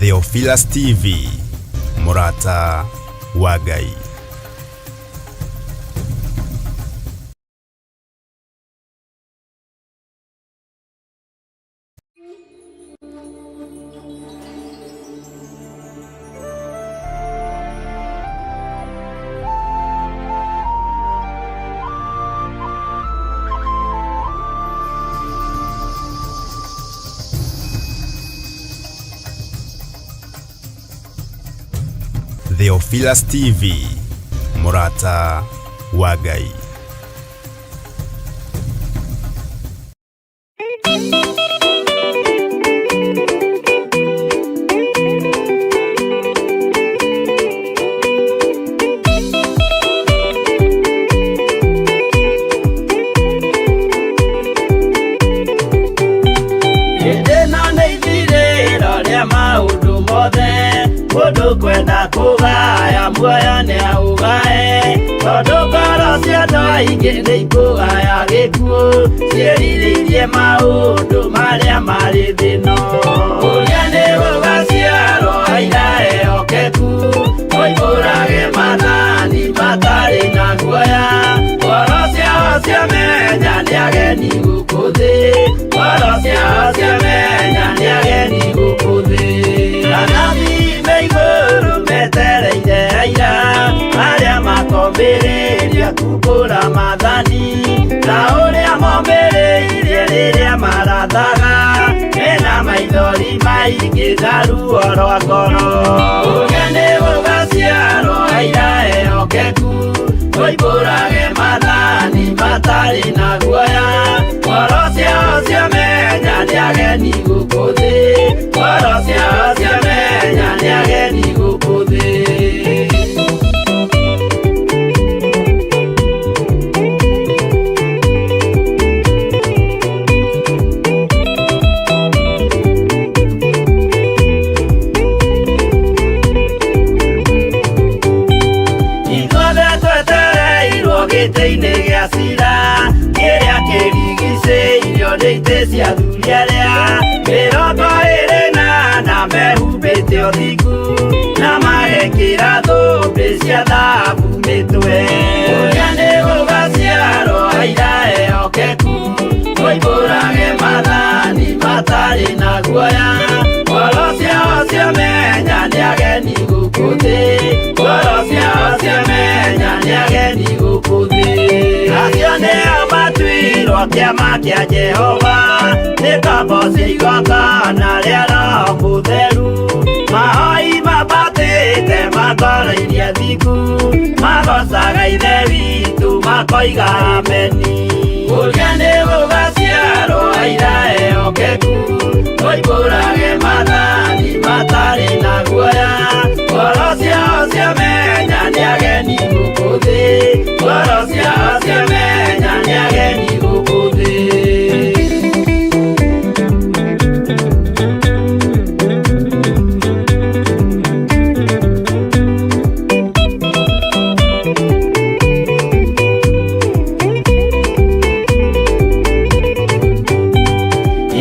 Theophilus TV, mũrata wa Ngai. Theophilus TV, mũrata wa Ngai. Hĩndĩ ĩno nĩ ithirĩro rĩa maũndũ mothe, mũndũ kwenda kũgaya muoyo nĩ aũgae, tondũ ngoro cia andũ aingĩ nĩ ikũgaya gĩkuũ, ciĩrirĩirie maũndũ marĩa marĩ thĩ ĩno. Ũrĩa nĩ gũgaciarwo aira ehokeku, moimbũrage maathani matarĩ na guoya, ngoro ciao ciamenya nĩ ageni gũkũ thĩ, ngoro ciao ciamenya nĩ ageni gũkũ thĩ. Anabii me igũrũ metereire aira, arĩa makomĩrĩria kumbũra maathani, ta ũrĩa momĩrĩirie rĩrĩa marathaga, mena maithori maingĩ na ruo rwa ngoro. Ũrĩa nĩ gũgaciarwo aira ehokeku, moimbũrage maathani matarĩ na guoya, ngoro ciao ciamenya nĩ ageni gũkũ thĩ, ngoro ciao ciamenya nĩ ageni gũkũ thĩ. Ithuothe twetereirwo gĩtĩ-inĩ gĩa cira, kĩrĩa kĩrigicĩirio nĩ itĩ cia athuri arĩa 24 mehumbĩte ũthingu na magekĩra thũmbĩ cia thahabu mĩtwe. Ũrĩa nĩ gũgaciarwo aira ehokeku, moimbũrage maathani matarĩ na guoya, ngoro ciao ciamenya nĩ ageni gũkũ thĩ, ngoro ciao ciamenya nĩ ageni gũkũ thĩ. Acio nĩo matuirwo kĩama kĩa Jehova, nĩ kamboci igongona rĩa Roho Mũtheru, mahoi mambatĩte makoroirie thingu, magocaga Ithe witũ makoiga ameni. Ũrĩa nĩ gũgaciarwo aira ehokeku, moimbũrage maathani matarĩ na guoya, ngoro ciao ciamenya nĩ ageni gũkũ thĩ, ngoro ciao ciamenya nĩ ageni gũkũ thĩ.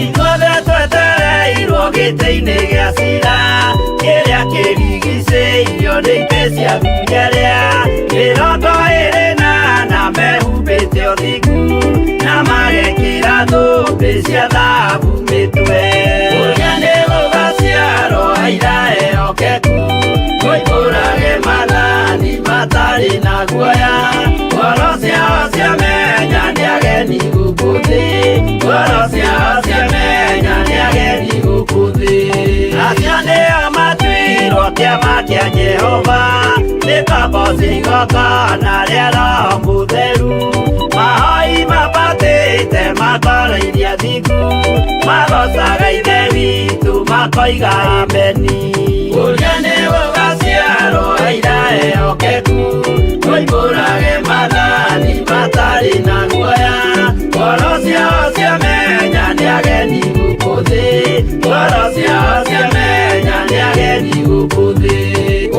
Ithuothe twetereirwo gĩtĩ-inĩ gĩa cira, kĩrĩa kĩrigicĩirio nĩ itĩ cia athuri arĩa 24 mehumbĩte ũthingu na magekĩra thũmbĩ cia thahabu mĩtwe. Ũrĩa nĩ gũgaciarwo aira ehokeku, moimbũrage maathani matarĩ na guoya, ngoro ciao ciamenya nĩ ageni gũkũ thĩ, ngoro ciao ciamenya nĩ ageni gũkũ thĩ. Acio nĩo matuirwo kĩama kĩa Jehova, nĩ kamboci igongona rĩa Roho Mũtheru, mahoi mambatĩte makoroirie thingu, magocaga Ithe witũ makoiga ameni. Ũrĩa nĩ gũgaciarwo aira ehokeku, moimbũrage maathani matarĩ na guoya, ngoro ciao ciamenya nĩ ageni gũkũ thĩ, ngoro ciao ciamenya nĩ ageni gũkũ thĩ.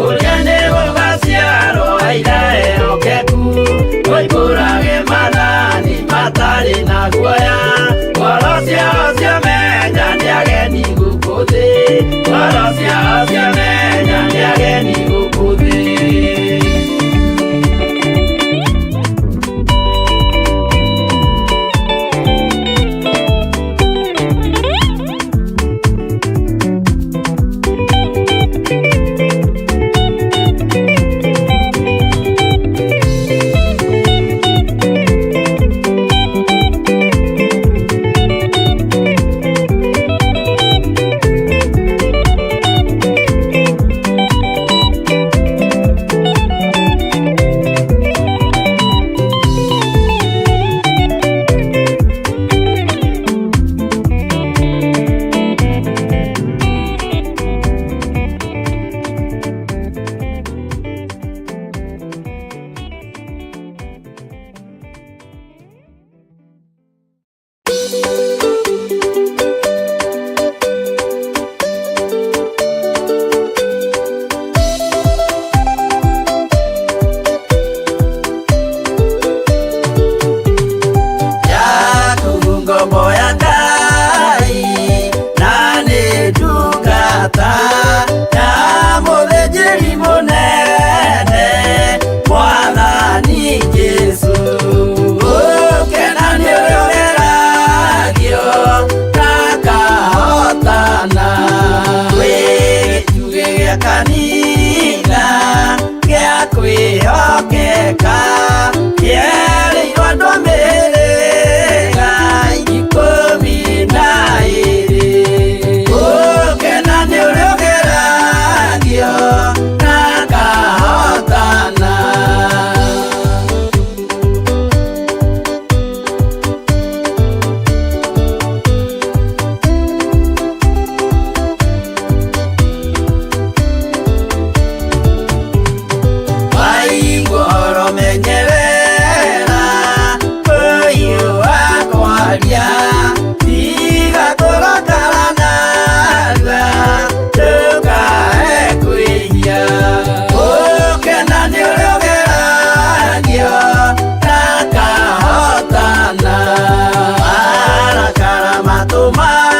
Ũrĩa nĩ gũgaciarwo aira ehokeku, moimbũrage maathani matarĩ na guoya, ngoro ciao ciamenya nĩ ageni gũkũ thĩ, ngoro ciao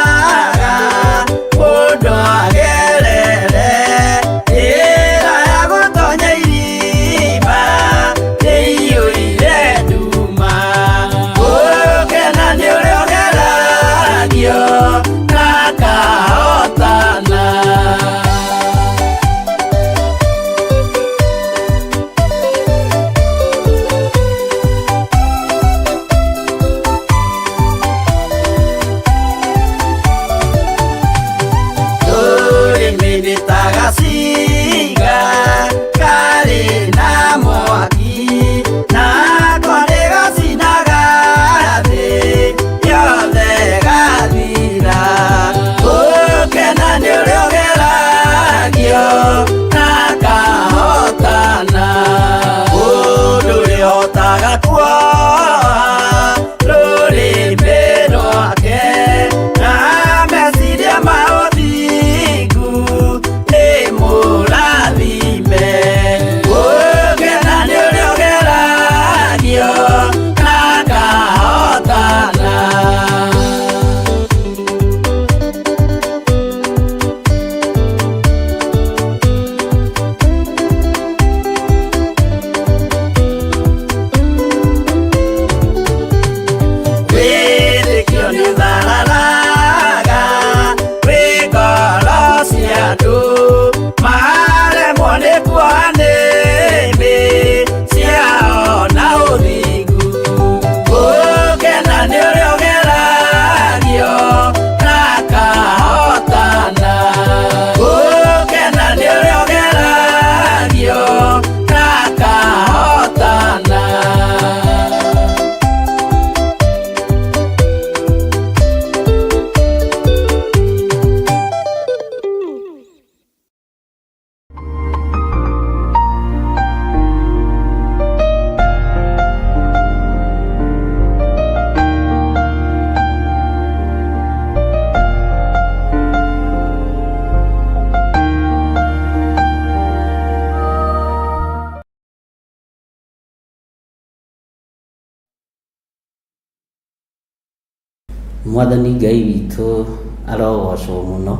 Ĩtũmaga mũndũ agerere njĩra ya gũtonya irima ĩiyũire nduma. Gũkena nĩ ũrĩa ũgeragio na akahotana. Rũrĩmĩ nĩ ta gacinga karĩ na mwaki, nako nĩ gacinaga thĩ yothe gathira. Gũkena nĩ ũrĩa ũgeragio na akahotana. Mũndũ ũrĩa ũhotaga kuoha rũrĩmĩ rwake na meciria ma ũthingu nĩ mũrathime. Gũkena nĩ ũrĩa ũgeragio na akahotana. Wĩtĩkio nĩ ũthararaga wĩ ngoro cia andũ, maremwo nĩ kuoha nĩmĩ ciao na ũthingu. Gũkena nĩ ũrĩa ũgeragio na akahotana. Gũkena nĩ ũrĩa ũgeragio na akahotana. Mwathani Ngai witũ arogocwo mũno.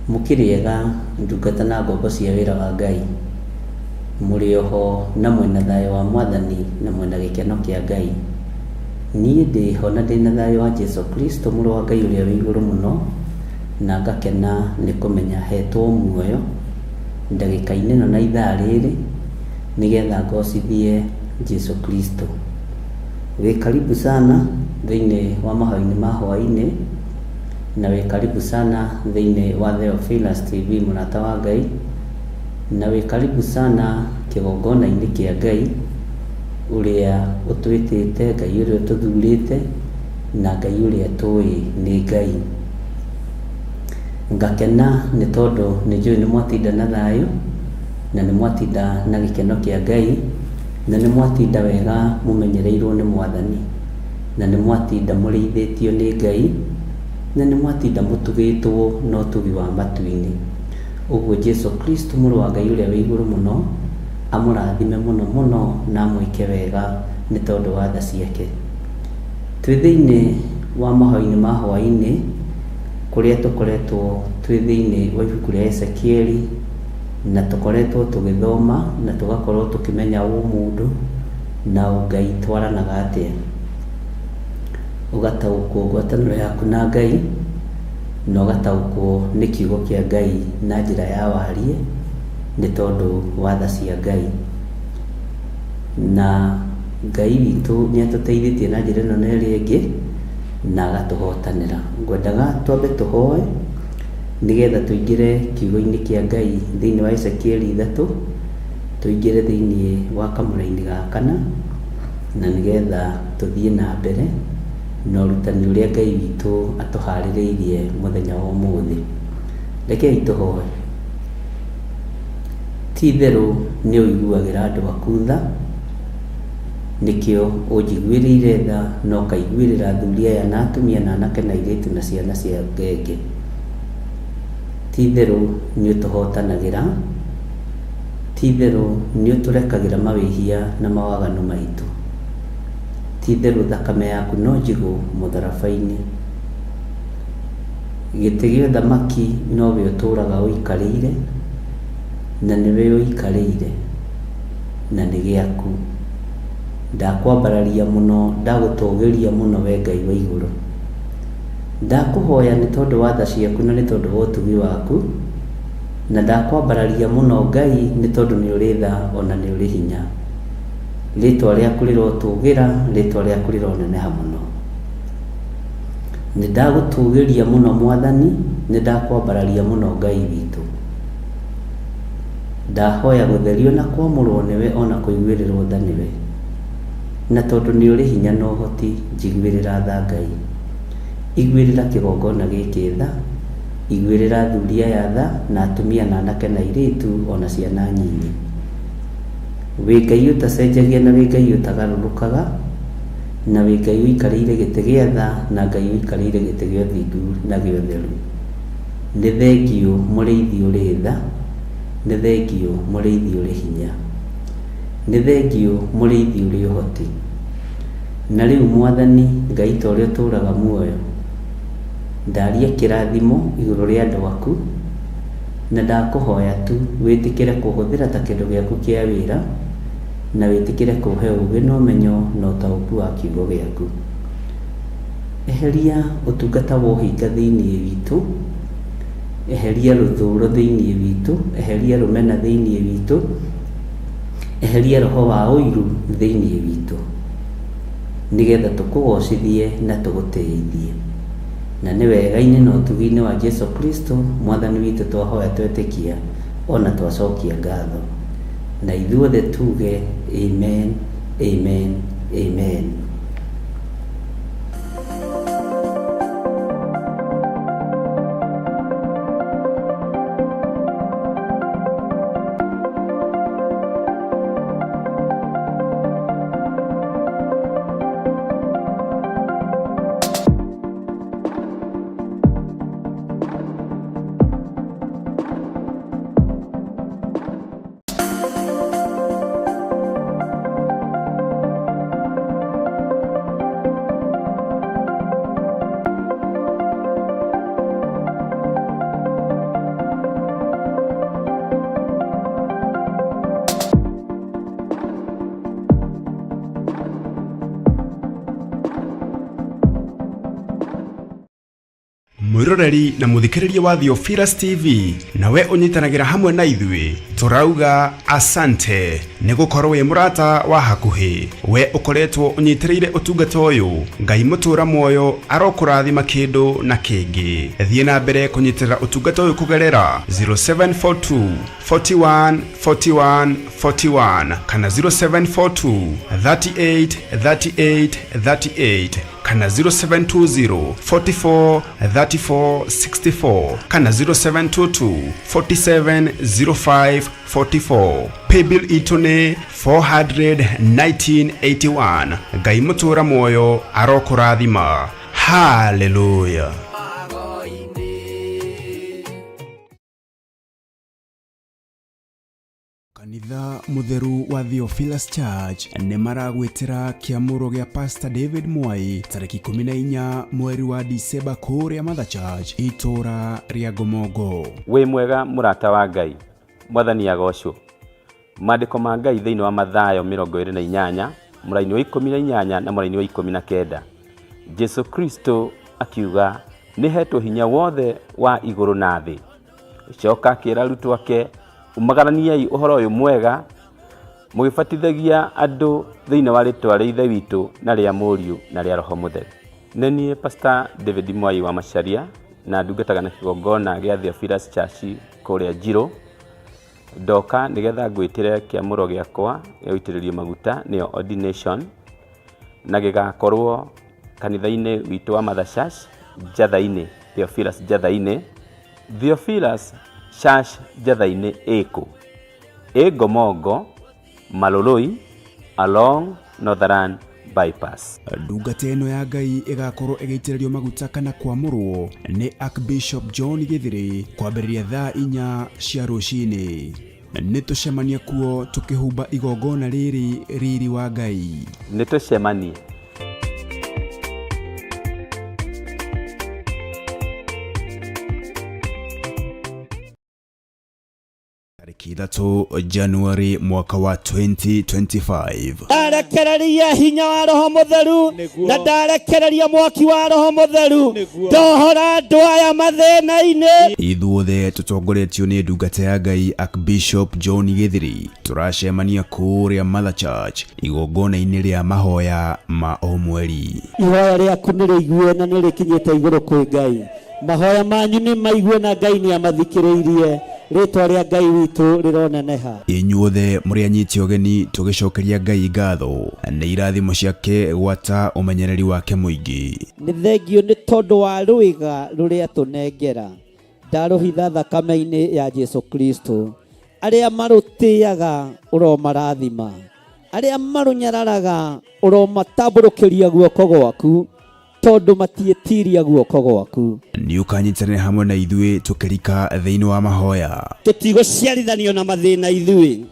Mũkĩrĩ ega ndungata na ngombo cia wĩra wa Ngai? Mũrĩ oho na mwĩna thayũ wa Mwathani na mwĩna gĩkeno kĩa Ngai? Niĩ ndĩho na ndĩna thayũ wa Jesu Kristo mũrũ wa Ngai ũrĩa wĩ igũrũ mũno, na ngakena nĩ kũmenya hetwo muoyo ndagĩka-inĩ ĩno na ithaa rĩrĩ nĩgetha ngocithie Jesu Kristo. Wĩ karibu sana thĩinĩ wa mahoya-inĩ ma hwaĩ-inĩ, na wĩ karibu sana thĩinĩ wa Theophilus TV mũrata wa Ngai, na wĩ karibu sana kĩgongona-inĩ kĩa Ngai ũrĩa ũtwĩtĩte, Ngai ũrĩa ũtũthurĩte, na Ngai ũrĩa tũĩ nĩ Ngai. Ngakena nĩ tondũ nĩ njũĩ nĩ mwatinda na thayũ, na nĩ mwatinda na gĩkeno kĩa Ngai, na nĩ mwatinda wega mũmenyereirwo nĩ Mwathani, na nĩ mwatinda mũrĩithĩtio nĩ Ngai, na nĩ mwatinda mũtugĩtwo na ũtugi wa matu-inĩ. Ũguo Jesu Kristo mũrũ wa Ngai ũrĩa wĩ igũrũ mũno amũrathime mũno mũno na amwĩke wega nĩ tondũ wa tha ciake. Twĩ thĩinĩ wa mahoya-inĩ ma hwaĩ-inĩ kũrĩa tũkoretwo twĩ thĩinĩ wa ibuku rĩa Ezekieli na tũkoretwo tũgĩthoma na tũgakorwo tũkĩmenya ũmũndũ na ũngai twaranaga atĩa. Ũgataũkwo ngwatanĩro yaku na Ngai na ũgataũkwo nĩ kiugo kĩa Ngai na njĩra ya wariĩ nĩ tondũ wa tha cia Ngai. Na Ngai witũ nĩ atũteithĩtie na njĩra ĩno na ĩrĩa ĩngĩ na agatũhotanĩra. Ngwendaga twambe tũhoe nĩgetha tũingĩre kiugo-inĩ kĩa Ngai thĩinĩ wa Ezekieli 3, tũingĩre thĩinĩ wa kamũra-inĩ ga kana, na nĩgetha tũthiĩ na mbere na ũrutani ũrĩa Ngai witũ atũharĩrĩirie mũthenya wa ũmũthĩ. Rekei tũhoe. Ti itherũ nĩ ũiguagĩra andũ aku tha, nĩkĩo ũnjiguĩrĩire tha na ũkaiguĩrĩra athuri aya na atumia na anake na airĩtu na ciana cia ngenge. Ti itherũ nĩ ũtũhotanagĩra, ti itherũ nĩ ũtũrekagĩra mawĩhia na mawaganu maitũ. Ti itherũ thakame yaku no njigũ mũtharaba-inĩ. Gĩtĩ gĩa ũthamaki nowe ũtũũraga ũikarĩire, na nĩwe ũikarĩire, na nĩ gĩaku. Ndakwambararia mũno, ndagũtũũgĩria mũno we Ngai wa igũrũ. Ndakũhoya nĩ tondũ wa tha ciaku na nĩ tondũ wa ũtugi waku, na ndakwambararia mũno Ngai nĩ tondũ nĩ ũrĩ tha ona nĩ ũrĩ hinya. Rĩtwa rĩaku rĩrotũgĩra, rĩtwa rĩaku rĩroneneha mũno. Nĩ ndagũtũgĩria mũno Mwathani, nĩ ndakwambararia mũno Ngai witũ. Ndahoya gũtherio na kwamũrwo nĩwe ona kũiguĩrĩrwo tha nĩwe. Na tondũ nĩ ũrĩ hinya na ũhoti, njiguĩrĩra tha Ngai. Iguĩrĩra kĩgongona gĩkĩ tha, iguĩrĩra athuri aya tha, na atumia na anake na airĩtu ona ciana nyinyi. Wĩ Ngai ũtacenjagia na wĩ Ngai ũtagarũrũkaga, na wĩ Ngai ũikarĩire gĩtĩ gĩa tha, na Ngai ũikarĩire gĩtĩ gĩa ũthingu na gĩa ũtheru. Nĩ thengiũ mũrĩithi ũrĩ tha, nĩ thengiũ mũrĩithi ũrĩ hinya, nĩ thengiũ mũrĩithi ũrĩ ũhoti. Na rĩu Mwathani Ngai ta ũrĩa ũtũũraga muoyo, ndaria kĩrathimo igũrũ rĩa andũ aku, na ndakũhoya tu wĩtĩkĩre kũhũthĩra ta kĩndũ gĩaku kĩa wĩra, na wĩtĩkĩre kũhe ũũgĩ na ũmenyo na ũtaũku wa kiugo gĩaku. Eheria ũtungata wa ũhinga thĩinĩ witũ, eheria rũthũũro thĩinĩ witũ, eheria rũmena thĩinĩ witũ, eheria roho wa ũiru thĩinĩ witũ, nĩgetha tũkũgocithie na tũgũtĩithie. Na nĩ wega-inĩ na ũtugi-inĩ wa Jesu Kristo Mwathani witũ twahoya twetĩkia ona twacokia ngatho. Na ithuothe tuge amen, amen, amen. Mwiroreri na muthikiriria wa Theophilus TV, nawe unyitanagĩra hamwe na ithuĩ, tũrauga asante nĩ gũkorwo wĩ mũrata wa hakuhĩ. We ũkoretwo ũnyitĩrĩire ũtungata ũyũ, Ngai mũtũra muoyo arokũrathima kĩndũ na kĩngĩ. Thiĩ na mbere kũnyitĩrĩra ũtungata ũyũ kũgerera 0742 41 41 41 kana 0742 38 38 38 kana 0720 44 34 64 kana 0722 47 05 44. Paybill itũ nĩ 41981. Ngai mũtũra muoyo arokũrathima. Haleluya. Kanitha Mũtheru wa Theophilus Church nĩ maragwĩtĩra kĩamũro gĩa Pastor David Mwai tarĩki 14 mweri wa Dicemba kũrĩa Mother Church itũũra rĩa Ngomongo. Wĩ mwega mũrata wa Ngai, Mwathani agocwo. Maandĩko ma Ngai thĩinĩ wa Mathayo 28 mũraini wa 18 na mũraini wa 19, Jesu Kristo akiuga, nĩ hetwo hinya wothe wa igũrũ na thĩ. Coka akĩra arutwo ake, umagaraniai ũhoro ũyũ mwega mũgĩbatithagia andũ thĩinĩ wa rĩtwa rĩa Ithe witũ na rĩa Mũriũ na rĩa Roho Mũtheru. Nĩ niĩ Pastor David Mwai wa Macharia na ndungataga na kĩgongona gĩa Theophilus Church kũrĩa Njirũ. Ndoka nĩgetha ngwĩtĩre kĩamũro gĩakwa gĩa gũitĩrĩrio maguta nĩyo ordination, na gĩgakorwo kanitha-inĩ witũ wa Mother Church Njatha-inĩ, Theophilus Njatha-inĩ. Theophilus Church Njatha-inĩ ĩkũ? Ĩ Ngomongo, Maloloi, along Northern Bypass. Ndungata ĩno ya Ngai ĩgakorwo ĩgĩitĩrĩrio maguta kana kwamũrwo nĩ Archbishop John Gĩthĩrĩ kwambĩrĩria thaa 4 cia rũcinĩ. Nĩ tũcemanie kuo tũkĩhumba igongona rĩrĩ riri wa Ngai. Nĩ tũcemanie. Tarĩki 3 Januari mwaka wa 2025. Ndarekereria hinya wa Roho Mũtheru na ndarekereria mwaki wa Roho Mũtheru, ndohora andũ aya mathĩna-inĩ. Ithuothe tũtongoretio nĩ ndungata ya Ngai Archbishop John Gĩthiri, tũracemania kũrĩa Mother Church igongona-inĩ rĩa mahoya ma o mweri. Ihoya rĩaku nĩ rĩigue na nĩ rĩkinyĩte igũrũ kwĩ Ngai. Mahoya manyu nĩ maigue na Ngai nĩ amathikĩrĩirie. Rĩtwa rĩa Ngai witũ rĩroneneha. Inyuothe mũrĩ anyiti ũgeni tũgĩcokeria Ngai ngatho nĩ irathimo ciake gwata ũmenyereri wake mũingĩ. Nĩ thengio nĩ tondũ wa rwĩga rũrĩa tũnengera, ndarũhitha thakame-inĩ ya Jesu Kristo. Arĩa marũtĩaga ũromarathima, arĩa marũnyararaga ũromatambũrũkĩria guoko gwaku, tondũ matiĩtiria guoko gwaku. Nĩ ũkanyitanĩra hamwe na ithuĩ tũkĩrika thĩinĩ wa mahoya. Tũtigũciarithanio na mathĩna ithuĩ,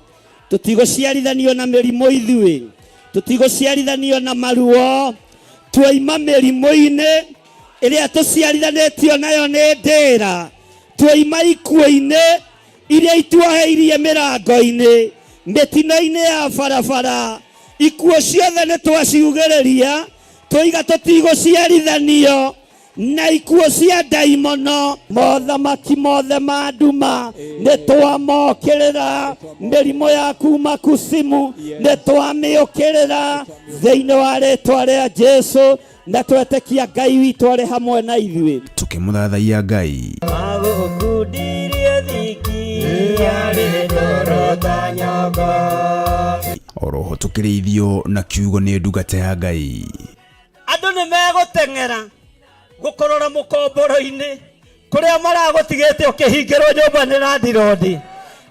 tũtigũciarithanio na mĩrimũ ithuĩ, tũtigũciarithanio na maruo. Twaima mĩrimũ-inĩ ĩrĩa tũciarithanĩtio nayo nĩ ndĩra, twaima ikuũ-inĩ iria ituoheirie mĩrango-inĩ, mĩtino-inĩ ya barabara, ikuũ ciothe nĩ twaciugĩrĩria, tũiga tũtigũciarithanio na ikuũ cia ndaimono. Mothamaki mothe ma nduma nĩ twamokĩrĩra, mĩrimũ ya kuma kusimu nĩ twamĩũkĩrĩra thĩinĩ wa rĩtwa rĩa Jesu, na twetĩkia Ngai witũ arĩ hamwe na ithuĩ. Tũkĩmũthathaiya Ngai. Magũkundirie thiki yarĩ ndoro ta nyongo. Oroho tũkĩrĩithio na kiugo nĩ ndungata ya Ngai. Andũ nĩ megũteng'era gũkũrora mũkomboro-inĩ kũrĩa maragũtigĩte ũkĩhingĩrwo nyũmba nĩ landirondi,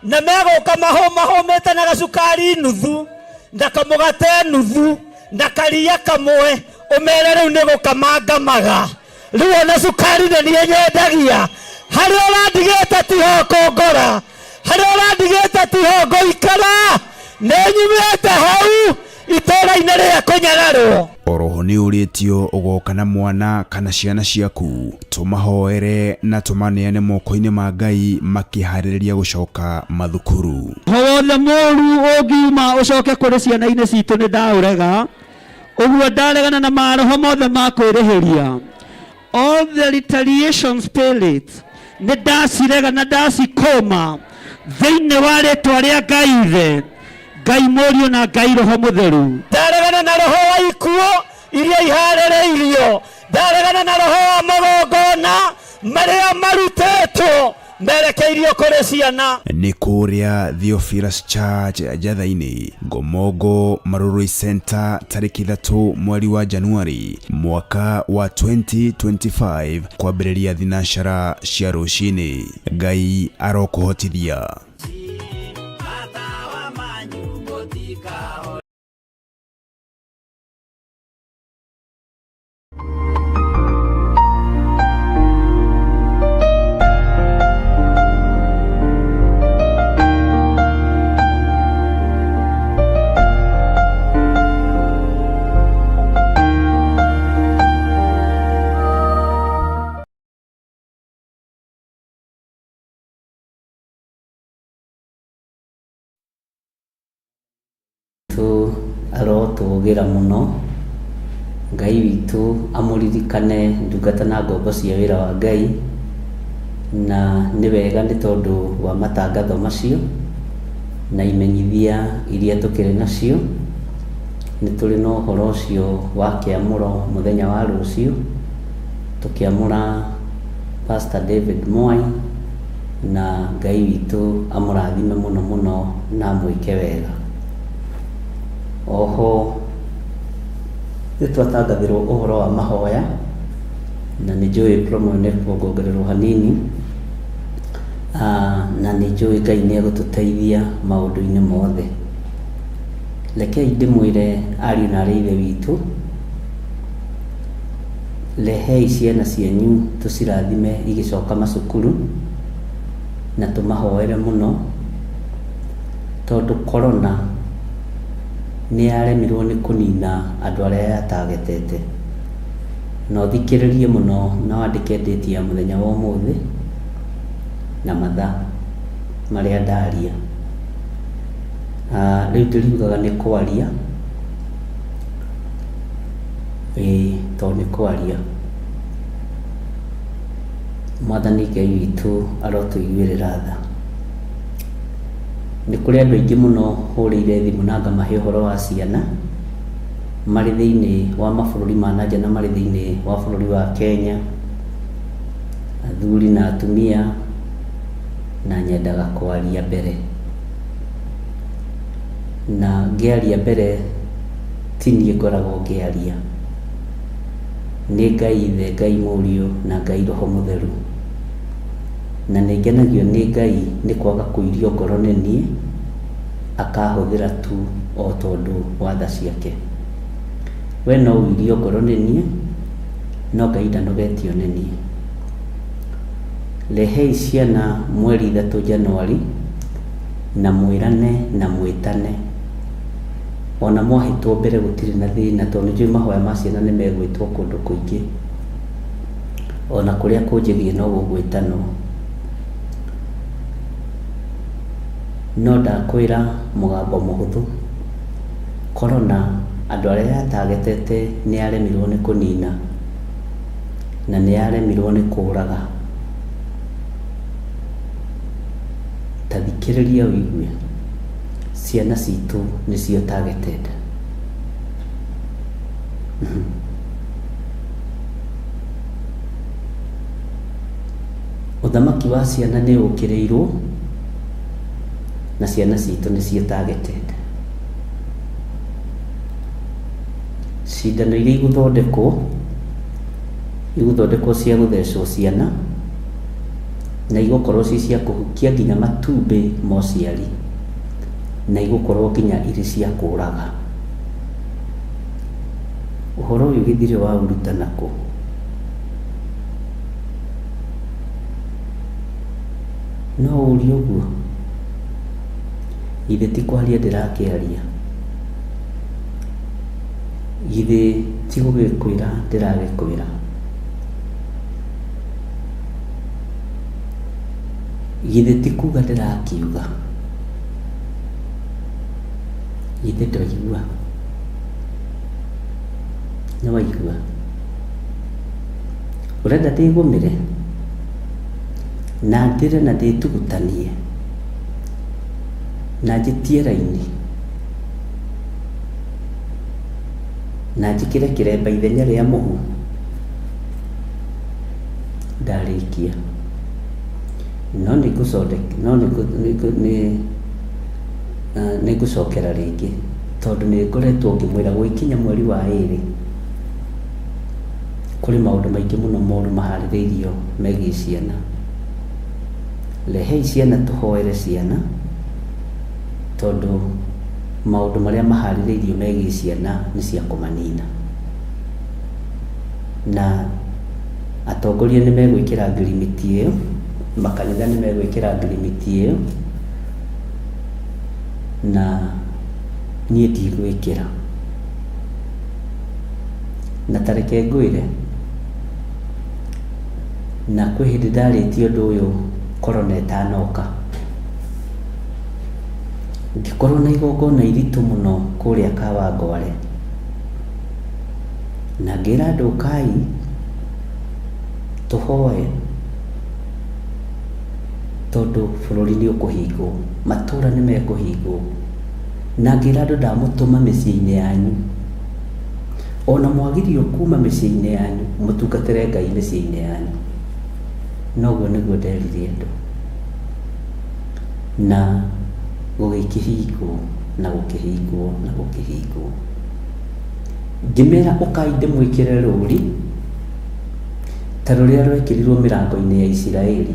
na megũka mahũmahũmĩte na gacukari nuthu na kamũgate nuthu na karia kamwe, ũmere rĩu nĩ gũkamangamaga. Rĩu ona cukari nĩ niĩ nyendagia, harĩa ũrandigĩte tiho kũngora, harĩa ũrandigĩte tiho ngũikara, nĩ nyumĩte hau itũũra-inĩ rĩa kũnyararwo. Oroho nĩ ũrĩtio ũgoka na mwana kana ciana ciaku, tũmahoere na tũmaneane moko-inĩ ma Ngai makĩharĩrĩria gũcoka mathukuru. Ho wothe mũru ũngiuma ũcoke kũrĩ ciana-inĩ citũ nĩ ndaũrega, ũguo ndaregana na maroho mothe ma kwĩrĩhĩria. All the retaliation spirits nĩ ndacirega na ndacikũma thĩinĩ wa rĩtwa rĩa Ngai Ithe, Ngai Mũriũ na Ngai Roho Mũtheru. Ndaregana na roho wa ikuũ iria iharĩrĩirio, ndaregana na roho wa magongona marĩa marutĩtwo merekeirio kũrĩ ciana. Nĩ kũrĩa Theophilus Church Njatha-inĩ, Ngomongo Marurui Center, tarĩki 3 mweri wa Januari mwaka wa 2025 kwambĩrĩria thinacara cia rũcinĩ. Ngai arokũhotithia. Tu arotũgĩra mũno, Ngai witũ amũririkane ndungata na ngombo cia wĩra wa Ngai, na nĩ wega nĩ tondũ wa matangatho macio na imenyithia iria tũkĩrĩ nacio. Nĩ tũrĩ na ũhoro ũcio wa kĩamũro mũthenya wa rũciũ, tũkĩamũra Pastor David Mwai, na Ngai witũ amũrathime mũno mũno na amwĩke wega. Oho nĩ twatangathĩrwo ũhoro wa mahoya, na nĩ njũĩ promo nĩ kuongongererwo hanini, na nĩ njũĩ Ngai nĩ egũtũteithia maũndũ-inĩ mothe. Rekei ndĩmwĩre ariũ na arĩ ithe witũ, rehei ciana cianyu tũcirathime igĩcoka macukuru, na tũmahoere mũno, tondũ corona nĩ yaremirwo nĩ kũnina andũ arĩa yatagetete. Na ũthikĩrĩrie mũno na wandĩke date ya mũthenya wa ũmũthĩ na mathaa marĩa ndaria. Rĩu ndĩriugaga nĩ kwaria, ĩĩ tondũ nĩ kwaria. Mwathani Ngai witũ arotũiguĩrĩra tha. Nĩ kũrĩ andũ aingĩ mũno hũrĩire thimũ na ngamahe ũhoro wa ciana, marĩ thĩinĩ wa mabũrũri ma na nja na marĩ thĩinĩ wa bũrũri wa Kenya, athuri na atumia, na nyendaga kwaria mbere. Na ngĩaria mbere ti niĩ ngoragwo ngĩaria, nĩ Ngai Ithe, Ngai Mũriũ na Ngai Roho Mũtheru. Na nĩ ngenagio nĩ Ngai nĩ kwaga kũirio ngoro nĩ niĩ, akahũthĩra tu o tondũ wa tha ciake. We no ũirio ngoro nĩ niĩ, no Ngai ndanogetio nĩ niĩ. Rehei ciana mweri 3 Januari na mwĩrane na mwĩtane. Ona mwahĩtwo mbere gũtirĩ na thĩna tondũ nĩnjũĩ mahoya ma ciana nĩ megwĩtwo kũndũ kũingĩ. Ona kũrĩa kũnjĩgiĩ no gũgwĩtanwo. No ndakwĩra mũgambo mũhũthũ, Corona andũ arĩa yatagetete nĩ yaremirwo nĩ kũnina na nĩ yaremirwo nĩ kũraga. Ta thikĩrĩria ũigue, ciana citũ nĩcio targeted. Ũthamaki wa ciana nĩ ũkĩrĩirwo na ciana citũ nĩcio targeted. Cindano iria igũthondekwo, igũthondekwo cia gũthecwo ciana na igũkorwo ci cia kũhukia nginya matumbĩ ma ũciari na igũkorwo nginya irĩ cia kũraga. Ũhoro ũyũ gĩthirĩ waũruta nakũ? No ũrie ũguo? Githĩ ti kwaria ndĩrakĩaria? Githĩ ti gũgĩkwĩra ndĩragĩkwĩra? Githĩ ti kuga ndĩrakiuga? Githĩ ndwaigua? Nĩ waigua? Ũrenda ndĩgũmĩre? Na ndĩre na ndĩtugutanie? Na njĩtie raini? Na njĩkĩre kĩremba ithenya rĩa mũhu? Ndarĩkia. No no nĩngũcokera rĩngĩ tondũ nĩ ngoretwo ngĩmwĩra gũgĩkinya mweri wa 2 kũrĩ maũndũ maingĩ mũno moru maharĩrĩirio megiĩ ciana. Rehei ciana tũhoere ciana tondũ maũndũ marĩa maharĩrĩirio megiĩ ciana nĩ cia kũmanina. Na atongoria nĩ megwĩkĩra ngirimiti ĩyo, makanitha nĩ megwĩkĩra ngirimiti ĩyo, na niĩ ndigwĩkĩra. Na ta reke ngwĩre, na kwĩ hĩndĩ ndarĩtie ũndũ ũyũ corona ĩtanoka, ngĩkorwo na igongona iritũ mũno kũrĩa Kawangware, na ngĩra andũ ũkai tũhoe tondũ bũrũri nĩ ũkũhingwo, matũra nĩ mekũhingwo, na ngĩra andũ ndamũtũma mĩciĩ-inĩ yanyu, ona mwagirio kuma mĩciĩ-inĩ yanyu mũtungatĩre Ngai mĩciĩ-inĩ yanyu. Noguo nĩguo nderire andũ, na gũgĩkĩhingwo na gũkĩhingwo na gũkĩhingwo. Ngĩmera ũkai ndĩmwĩkĩre rũri ta rũrĩa rwekĩrirwo mĩrango-inĩ ya Isiraeli,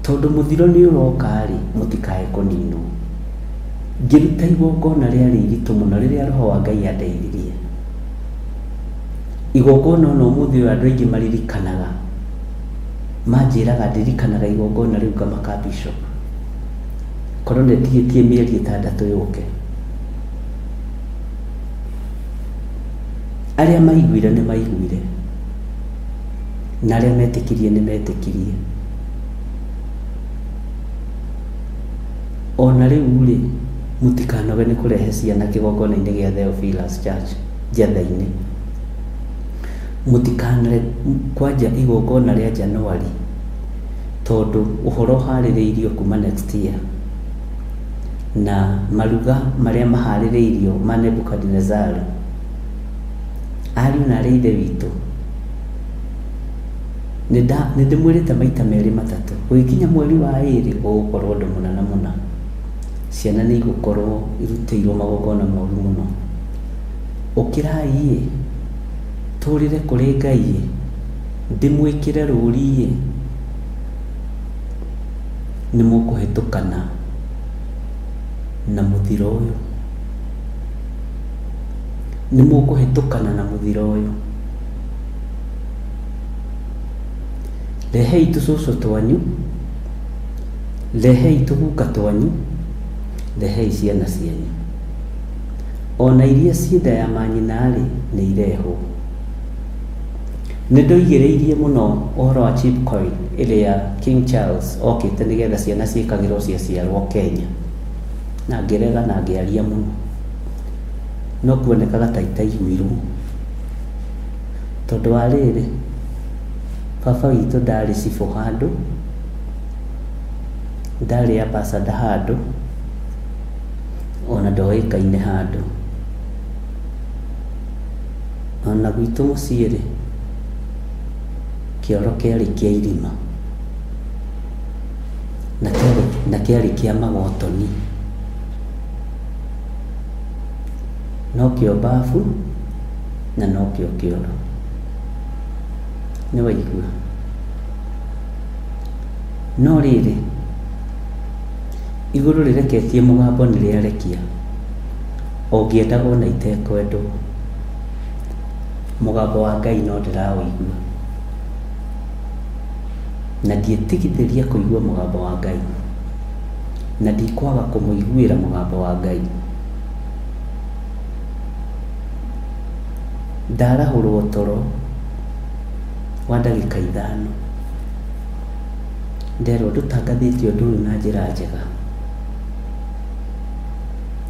tondũ mũthiro nĩ ũroka-rĩ, mũtikae kũninwo. Ngĩruta igongona rĩarĩ iritũ mũno rĩrĩa Roho wa Ngai andeithirie. Igongona ona ũmũthĩ ũyũ andũ aingĩ maririkanaga, manjĩraga ndirikanaga igongona rĩu ngamaka bishop. Korona ĩtigĩtie mĩeri 6 yũke. Arĩa maiguire nĩ maiguire, na arĩa metĩkirie nĩ metĩkirie. Ona rĩu rĩ, Mũtikanoge nĩ kũrehe ciana kĩgongona-inĩ gĩa Theophilus Church Njetha-inĩ. Mũtikanare kwanja igongona rĩa January tondũ ũhoro ũharĩrĩirio kuma next year na maruga marĩa maharĩrĩirio ma Nebukadnezari. Ariũ na arĩ ithe witũ, nĩ ndĩmwĩrĩte maita merĩ matatũ, gũgĩkinya mweri wa ĩrĩ gũgũkorwo ũndũ mũna na mũna. Ciana nĩ igũkorwo irutĩirwo magongona moru mũno. Ũkĩrai ĩ, tũrĩre kũrĩ Ngai ĩ, ndĩmwĩkĩre rũri ĩ, nĩ mũkũhĩtũkana na mũthiro ũyũ. Nĩ mũkũhĩtũkana na mũthiro ũyũ. Rehei tũcũcũ twanyu, rehei tũguka twanyu, rehei ciana cianyu. Ona iria ciĩ nda ya manyina-rĩ, nĩ irehwo. Nĩ ndoigĩrĩirie mũno ũhoro wa chip coin ĩrĩa King Charles okĩte nĩgetha ciana ciĩkagĩrwo ciaciarwo Kenya. Na ngĩrega na ngĩaria mũno. No kuonekaga ta itaiguirwo. Tondũ wa rĩrĩ, baba witũ ndarĩ cibũ handũ, ndarĩ ambassador handũ, ona ndoĩkaine handũ. Ona gwitũ mũciĩ rĩ, kĩoro kĩarĩ kĩa irima na kĩarĩ, na kĩarĩ kĩa magotoni. Nokĩo babu na nokĩo kĩoro. Nĩ waigua? No rĩrĩ, igũrũ rĩreketie mũgambo nĩ rĩarekia, o ngĩendaga ona itekwendwo. Mũgambo wa Ngai no ndĩraũigua. Na ndiĩtigithĩria kũigua mũgambo wa Ngai. Na ndikwaga kũmũiguĩra mũgambo wa Ngai. Ndarahũrwo toro wa ndagĩka ithano, nderwo ndũtangathĩte ũndũ ũyũ na njĩra njega,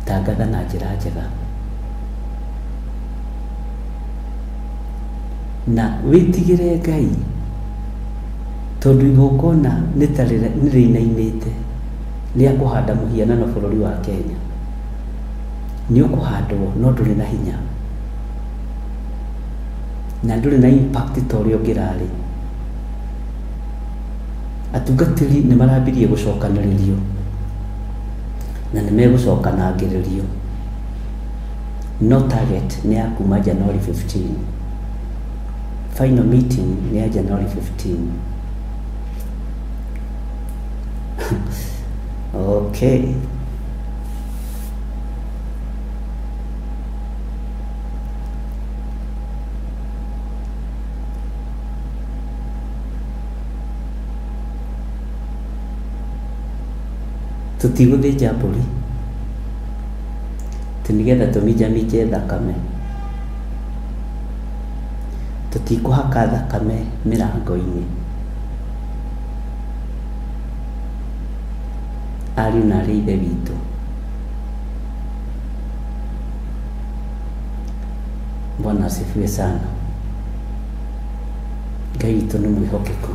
tangatha na njĩra njega. Na wĩtigĩre Ngai, tondũ igongona nĩ ta nĩ rĩinainĩte rĩa kũhanda mũhianano bũrũri wa Kenya. Nĩ ũkũhandwo no ndũrĩ na hinya, na ndũrĩ na impact ta ũrĩa ũngĩrarĩ. Atungatĩri nĩ marambirie gũcokanĩrĩrio na nĩ megũcokanangĩrĩrio. No target nĩ ya kuma January 15. Final meeting nĩ ya January 15. Okay. Tũtigũthĩnja mbũri atĩ nĩgetha tũminjaminje thakame. Tũtikũhaka thakame mĩrango-inĩ. Ariũ na aarĩ a Ithe witũ. Bwana asifiwe sana. Ngai witũ nĩ mwĩhokeku.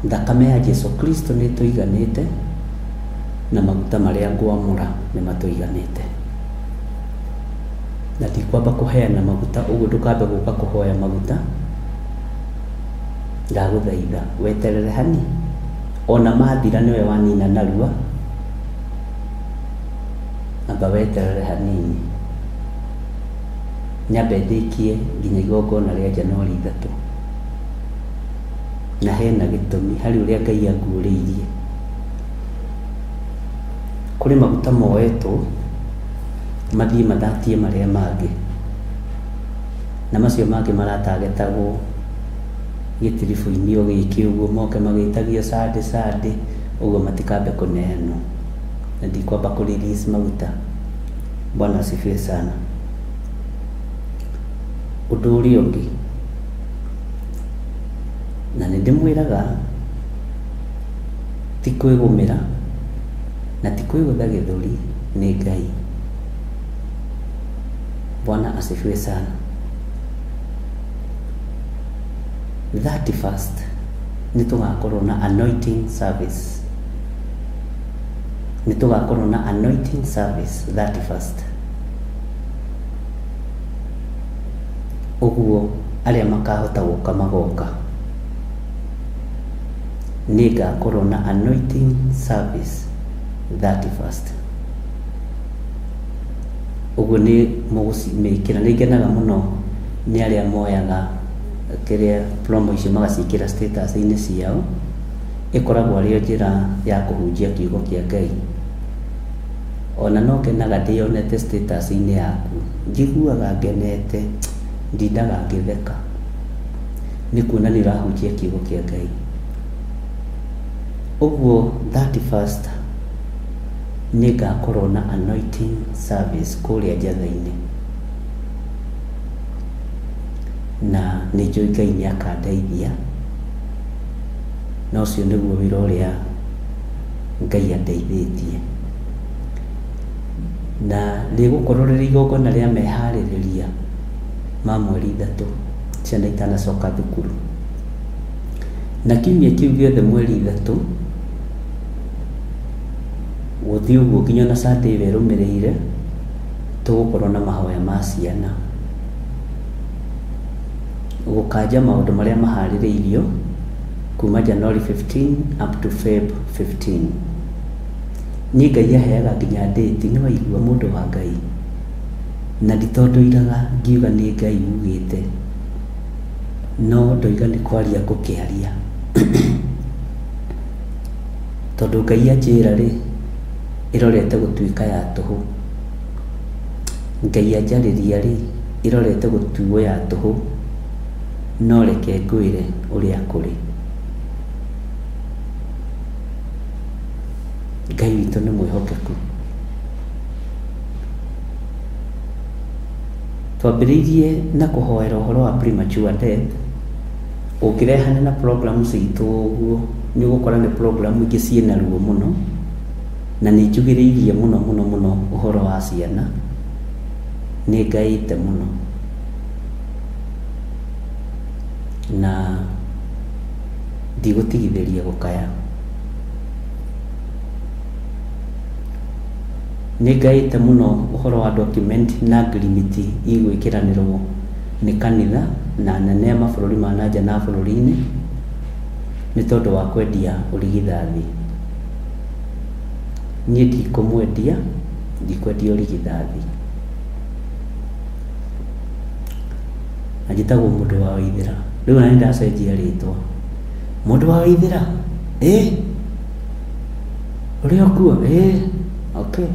Thakame ya Jesu Kristo nĩ ĩtũiganĩte na maguta marĩa ngwamũra nĩ matũiganĩte. Na ndikwamba kũheana maguta ũguo ndũkambe gũka kũhoya maguta. Ndagũthaitha weterere hani ona mathira nĩwe wanina narua, amba weterere hanini nyambe ndĩkie nginya igongona rĩa Januari 3. Na hena gĩtũmi harĩ ũrĩa Ngai anguũrĩirie. Kũrĩ maguta moetwo mathiĩ mathatie marĩa mangĩ, na macio mangĩ maratagetagwo gĩtiribũ-inĩ o gĩkĩ ũguo moke magĩtagio Sunday Sunday ũguo matikambe kũneanwo. Na ndikwamba kũ release maguta. Bwana asifiwe sana. Ũndũ ũrĩa ũngĩ, na nĩ ndĩmwĩraga Ti kwĩgũmĩra na ti kwĩgũtha gĩthũri, nĩ Ngai. Bwana asifiwe sana. 31st nĩ tũgakorwo na anointing service, nĩ tũgakorwo na anointing service 31st. Ũguo arĩa makahota gũka magoka. Nĩ ngakorwo na anointing service 31st. Ũguo nĩ mũgũcimĩkĩra. Nĩ ngenaga mũno nĩ arĩa moyaga kĩrĩa promo icio magaciĩkĩra status-inĩ ciao. Ĩkoragwo arĩ o njĩra ya kũhunjia kiugo kĩa Ngai. Ona no ngenaga ndĩyonete status-inĩ yaku, njiguaga ngenete, ndindaga ngĩtheka nĩ kuona nĩ ũrahunjia kiugo kĩa Ngai. Ũguo 31st nĩ ngakorwo na anointing service kũrĩa Njatha-inĩ, na nĩ njũĩ Ngai nĩ akandeithia, na ũcio nĩguo wĩra ũrĩa Ngai andeithĩtie. Na rĩgũkorwo rĩrĩ igongona rĩa meharĩrĩria ma mweri 3 ciana itanacoka thukuru. Na kiumia kĩu gĩothe mweri 3 gũthiĩ ũguo nginya ona Sunday ĩyo ĩrũmĩrĩire, tũgũkorwo na mahoya ma ciana, gũkanja maũndũ marĩa maharĩrĩirio kuma January 15 up to Feb 15. Niĩ Ngai aheaga nginya date, nĩ waigua mũndũ wa Ngai, na nditondoiraga ngiuga nĩ Ngai ugĩte, no ndoiga nĩ kwaria ngũkĩaria, tondũ Ngai anjĩra rĩ, ĩrorete gũtuĩka ya tũhũ. Ngai anjarĩria rĩ, ĩrorete gũtuo ya tũhũ, no reke ngwĩre ũrĩa kũrĩ. Ngai witũ nĩ mwĩhokeku. Twambĩrĩirie na kũhoera ũhoro wa premature death. Ũngĩrehane na program citũ ũguo, nĩ ũgũkora nĩ program ingĩ ciĩna ruo mũno, na nĩ njugĩrĩirie mũno mũno mũno ũhoro wa ciana, nĩ ngaĩte mũno, na ndigũtigithĩria gũkaya. Nĩ ngaĩte mũno ũhoro wa document na agreement igwĩkĩranĩrwo nĩ kanitha na anene a mabũrũri ma na nja na bũrũri-inĩ nĩ tondũ wa kwendia ũrigithathi. Niĩ ndikũmwendia, ndikwendia ũrigithathi. Na njĩtagwo mũndũ wa Waithĩra. Rĩu ona nĩ ndacenjia rĩtwa. Mũndũ wa Waithĩra? Ĩ? Ũrĩ o kuo? Ĩ? Okay.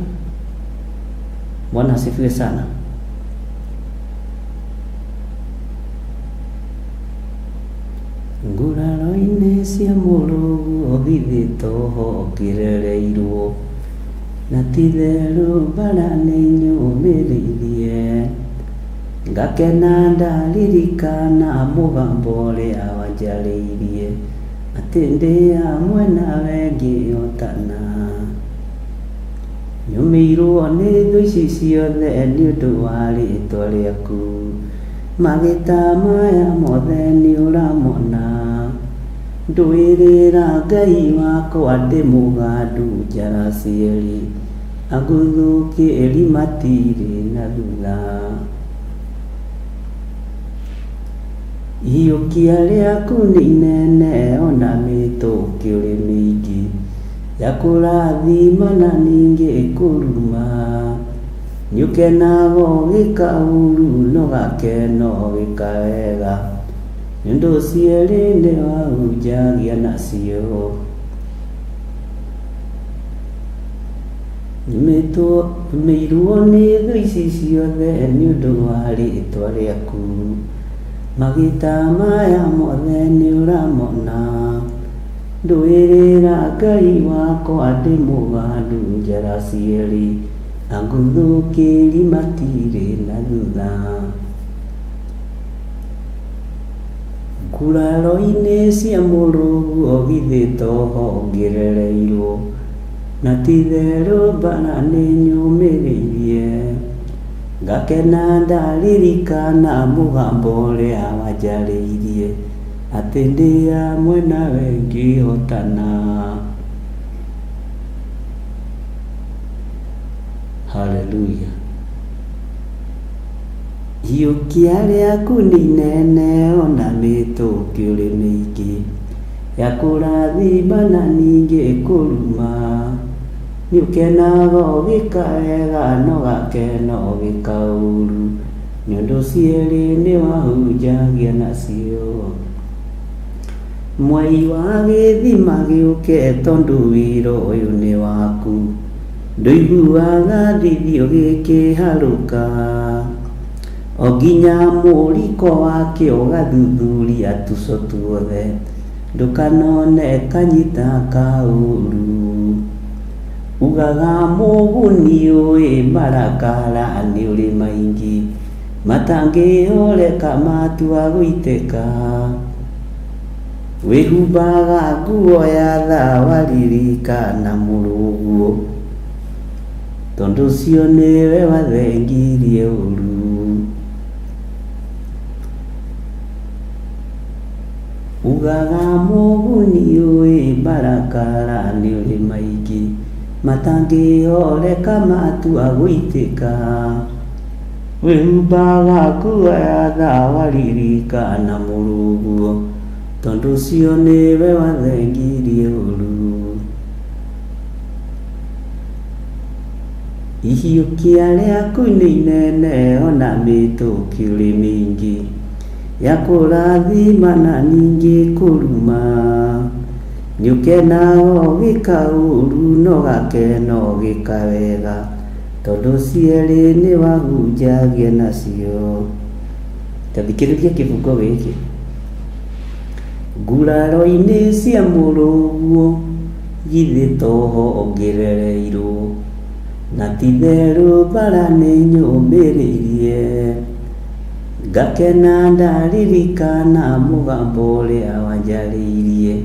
Bwana asifiwe sana. Nguraro-inĩ cia mũrũguo githĩ toho ngĩrereirwo, na ti-itherũ mbara nĩ nyũmĩrĩirie, ngakena ndaririkana mũgambo ũrĩa wanjarĩirie, atĩ ndĩ hamwe nawe ngĩhotana. Nyũmĩirwo nĩ thũ ici ciothe nĩ ũndũ wa rĩtwa rĩaku, magĩta maya mothe nĩ ũramona. Ndũĩrĩra Ngai wakwa ndĩ mũgandu njara cierĩ, anguthũkĩri matirĩ na thutha. Iyũkia rĩaku nĩ inene ona mĩtũkĩ ũrĩ mĩingĩ, ya kũrathima na ningĩ kũruma. Nĩũkenaga ũgĩka ũru na ũgakena ũgĩka wega, nĩ ũndũ cierĩ nĩ wahunjagia nacio. Nyumĩirwo nĩ thũ ici ciothe nĩ ũndũ wa rĩtwa rĩaku, magĩta maya mothe nĩ ũramona. Ndũĩrĩra Ngai wakwa ndĩ mũgandu njara cierĩ, anguthũkĩri matirĩ na thutha. Nguraro-inĩ cia mũrũguo githĩ toho ngĩrereirwo, na ti-itherũ mbara nĩnyũmĩrĩirie. Ngakena ndaririkana mũgambo ũrĩa wanjarĩirie, atĩ ndĩ hamwe nawe ngĩhotana. Haleluya. Ihiũkia rĩaku nĩ inene ona mĩtũkĩ ũrĩ mĩingĩ, ya kũrathima na ningĩ kũruma. Nĩ ũkenaga ũgĩka wega na ũgakena ũgĩka ũru, nĩ ũndũ cierĩ nĩ wahunjagia nacio. Mwei wa gĩthima gĩũke tondũ wĩra ũyũ nĩ waku, ndũiguaga thithi ũgĩkĩharũka. O nginya mũriko wakĩo ũgathuthuria tuco tuothe, ndũkanone kanyita kaũru. Ugaga mũguni ũĩ marakara nĩ ũrĩ maingĩ, matangĩhoreka matua gũitĩka. Wĩhumbaga nguo ya tha waririkana mũrũguo, tondũ ũcio nĩwe wathengirie ũru. Ugaga mũguni ũĩ marakara nĩ ũrĩ maingĩ, matangĩhoreka matua gũitĩka. Wĩhumbaga nguo ya tha waririkana mũrũguo, tondũ ũcio nĩwe wathengirie ũru. Ihiũkia rĩaku nĩ inene ona mĩtũkĩ ũrĩ mĩingĩ, ya kũrathima na ningĩ kũruma. Nĩ ũkenaga ũgĩka ũru na ũgakena ũgĩka wega, tondũ cierĩ nĩ wahunjagia nacio. Ta thikĩrĩria kĩbungo gĩkĩ. Nguraro-inĩ cia mũrũguo githĩ toho ngĩrereirwo, na ti-itherũ mbara nĩnyũmĩrĩirie. Ngakena ndaririkana mũgambo ũrĩa wanjarĩirie,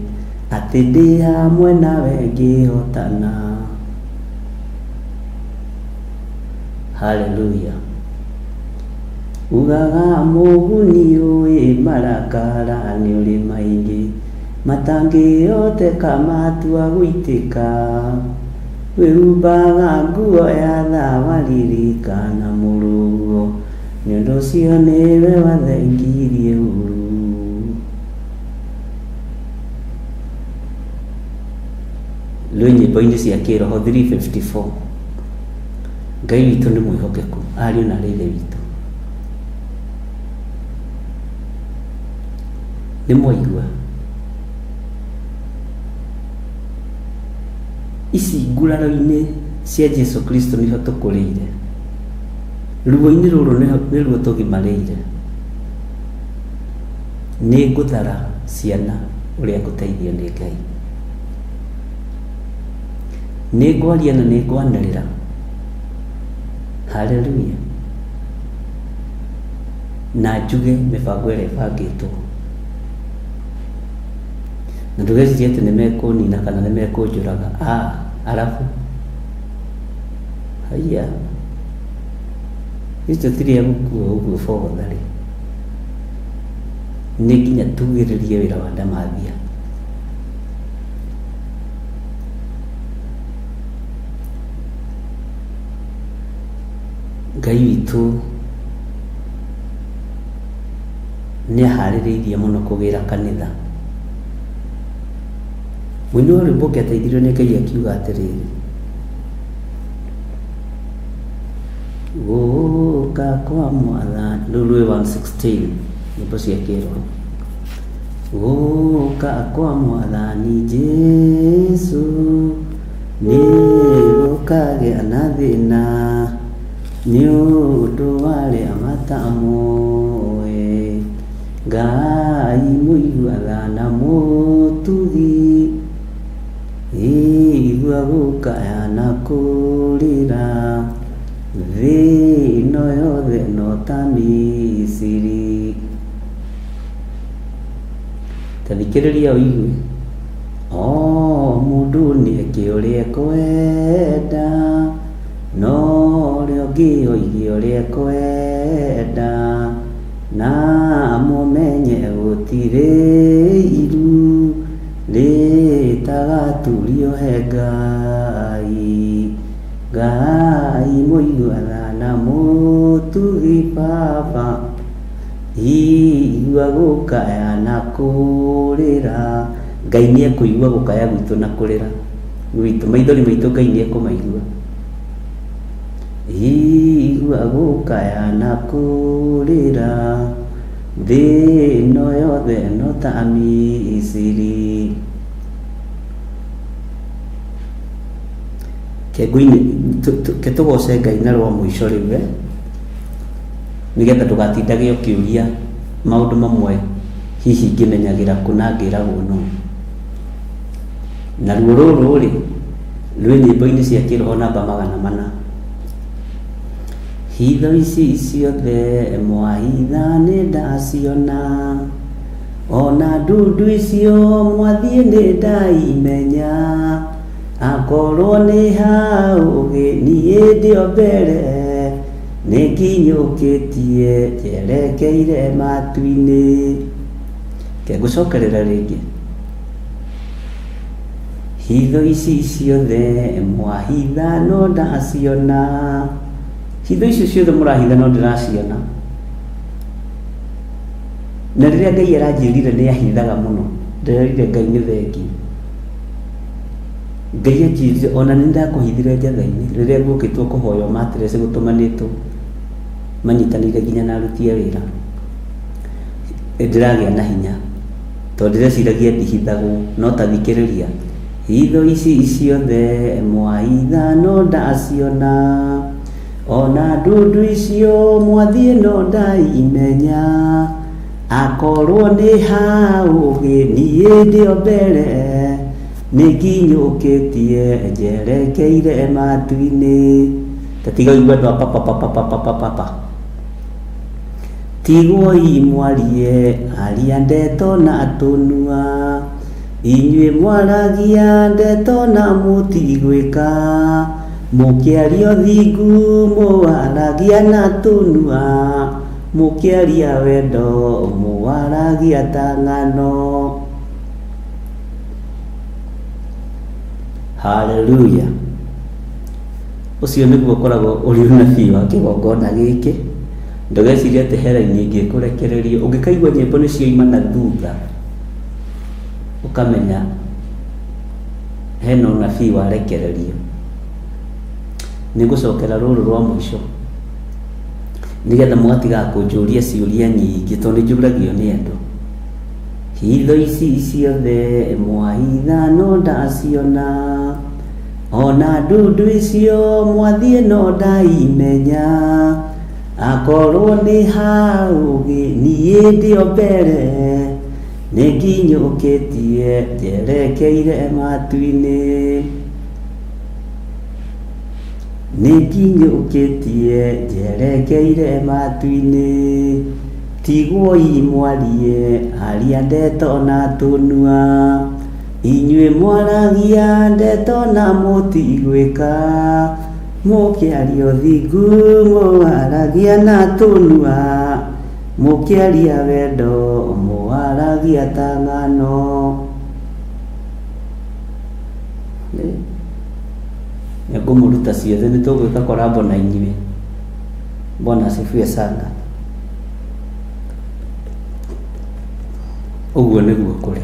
atĩ ndĩ hamwe nawe ngĩhotana. Haleluya. Ugaga mũguni ũĩ marakara nĩ ũrĩ maingĩ, matangĩhoteka matua gũitĩka. Wĩhumbaga nguo ya tha waririkana mũrũguo, nĩ ũndũ ũcio nĩwe wathengirie ũru. Rwĩ nyĩmbo-inĩ cia kĩroho 354. Ngai witũ nĩ mwĩhokeku, ariũ na aarĩ a Ithe witũ. Nĩ mwaigua? Ici nguraro-inĩ cia Jesu Kristo nĩho tũkũrĩire. Ruo-inĩ rũrũ nĩruo tũgimarĩire. Nĩ ngũthara ciana ũrĩa ngũteithio nĩ Ngai. Nĩ ngwaria na nĩ ngwanĩrĩra. Haleluya. Na njuge mĩbango ĩrĩa ĩbangĩtwo. Na ndũgecirie atĩ nĩ mekũnina kana nĩ mekũnjũraga. Ah, arabu. Haiya. Ithuĩ tũtirĩ a gũkua ũguo bogotharĩ. Nĩ nginya tugĩrĩrie wĩra wa ndamathia. Ngai witũ nĩ aharĩrĩirie mũno kũgĩra kanitha. Mũini wa rwĩmbo ũngĩ ateithirio nĩ Ngai akiuga atĩrĩrĩ, gũka kwa mwathani, rũu rwĩ 116 nyĩmbo cia kĩroho. Gũka kwa mwathani Jesu nĩ gũkagĩa na thĩna, nĩ ũndũ wa arĩa matamũĩ. Ngai mũigua tha na mũtugi, igua gũkaya na kũrĩra, thĩ ĩno yothe no ta Misiri. Ta thikĩrĩria ũigue. O mũndũ nĩeke ũrĩa ekwenda, no ũrĩa ũngĩ oige ũrĩa ekwenda, na mũmenye gũtirĩ iru rĩtagaturio he Ngai. Ngai mũigua tha na mũtugi Baba, Igua gũkaya na kũrĩra. Ngai nĩ ekũigua gũkaya gwitũ na kũrĩra gwitũ. Maithori maitũ Ngai nĩ ekũmaigua. Igua gũkaya na kũrĩra. Thĩ ĩno yothe no ta Misiri. Ke tũgoce Ngai na rwa mũico rĩu eh? Nĩgetha ndũgatindage ũkĩũria maũndũ mamwe hihi ngĩmenyagĩra kũ na ngĩragwo nũ. Naruo rũrũ rĩ, rwĩ nyĩmbo-inĩ cia kĩroho namba 400. Hitho ici ciothe mwahitha nĩ ndaciona, ona ndundu icio mwathiĩ nĩ ndaimenya, akorwo nĩ ha ũgĩ niĩ ndĩ o mbere. Nĩnginyũkĩtie njerekeire matu-inĩ. Reke ngũcokerere rĩngĩ. Hitho ici ciothe mwahitha no ndaciona. Hitho icio ciothe mũrahitha no ndĩraciona. Na rĩrĩa Ngai aranjĩrire nĩ ahithaga mũno, ndĩrerire Ngai nĩ thengiũ. Ngai anjĩrire ona nĩ ndakũhithire njatha-inĩ rĩrĩa guokĩtwo kũhoywo mattress gũtũmanĩtwo manyitanĩire nginya na aruti a wĩra. Ndĩragĩa na hinya tondũ ndĩreciragia ndihithagwo no ta thikĩrĩria hitho ici ciothe mwahitha no ndaciona ona ndundu icio mwathiĩ no ndaimenya akorwo nĩ ha ũgĩ niĩ ndĩ o mbere Nĩnginyũkĩtie njerekeire matu-inĩ. Ta tiga ũigue andũ a papa papa papa papa papa. Tigwoi mwarie aria ndeto na tũnua. Inyuĩ mwaragia ndeto na mũtigwĩka. Mũkĩaria ũthingu mũwaragia na tũnua. Mũkĩaria wendo mũwaragia ta ng'ano. Haleluya! Ũcio nĩguo ũkoragwo ũrĩ ũnabii wa kĩgongona gĩkĩ. Ndũgecirie atĩ he raini ĩngĩ ĩkũrekererio. Ũngĩkaigua nyĩmbo nĩ cioima na thutha, ũkamenya hena ũnabii warekererio. Nĩ ngũcokera rũrũ rwa mũico, nĩgetha mũgatigaga kũnjũria ciũria nyingĩ tondũ nĩ njũragio nĩ andũ. Hitho ici ciothe mwahitha no ndaciona, ona ndundu icio mwathiĩ no ndaimenya, akorwo nĩ ha ũgĩ niĩ ndĩ o mbere, nĩnginyũkĩtie njerekeire matu-inĩ. Nĩnginyũkĩtie njerekeire matu-inĩ. Tigwoi mwarie, aria ndeto na tũnua. Inyuĩ mwaragia ndeto na mũtigwĩka. Mũkĩaria ũthingu mũwaragia na tũnua. Mũkĩaria wendo mũwaragia ta ng'ano. Nĩngũmũruta ciothe, nĩtũgwĩka korambo na inyuĩ. Bwana asifiwe sana. Ũguo nĩguo kũrĩ.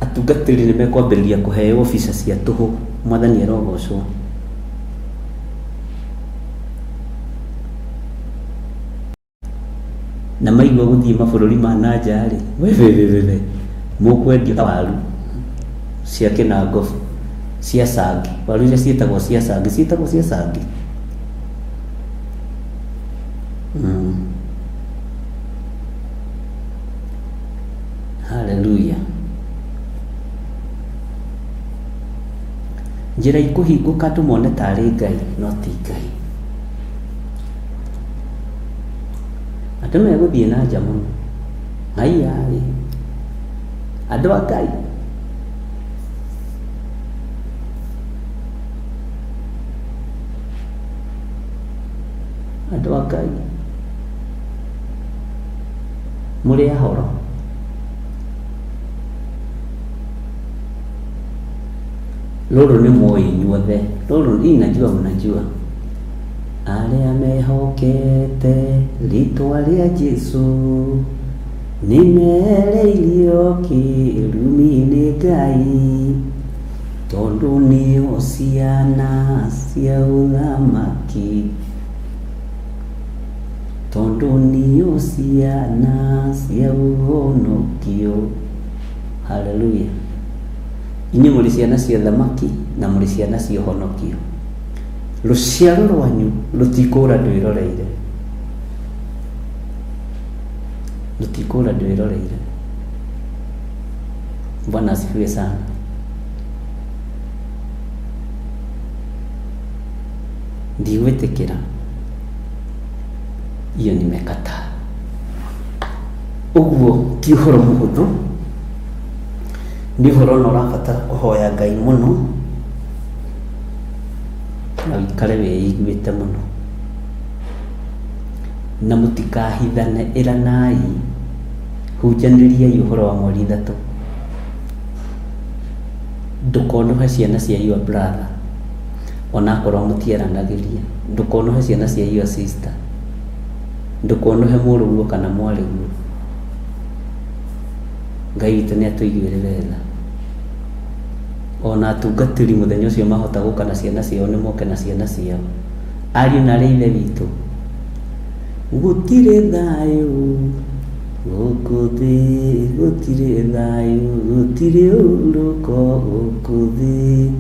Atungatĩri nĩ mekwambĩrĩria kũheo visa cia tũhũ. Mwathani arogocwo. Na maigua gũthiĩ mabũrũri ma na nja-rĩ, wewewewee, mũkwendio ta waru cia kĩnangobu, cia cangi, waru iria ciĩtagwo cia cangi, ciĩtagwo cia cangi? Hallelujah. Njĩra ikũhingũka andũ mone tarĩ Ngai, no ti Ngai. Andũ megũthiĩ na nja mũno. Haiya-ĩ, andũ a Ngai. Andũ a Ngai, mũrĩ ahoro. Rũrũ nĩ mũĩ inyuothe, rũrũ hii najua mnajua. Arĩa mehokete rĩtwa rĩa Jesũ nĩ mereirio kĩrumi nĩ Ngai, tondũ nĩo ciana cia ũthamaki, tondũ nĩo ciana cia ũhonokio. Haleluya. Inyuĩ mũrĩ ciana cia ũthamaki na mũrĩ ciana cia ũhonokio. Rũciaro rwanyu rũtikũra ndwĩroreire. Rũtikũra ndwĩroreire. Bwana asifiwe sana. Ndigwĩtĩkĩra. Hiyo nimekataa. Ũguo ti ũhoro mũhũthũ, nĩ ũhoro na ũrabatara kũhoya Ngai mũno, na ũikare wĩiguĩte mũno. Na mũtikahithane, ĩranai, hunjanĩriai ũhoro wa mweri ithatũ. Ndũkonohe ciana cia your brother, onakorwo mũtiaranagĩria. Ndũkonohe ciana cia your sister. Ndũkonohe mũrũguo kana mwarĩguo. Ngai witũ nĩ atũiguĩrĩre tha. Ona atungatĩri mũthenya ũcio mahota gũka na ciana ciao nĩ moke na ciana ciao. Ariũ na arĩ ithe witũ, gũtirĩ thayũ gũkũ thĩ, gũtirĩ thayũ, gũtirĩ ũhurũko gũkũ thĩ,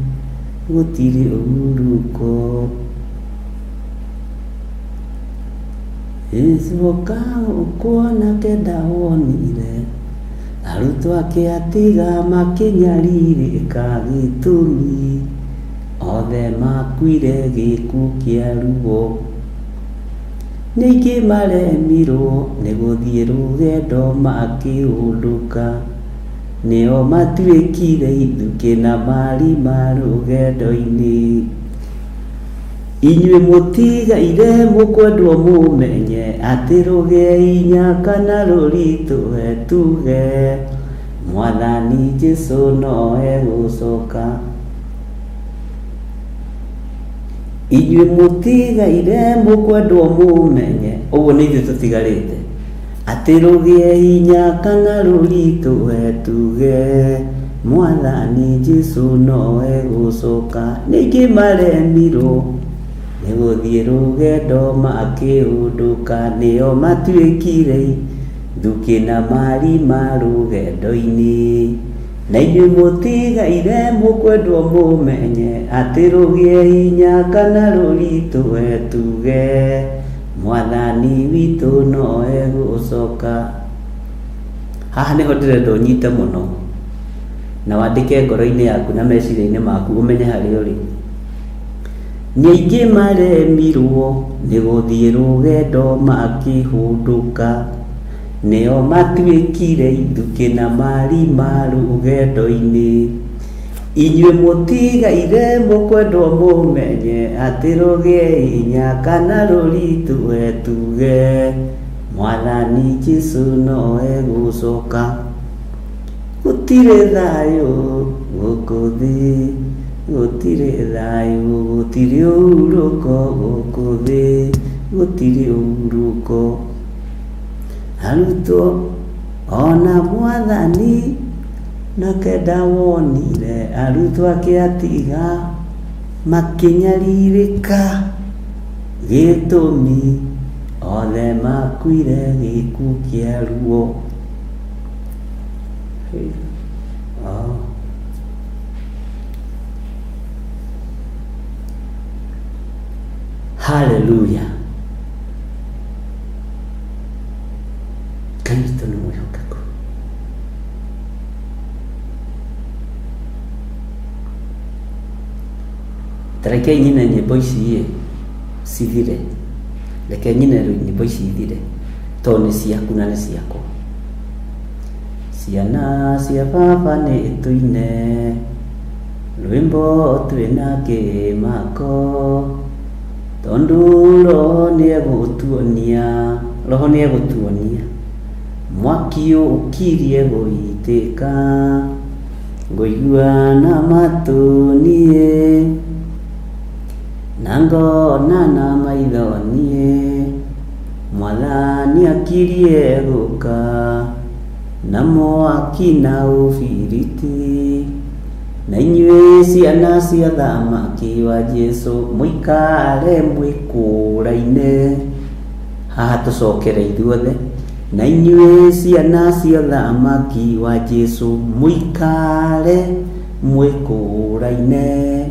gũtirĩ ũhurũko. Ĩcoka kuona kenda wonire arutwo ake atiga makĩnyarirĩka gĩtũmi othe makuire gĩkuũ kĩa ruo. Nĩ aingĩ maremirwo nĩ gũthiĩ rũgendo makĩũndũka, nĩo matuĩkire ithukĩ na marima rũgendo-inĩ. Inyuĩ mũtigaire mũkwendwo mũmenye atĩ rũgĩe inya kana rũritũhe tuge Mwathani Jesũ no egũcoka. Inyuĩ mũtigaire mũkwendwo mũmenye, ũguo nĩ ithuĩ tũtigarĩte, atĩ rũgĩe hinya kana rũritũhe tuge Mwathani Jesũ no egũcoka. Nĩ aingĩ maremirwo nĩ gũthiĩ rũgendo makĩũndũka, nĩo matuĩkire ithukĩ na marima rũgendo-inĩ. Na inyuĩ mũtigaire mũkwendwo mũmenye atĩ rũgĩe hinya kana rũritũhe tuge Mwathani witũ no egũcoka. Haha nĩho ndĩrenda ũnyite mũno na wandĩke ngoro-inĩ yaku na meciria-inĩ maku ũmenye harĩa ũrĩ. Nĩ aingĩ maremirwo nĩ gũthiĩ rũgendo makĩhũndũka, nĩo matuĩkire ithukĩ na marima rũgendo-inĩ. Inyuĩ mũtigaire mũkwendwo mũmenye atĩ rũgĩe hinya kana rũritũhe tuge Mwathani Jesũ no egũcoka. Gũtirĩ thayũ gũkũ thĩ, gũtirĩ thayũ, gũtirĩ ũhurũko gũkũ thĩ, gũtirĩ ũhurũko. Arutwo ona Mwathani na kenda wonire arutwo ake atiga makĩnyarirĩka gĩtũmi othe makuire gĩkuũ kĩa ruo. Oh. Haleluya. Ngai witũ nĩ mwĩhokeku. Ta rekei nyine nyĩmbo ici ĩ cithire, reke nyine nyĩmbo ici ithire. Tondũ nĩ ciaku na nĩ ciakwa. Ciana cia baba nĩ tũine rwĩmbo twĩna kĩmako, tondũ Roho nĩegũtuonia, Roho nĩegũtuonia mwaki ũkirie gũitĩka, ngũigua na matũ niĩ na ngona na maitho niĩ, Mwathani akirie gũka na mwaki na ũbiriti. Na inyuĩ ciana cia thamaki wa Jesu mũikare mwĩkũraine. Haha tũcokere ithuothe. Na inyuĩ ciana cia thamaki wa Jesu mũikare mwĩkũraine.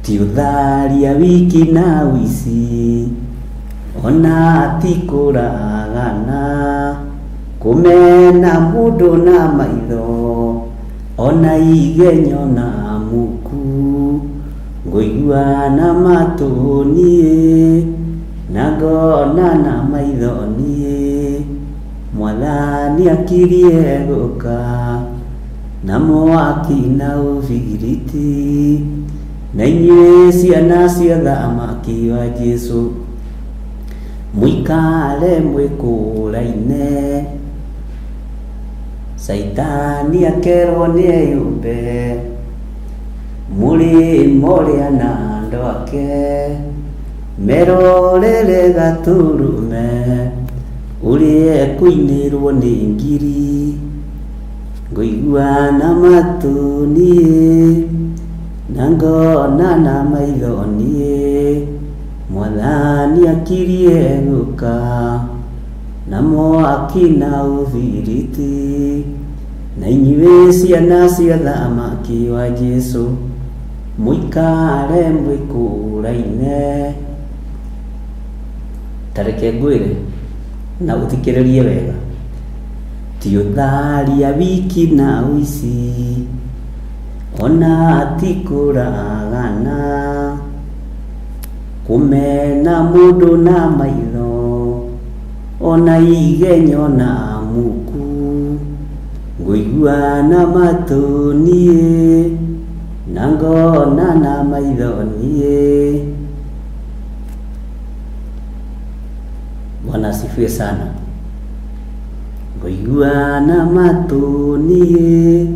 Ti ũtharia wiki na ũici, ona ti kũragana, kũmena mũndũ na maitho, ona igenyo na muku, ngũigua na matũ niĩ, na ngona na maitho niĩ, Mwathani akirie gũka na mwaki na ũbiriti. Na inyuĩ ciana cia thamaki wa Jesu mũikare mwĩkũraine. Caitani akerwo nĩeyũmbe mũrĩmo ũrĩa na andũ ake, merorere gatũrũme ũrĩa ekũinĩrwo nĩ ngiri. Ngũigua na matũ niĩ na ngona na maitho niĩ, Mwathani akirie gũka na mwaki na ũbiriti. Na inyuĩ ciana cia thamaki wa Jesu mũikare mwĩkũraine. Ta reke ngwĩre na ũthikĩrĩrie wega, ti ũtharia wiki na ũici, ona ti kũragana, kũmena mũndũ na maitho, ona igenyo na muku, ngũigua na matũ niĩ na ngona na maitho niĩ. Bwana asifiwe sana. Ngũigua na matũ niĩ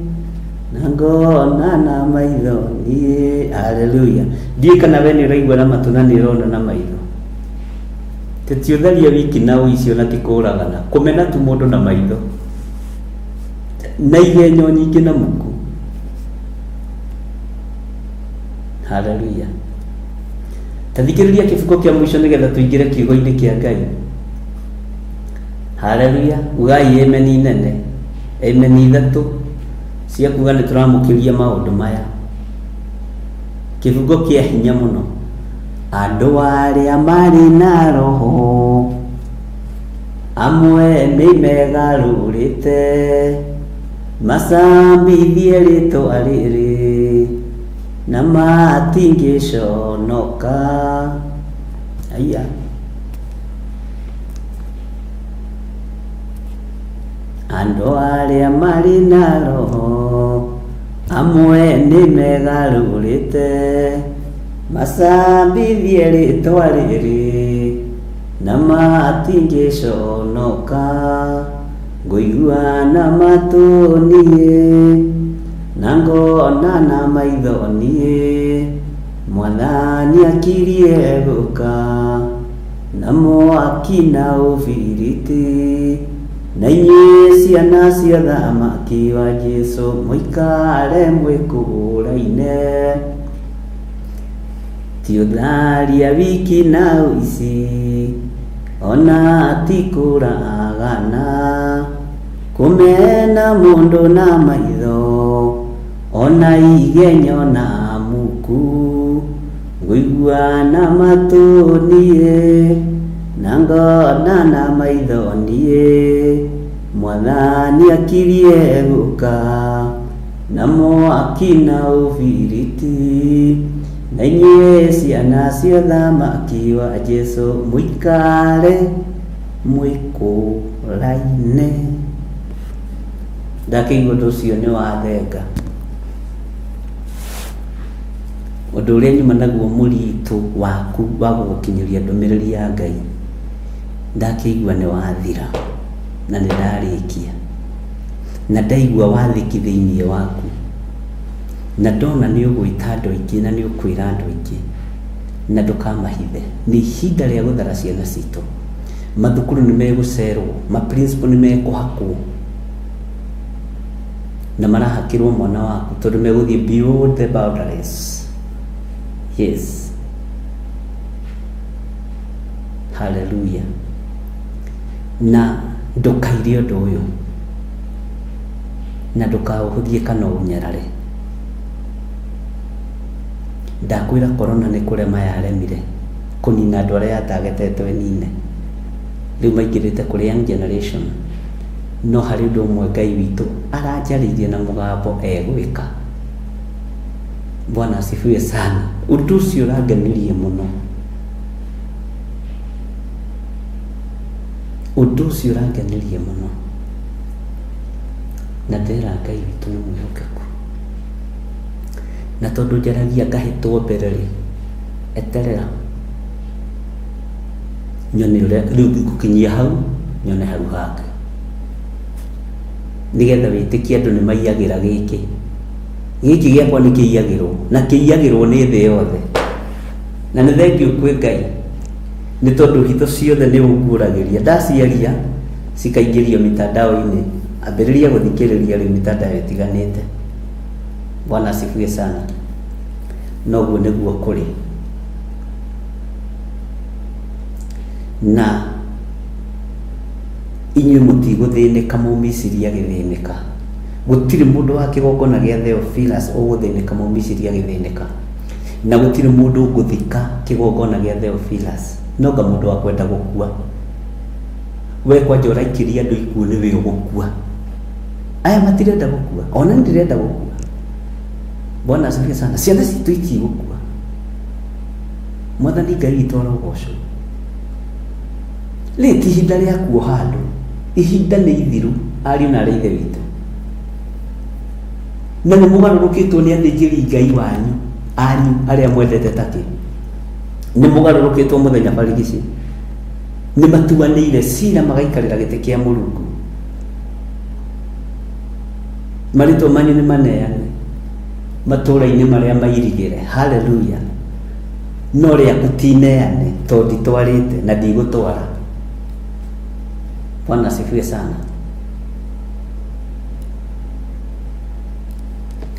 na ngona na maitho niĩ. Haleluya. Ndiũĩ kana we nĩ ũraigua na matũ na nĩ ũrona na maitho. Ti ũtharia wiki na ũici ona ti kũragana, kũmena tu mũndũ na maitho na igenyo nyingĩ na muku. Haleluya. Ta thikĩrĩria kĩbuko kĩa mũico nĩgetha tũingĩre kiugo-inĩ kĩa Ngai. Haleluya. Ugai ameni nene, ameni ithatũ cia kuga nĩ tũramũkĩria maũndũ maya. Kĩbungo kĩa hinya mũno. Andũ arĩa marĩ na roho amwe nĩ megarũrĩte, macambithie rĩtwa rĩrĩ na matingĩconoka. Aya. Andũ arĩa marĩ na roho amwe nĩ megarũrĩte, macambithie rĩtwa rĩrĩ na matingĩconoka. Ngũigua na matũ niĩ na ngona na maitho niĩ, Mwathani akirie gũka na mwaki na ũbiriti. Na inyuĩ ciana cia thamaki wa Jesu mũikare mwĩkũraine. Ti ũtharia wiki na ũici, ona ti kũragana, kũmena mũndũ na maitho, ona igenyo na muku, ngũigua na matũ niĩ na ngona na maitho niĩ, Mwathani akirie gũka na mwaki na ũbiriti. Na inyuĩ ciana cia thamaki wa Jesu mũikare Mwĩkũraine. Ndakĩigua ũndũ ũcio nĩ wathenga. Ũndũ ũrĩa nyuma naguo mũritũ waku wa gũgũkinyĩria ndũmĩrĩri ya Ngai, ndakĩigua nĩ wathira na nĩ ndarĩkia. Na ndaigua wathĩki thĩinĩ waku, na ndona nĩ ũgwĩta andũ aingĩ na nĩ ũkwĩra andũ aingĩ, na ndũkamahithe. Nĩ ihinda rĩa gũthara ciana citũ. Mathukuru nĩ megũcerwo, ma principal nĩ mekũhakwo, na marahakĩrwo mwana waku tondũ megũthiĩ beyond the boundaries. Yes. Hallelujah. Na ndũkaire ũndũ ũyũ, na ndũkaũhũthie kana ũũnyarare. Ndakwĩra corona nĩ kũrema yaremire kũnina andũ arĩa yatagetetwo ĩnine. Rĩu maingĩrĩte kũrĩ young generation. No harĩ ũndũ ũmwe Ngai witũ aranjarĩirie na mũgambo egwĩka. Bwana asifiwe sana. Ũndũ ũcio ũrangenirie mũno. Ũndũ ũcio ũrangenirie mũno. Na ndĩrera Ngai witũ nĩ mwĩhokeku. Na tondũ njaragia ngahĩtwo mbere rĩ, eterera nyone ũrĩa rĩu ngũkinyia hau, nyone hau hangĩ. Nĩgetha wĩtĩkie andũ nĩ maiyagĩra gĩkĩ. Gĩkĩ gĩakwa nĩ kĩiyagĩrwo, na kĩiyagĩrwo nĩ thĩ yothe. Na nĩ thengiũ kwĩ Ngai, nĩ tondũ hitho ciothe nĩ ũnguũragĩria. Ndaciaria, cikaingĩrio mitandao-inĩ. Ambĩrĩria gũthikĩrĩria rĩu mitandao ĩtiganĩte. Bwana asifiwe sana. Noguo nĩguo kũrĩ. Na inyuĩ mũtigũthĩnĩka Mũmisiri agĩthĩnĩka. Gũtirĩ mũndũ wa kĩgongona gĩa Theophilus ũgũthĩnĩka Mũmisiri agĩthĩnĩka. Na gũtirĩ mũndũ ũgũthika kĩgongona gĩa Theophilus. No nga mũndũ wa kwenda gũkua. We kwanja ũraikĩria andũ ikuũ nĩwe ũgũkua. Aya matirenda gũkua. Ona niĩ ndirenda gũkua. Bwana asifiwe sana. Ciana citũ itigũkua. Mwathani Ngai witũ arogocwo. Rĩrĩ ti ihinda rĩa kuoha andũ. Ihinda nĩ ithiru ariũ na arĩ ithe witũ. Na nĩ mũgarũrũkĩtwo nĩ athĩnjĩri Ngai wanyu anyu arĩa mwendete takĩ. Nĩ mũgarũrũkĩtwo mũthenya barigici. Nĩ matuanĩire cira magaikarĩra gĩtĩ kĩa Mũrungu. Marĩtwa manyu nĩ maneane matũũra-inĩ marĩa mairigĩre. Haleluya. No rĩaku ti neane tondũ nditwarĩte na ndigũtwara. Bwana asifiwe sana.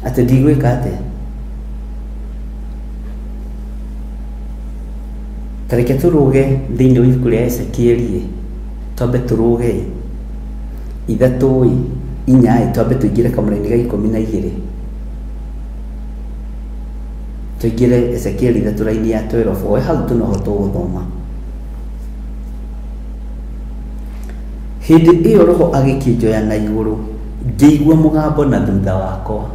Atĩ ndigwĩka atĩa? Ta reke tũrũge thĩinĩ wa ibuku rĩa Ezekieli twambe tũrũge ithatũ ĩ, inya ĩ, twambe tũingĩre kamũraini ga 12. Tũingĩre Ezekieli 3 raini ya 12, o hau tu noho tũgũthoma. Hĩndĩ ĩyo Roho agĩkĩnjoya na igũrũ, ngĩigua mũgambo na thutha wakwa.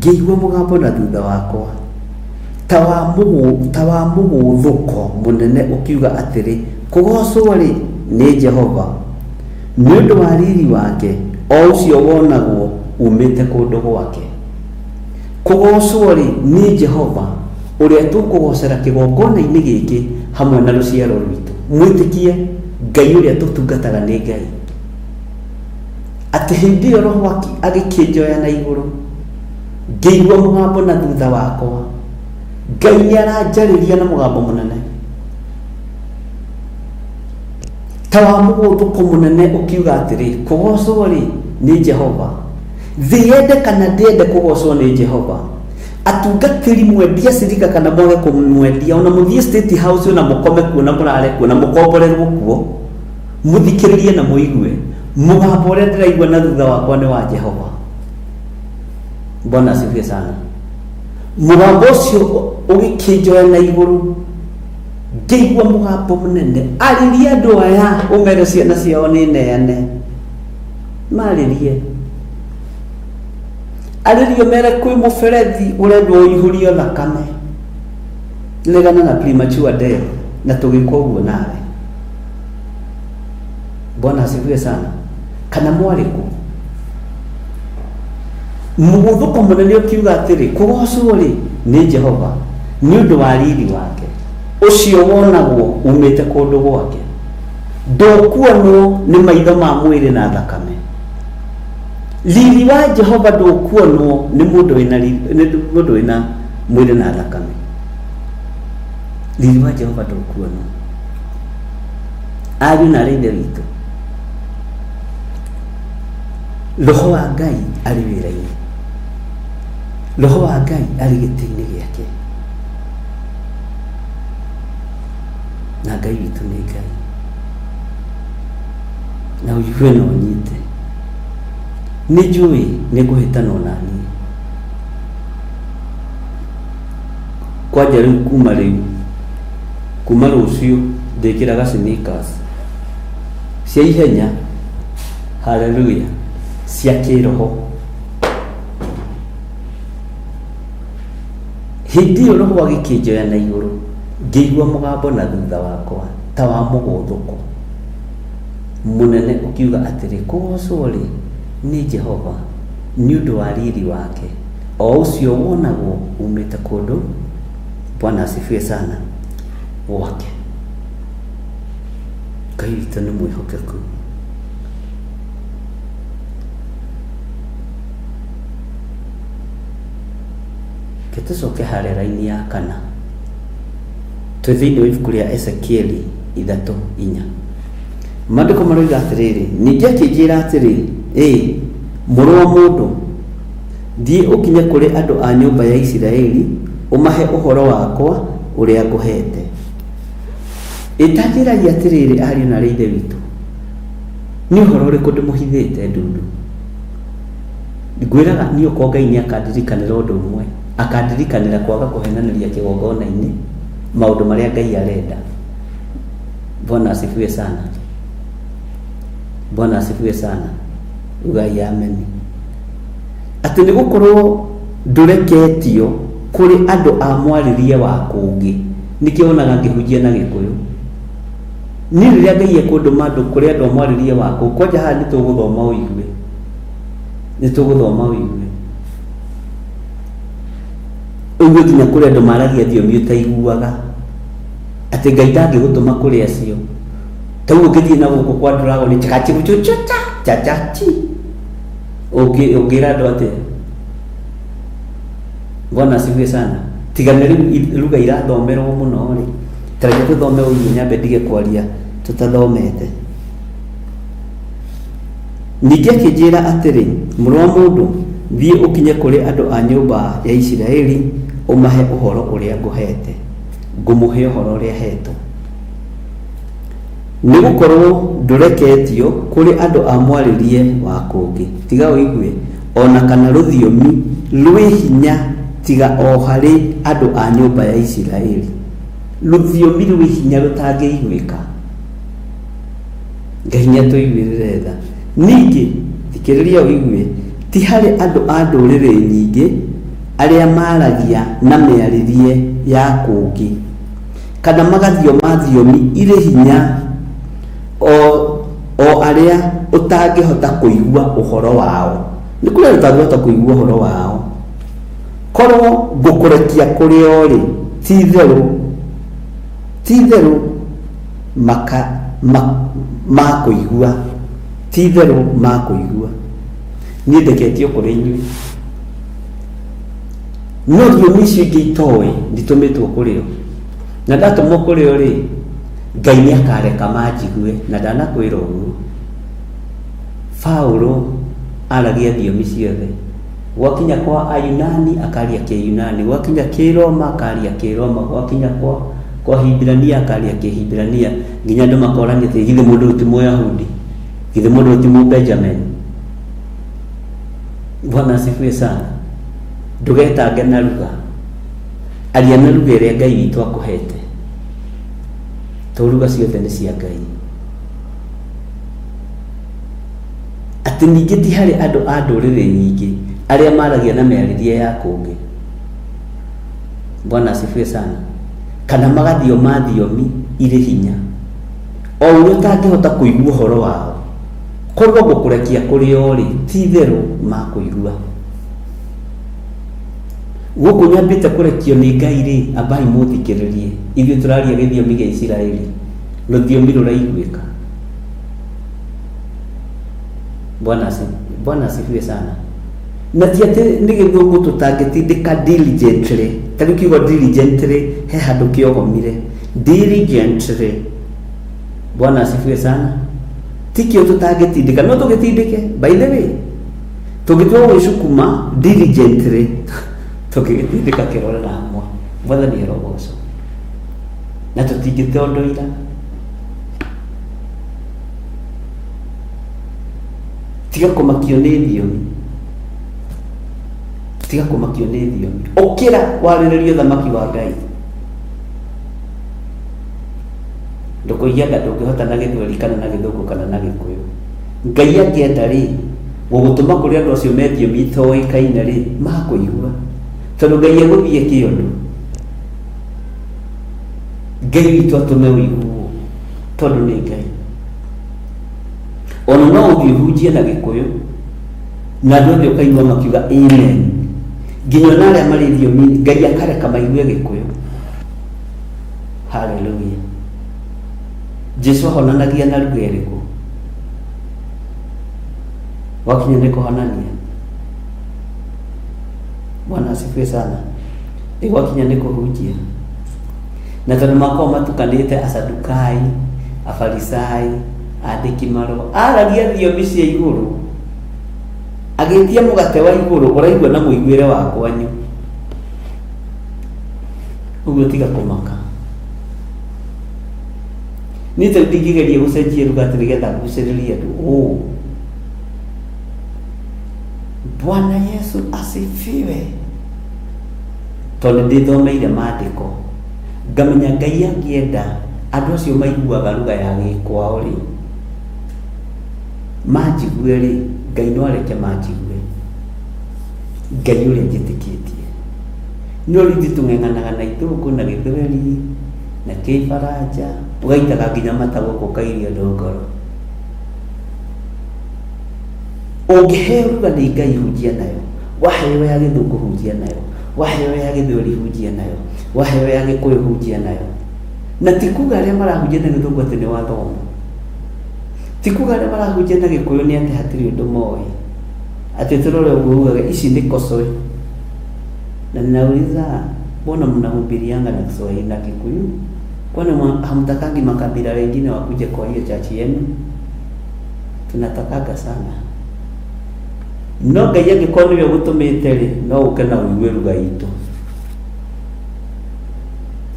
Ngĩigua mũgambo na thutha wakwa ta wa mũgũ, ta wa mũgũthũko mũnene ũkiuga atĩrĩ, Kũgoocwo-rĩ, nĩ Jehova, nĩ ũndũ wa riri wake, o ũcio wonagwo uumĩte kũndũ gwake. Kũgoocwo-rĩ, nĩ Jehova, ũrĩa tũkũgoocera kĩgongona-inĩ gĩkĩ hamwe na rũciaro rwitũ. Mwĩtĩkie Ngai ũrĩa tũtungataga nĩ Ngai. Atĩ hĩndĩ ĩyo Roho agĩkĩnjoya na igũrũ, ngĩigua mũgambo na thutha wakwa. Ngai nĩ aranjarĩria na mũgambo mũnene ta wa mũgũthũko mũnene ũkiuga atĩrĩ, kũgocwo-rĩ nĩ Jehova. Thĩ yende kana ndĩende kũgocwo nĩ Jehova. Atungatĩri mwendia cirika kana mwage kũmwendia, ona mũthiĩ State House ona mũkome kuo na mũrare kuo na mũkomborerwo kuo, mũthikĩrĩrie na mũigue mũgambo ũrĩa ndĩraigua na thutha wakwa nĩ wa Jehova. Bwana asifiwe sana. Mũgambo ũcio ũgĩkĩnjoya na igũrũ, ngĩigua mũgambo mũnene, arĩria andũ aya ũmere ciana ciao nĩ neane. Marĩrie, arĩrie ũmere kwĩ mũberethi ũrendwo ũihũrio thakame. Regana na premature death na tũgĩkwo ũguo nawe. Bwana asifiwe sana. Kana mwarĩ kũ? Mũgũthũko mũnene ũkiuga atĩrĩ, kũgocwo rĩ nĩ Jehova nĩ ũndũ wa riri wake ũcio wonagwo umĩte kũndũ gwake. Ndũkuonwo nĩ maitho ma mwĩrĩ na thakame. Riri wa Jehova ndũkuonwo nĩ mũndũ wĩna nĩ mũndũ wĩna mwĩrĩ na thakame. Riri wa Jehova ndũkuonwo. Ariũ na arĩ ithe witũ, Roho wa Ngai arĩ wĩra-inĩ, Roho wa Ngai arĩ gĩtĩ-inĩ gĩake, na Ngai witũ nĩ Ngai, na ũigue na ũnyite. Nĩ njũĩ nĩ ngũhĩtana ona niĩ, kwanja rĩu kuma rĩu, kuma rũciũ ndĩkĩraga sneakers cia ihenya. Haleluya, cia kĩroho. Hĩndĩ ĩyo roho agĩkĩnjoya na igũrũ, ngĩigua mũgambo na thutha wakwa ta wa mũgũthũko mũnene ũkiuga atĩrĩ, kũgoocwo-rĩ, nĩ Jehova nĩ ũndũ wa riri wake, o ũcio wonagwo uumĩte kũndũ, Bwana asifiwe sana, gwake. Ngai witũ nĩ mwĩhokeku. Reke tũcoke harĩa raini ya kana. Twĩ thĩinĩ wa ibuku rĩa Ezekieli 3:4. Maandĩko maroiga atĩrĩrĩ, ningĩ akĩnjĩra atĩrĩ, ĩ mũrũ wa mũndũ, thiĩ ũkinye kũrĩ andũ a nyũmba ya Isiraeli, ũmahe ũhoro wakwa ũrĩa ngũheete. Ĩtanjĩrai atĩrĩrĩ, ariũ na aarĩ a Ithe witũ, nĩ ũhoro ũrĩkũ ndĩmũhithĩte ndundu? Ngwĩraga niĩ okorwo Ngai nĩ akandirikanĩra ũndũ ũmwe, akandirikanĩra kwaga kũhenanĩria kĩgongona-inĩ maũndũ marĩa Ngai arenda. Bwana asifiwe sana. Bwana asifiwe sana. Ugai ameni. Atĩ nĩ gũkorwo ndũreketio kũrĩ andũ a mwarĩrie wa kũngĩ. Nĩkĩo wonaga ngĩhunjia na Gĩkũyũ. Niĩ rĩrĩa Ngai ekũndũma andũ kũrĩ andũ a mwarĩrie wa kũu, kwanja haha nĩ tũgũthoma ũigue. Nĩ tũgũthoma ũigue. Ũigue nginya kũrĩ andũ maragia thiomi ũtaiguaga. Atĩ Ngai ndangĩgũtũma kũrĩ acio. Ta ũguo ũngĩthiĩ na gũkũ kwa Dragon, chakachibuchuchucha chachachi. Ũngĩra andũ atĩa? Bwana asifiwe sana. Tiga nĩ rĩu lugha irathomerwo mũno rĩ, ta reke tũthome ũigue nyambe ndige kwaria tũtathomete. Ningĩ akĩnjĩra atĩrĩ, mũrũ wa mũndũ, thiĩ ũkinye kũrĩ andũ a nyũmba ya Isiraeli ũmahe ũhoro ũrĩa ngũheete. Ngũmũhe ũhoro ũrĩa heetwo. Nĩ gũkorwo ndũreketio kũrĩ andũ a mwarĩrie wa kũngĩ, tiga ũigue, o na kana rũthiomi rwĩ hinya tiga o harĩ andũ a nyũmba ya Isiraeli. Rũthiomi rwĩ hinya rũtangĩiguĩka. Ngai nĩatũiguĩrĩre tha. Ningĩ, thikĩrĩria ũigue, ti harĩ andũ a ndũrĩrĩ nyingĩ arĩa maaragia na mĩarĩrie ya kũngĩ, kana magathioma thiomi irĩ hinya, o, o arĩa ũtangĩhota kũigua ũhoro wao. Nĩ kũrĩ andũ ũtangĩhota kũigua ũhoro wao. Korwo ngũkũrekia kũrĩ o-rĩ, ti-itherũ, ti-itherũ maka, ma, makũigua, ti-itherũ makũigua. Niĩ ndeketio kũrĩ inyuĩ. No thiomi icio ingĩ itoĩ nditũmĩtwo kũrĩ o. Na ndatũmwo kũrĩ o rĩ, Ngai nĩ akareka manjigue na ndanakwĩra ũguo. Paulo aragia thiomi ciothe. Gwakinya kwa Ayunani akaria Kĩyunani, gwakinya Kĩroma akaria Kĩroma, gwakinya kwa kwa Hibirania akaria Kĩhibirania, nginya andũ makorania atĩ githĩ mũndũ ũyũ ti Mũyahudi, githĩ mũndũ ũyũ ti Mũbenjamin. Bwana asifiwe sana. Ndũgetange na lugha, aria na lugha ĩrĩa Ngai witũ akũhete, to lugha ciothe nĩ cia Ngai. Atĩ ningĩ ti harĩ andũ a ndũrĩrĩ nyingĩ arĩa maragia na mĩarĩrie ya kũngĩ. Bwana asifiwe sana. Kana magathioma thiomi irĩ hinya o ũrĩa ũtangĩhota kũigua ũhoro wao. Korwo ngũkũrekia kũrĩ o rĩ, ti itherũ makũigua. Gũkũ nyambĩte kũrekio nĩ Ngai rĩ, ambai mũthikĩrĩrie. Ithuĩ tũraria gĩthiomi gĩa Isiraeli, rũthiomi rũraiguĩka. Bwana Bwana asifiwe sana. Na ti atĩ nĩ gĩthũngũ tũtangĩtindĩka diligently. Ta rĩu kiugo diligently he handũ kĩogomire. Diligently. Bwana asifiwe sana. Ti kĩo tũtangĩtindĩka, no tũgĩtindĩke. By the way, tũngĩtua gũgĩcukuma diligently, tũngĩgĩtindĩka kĩrore na hamwe. Mwathani arogocwo. Na tũtingĩtondoira. Tiga kũmakio nĩ thiomi. Tiga kũmakio nĩ thiomi. Ũkĩra warĩrĩrie ũthamaki wa Ngai. Ndũkoige anga ndũngĩhota na gĩthweri kana na gĩthũngũ kana na gĩkũyũ. Ngai angĩenda rĩ, gũgũtũma kũrĩ andũ acio me thiomi itoĩkaine rĩ, makũigua. Tondũ Ngai egũthiĩ kĩũndũ. Ngai witũ atũme ũiguo tondũ nĩ Ngai. Ona no ũthiĩ ũhunjie na gĩkũyũ na andũ othe ũkaigua makiuga amen. Nginya ona arĩa marĩ thiomi Ngai akareka maigue gĩkũyũ. Haleluya. Jesu ahonanagia na ruga ĩrĩkũ? Gwakinya nĩ kũhonania. Bwana asifiwe sana. Ĩ gwakinya nĩ kũhunjia. Na tondũ makoragwo matukanĩte Asadukai, Afarisai, andĩki marũa, aragia thiomi cia igũrũ, agĩtia mũgate wa igũrũ, ũraigua na mũiguĩre wa kwanyu. Ũguo tiga kũmaka. Niĩ ta rĩu ndingĩgeria gũcenjia ruga atĩ nĩgetha ngucĩrĩrie andũ. Ũũ. Bwana Yesu asifiwe. Tondũ nĩ ndĩthomeire maandĩko, ngamenya Ngai angĩenda andũ acio maiguaga ruga ya gĩkwao rĩ, manjigue rĩ, Ngai no areke manjigue. Ngai ũrĩa njĩtĩkĩtie. No rĩu ithuĩ tũng'eng'anaga na ithũngũ na gĩthweri na kĩbaranja, ũgaitaga nginya mata gũkũ ũkairia andũ ngoro. Ũngĩheo ruga nĩ Ngai hunjia nayo, waheo ya gĩthũngũ hunjia nayo, waheo ya gĩthweri hunjia nayo, waheo ya gĩkũyũ hunjia nayo. Na ti kuga arĩa marahunjia na gĩthũngũ atĩ nĩ wathomo. Ti kuga arĩa marahunjia na gĩkũyũ nĩ atĩ hatirĩ ũndũ moĩ. Atĩ tũrore ũguo ugage ici nĩ kocoĩ. Na ninauliza mbona mnahubirianga na Kiswahili na Kikuyu? Kwani hamtakangi makabila wengine wakuje kwa hiyo church yenu? Tunatakaga sana. No Ngai angĩkorwo nĩwe ũgũtũmĩte rĩ, no ũke na ũigue lugha itũ.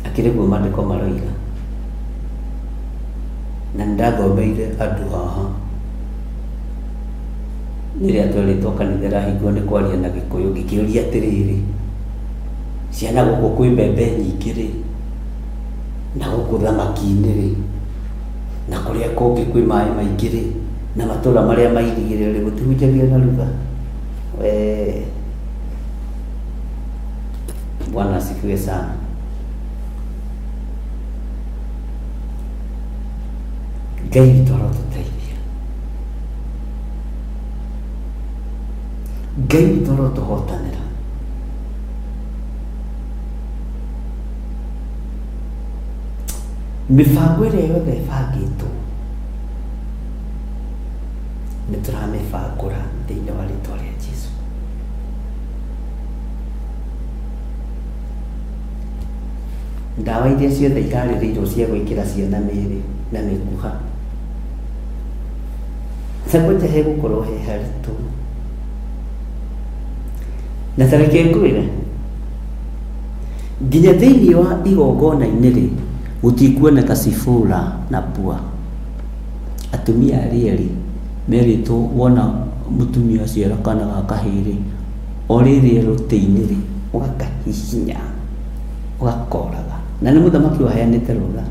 Akĩrĩ guo maandĩko maroiga. Na nĩndathomeire andũ haha rĩrĩa twerĩtwo kanitha ĩrahingwo nĩ kwaria na gĩkũyũ, ngĩkĩũria atĩrĩrĩ, ciana gũkũ kwĩ mbembe nyingĩ rĩ, na gũkũ thamaki-inĩ rĩ, na kũrĩa kũngĩ kwĩ maĩ maingĩ rĩ, na matũra marĩa mairigĩre rĩ, gũtihunjagio na lugha? Wee. Bwana asifiwe sana. Ngai witũ arotũteithia. Ngai witũ arotũhotanĩra. Mĩbango ĩrĩa yothe ĩbangĩtwo nĩ tũramĩbangũra thĩinĩ wa rĩtwa rĩa Jesu. Ndawa iria ciothe iharĩrĩirwo cia gwĩkĩra ciana mĩĩrĩ na mĩkuha. Ngoja hegũkorwo he haritũ. Na ta reke ngwĩre, nginya thĩinĩ wa igongona-inĩ rĩ, gũtikuoneka Sifura na Pua. Atumia arĩa erĩ merĩtwo wona mũtumia aciara kana ga kahĩĩ rĩ, o rĩrĩ rũtĩ-inĩ rĩ, ũgakahihinya, ũgakoraga. Na nĩ mũthamaki waheanĩte rũtha.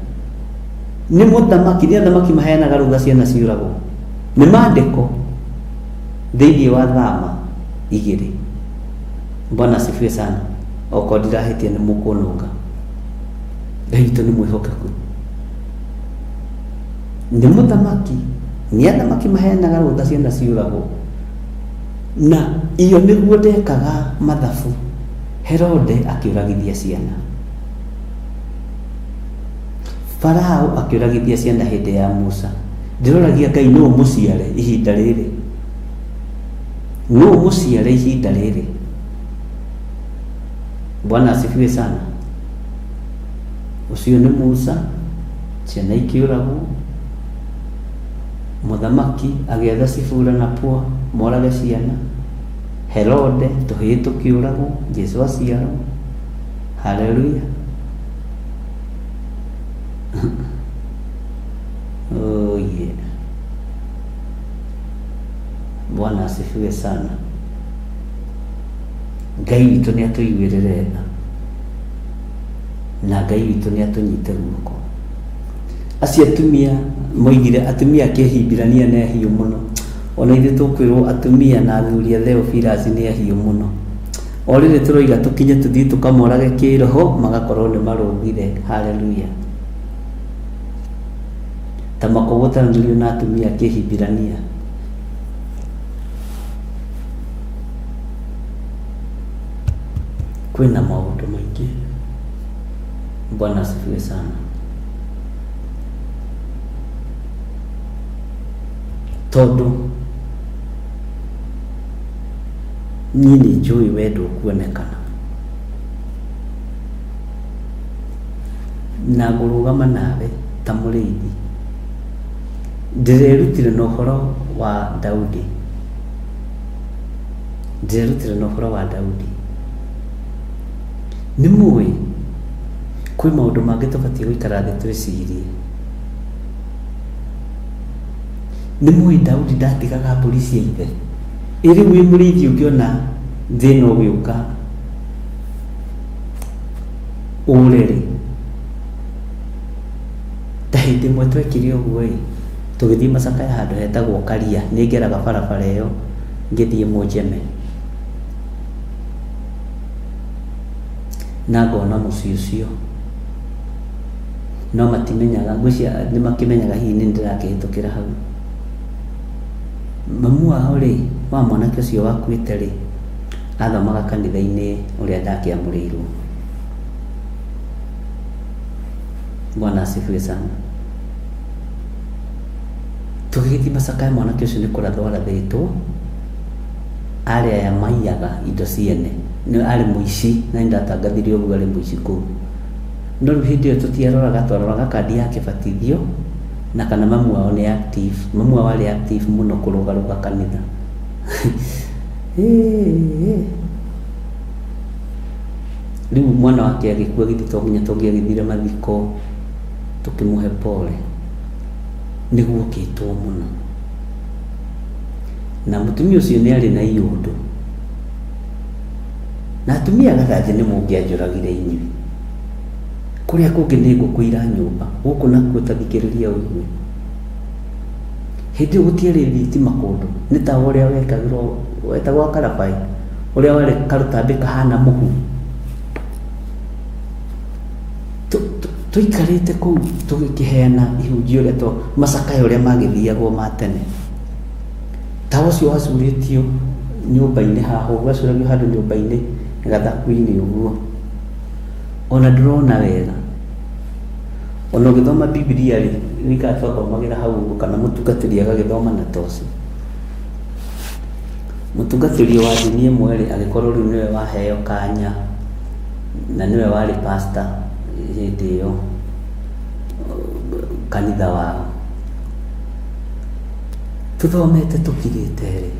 Nĩ mũthamaki, nĩ athamaki maheanaga rũtha ciana ciũragwo. Nĩ maandĩko thĩinĩ wa Thama igĩrĩ. Bwana asifiwe sana. Okorwo ndirahĩtia nĩ mũkũnũnga. Ngai witũ nĩ mwĩhokeku, nĩ mũthamaki, nĩ athamaki maheanaga rũtha ciana ciũragwo. Na iyo nĩguo ndekaga mathabu. Herode akĩũragithia ciana, Farao akĩũragithia ciana hĩndĩ ya Musa. Ndĩroragia Ngai, nũ mũciare ihinda rĩrĩ? Nũ mũciare ihinda rĩrĩ? Bwana asifiwe sana. Ũcio nĩ Musa, ciana ikĩũragwo, mũthamaki agĩatha Sifura na Pua morage ciana, Herode tũhĩĩ tũkĩũragwo, Jesu aciarwo. Haleluya. Oh yeah. Bwana asifiwe sana. Ngai witũ nĩ atũiguĩrĩre tha na Ngai witũ nĩ atũnyite guoko. Acio atumia moigire atumia a Kĩhibirania nĩ ahiũ mũno. Ona ithuĩ tũkwĩrwo atumia na athuri a Theophilus nĩ ahiũ mũno. O rĩrĩ tũroiga tũkinye tũthiĩ tũkamorage kĩroho magakorwo nĩ marũgire. Haleluya. Ta makũgũtanĩrio na atumia a Kĩhibirania. Kwĩna maũndũ maingĩ. Bwana asifiwe sana. Tondũ niĩ nĩ njũĩ wendo ũkuonekana na ngũrũgama nawe ta mũrĩithi. Ndĩrerutire na ũhoro wa Daudi, ndĩrerutire na ũhoro wa Daudi. Nĩ mũĩ kwĩ maũndũ mangĩ tũbatiĩ gũikara thĩ twĩcirie. Nĩ mũĩ Daudi ndatigaga mbũri cia ithe? Ĩ rĩu wĩ mũrĩithi ũngĩona thĩna ũgĩũka ũre rĩ? Ta hĩndĩ ĩmwe twekire ũguo ĩ, tũgĩthiĩ macakaya handũ hetagwo Karia, nĩ ngeraga barabara ĩyo ngĩthiĩ Mũnjeme. Na ngona mũciĩ ũcio, no matimenyaga, ngwĩciria nĩ makĩmenyaga hihi nĩ ndĩrakĩhĩtũkĩra hau. Mamu wao rĩ, wa mwanake ũcio wakuĩte rĩ, athomaga kanitha-inĩ ũrĩa ndakĩamũrĩirwo. Bwana asifiwe sana. Tũgĩgĩthiĩ macakaya mwanake ũcio nĩ kũrathwo arathĩtwo, arĩ aya maiyaga indo ciene, nĩ arĩ mũici na nĩ ndatangathire ũguo arĩ mũici kũu. No rĩu hĩndĩ ĩyo tũtiaroraga, twaroraga kandi ya kĩbatithio na kana mamu wao nĩ active. Mamu wao arĩ active mũno kũrũgarũga kanitha. Rĩu mwana wake agĩkua githĩ to nginya tũngĩagĩthire mathiko tũkĩmũhe pole. Nĩ guokĩtwo mũno. Na mũtumia ũcio nĩ arĩ na iũndũ. Na atumia a gathanjĩ nĩ mũngĩanjũragire inyuĩ. Kũrĩa kũngĩ nĩ ngũkũ iranyũmba, gũkũ nakuo ta thikĩrĩria ũigue. Hĩndĩ ĩyo gũtiarĩ thitima kũndũ, nĩ tawa ũrĩa wekagĩrwo, wetagwo wa karabaĩ, ũrĩa warĩ karũtambĩ kahana mũhu. Tũikarĩte kũu tũgĩkĩheana ihunjio ũrĩa twa, macakaya ũrĩa magĩthiagwo ma tene. Tawa ũcio wacurĩtio nyũmba-inĩ haha ũguo, wacuragio handũ nyũmba-inĩ gathaku-inĩ ũguo, ona ndũrona wega. Ona ũgĩthoma Bibilia rĩ, nĩkaga twathomagĩra hau ũguo kana mũtungatĩri agagĩthoma na toci. Mũtungatĩri wa ndini ĩmwe rĩ, agĩkorwo rĩu nĩwe waheo kanya na nĩwe warĩ pastor hĩndĩ ĩyo kanitha wao. Tũthomete tũkirĩte rĩ,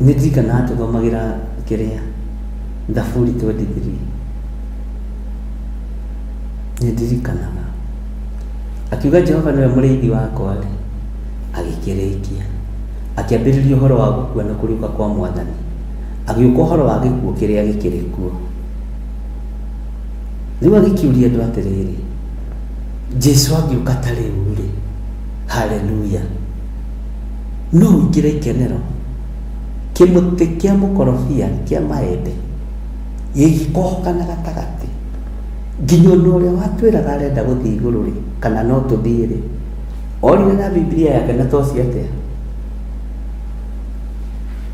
nĩ ndirikanaga tũthomagĩra kĩrĩa Thaburi 23. Nĩ ndirikanaga. Akiuga Jehova nĩwe mũrĩithi wakwa rĩ, agĩkĩrĩkia. Akĩambĩrĩria ũhoro wa gũkua na kũriũka kwa Mwathani. Agĩũka ũhoro wa gĩkuũ kĩrĩa gĩkĩrĩ kuo. Rĩu agĩkĩũria andũ atĩrĩrĩ, Jesu angĩũka ta rĩu rĩ, haleluya, no ũingĩre ikenero? Kĩmũtĩ kĩa mũkorobia kĩa maembe gĩgĩkohoka na gatagatĩ. Nginya ona ũrĩa watwĩraga arenda gũthiĩ igũrũ rĩ, kana no tũthiĩ rĩ, orire na Bibilia yake na toci atĩa?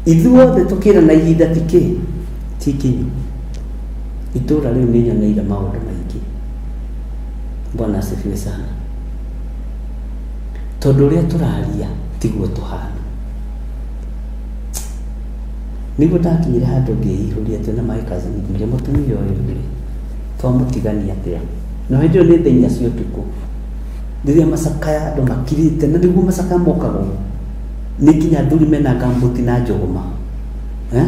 Ithuothe tũkĩrana ihinda ti kĩ? Ti ikinyu. Itũũra rĩu nĩ nyoneire maũndũ maingĩ. Bwana asifiwe sana. Tondũ ũrĩa tũraria tiguo tũhana. Nĩguo ndakinyire handũ ngĩihũria atĩ na my cousin ngĩũria mũtumia ũyũ rĩ, twamũtigania atĩa? Na hĩndĩ ĩyo nĩ thaa inya cia ũtukũ. Rĩrĩa macakaya andũ makirĩte, na nĩguo macakaya mokagwo nĩ nginya athuri mena ngambuti na njũgũma. Eh?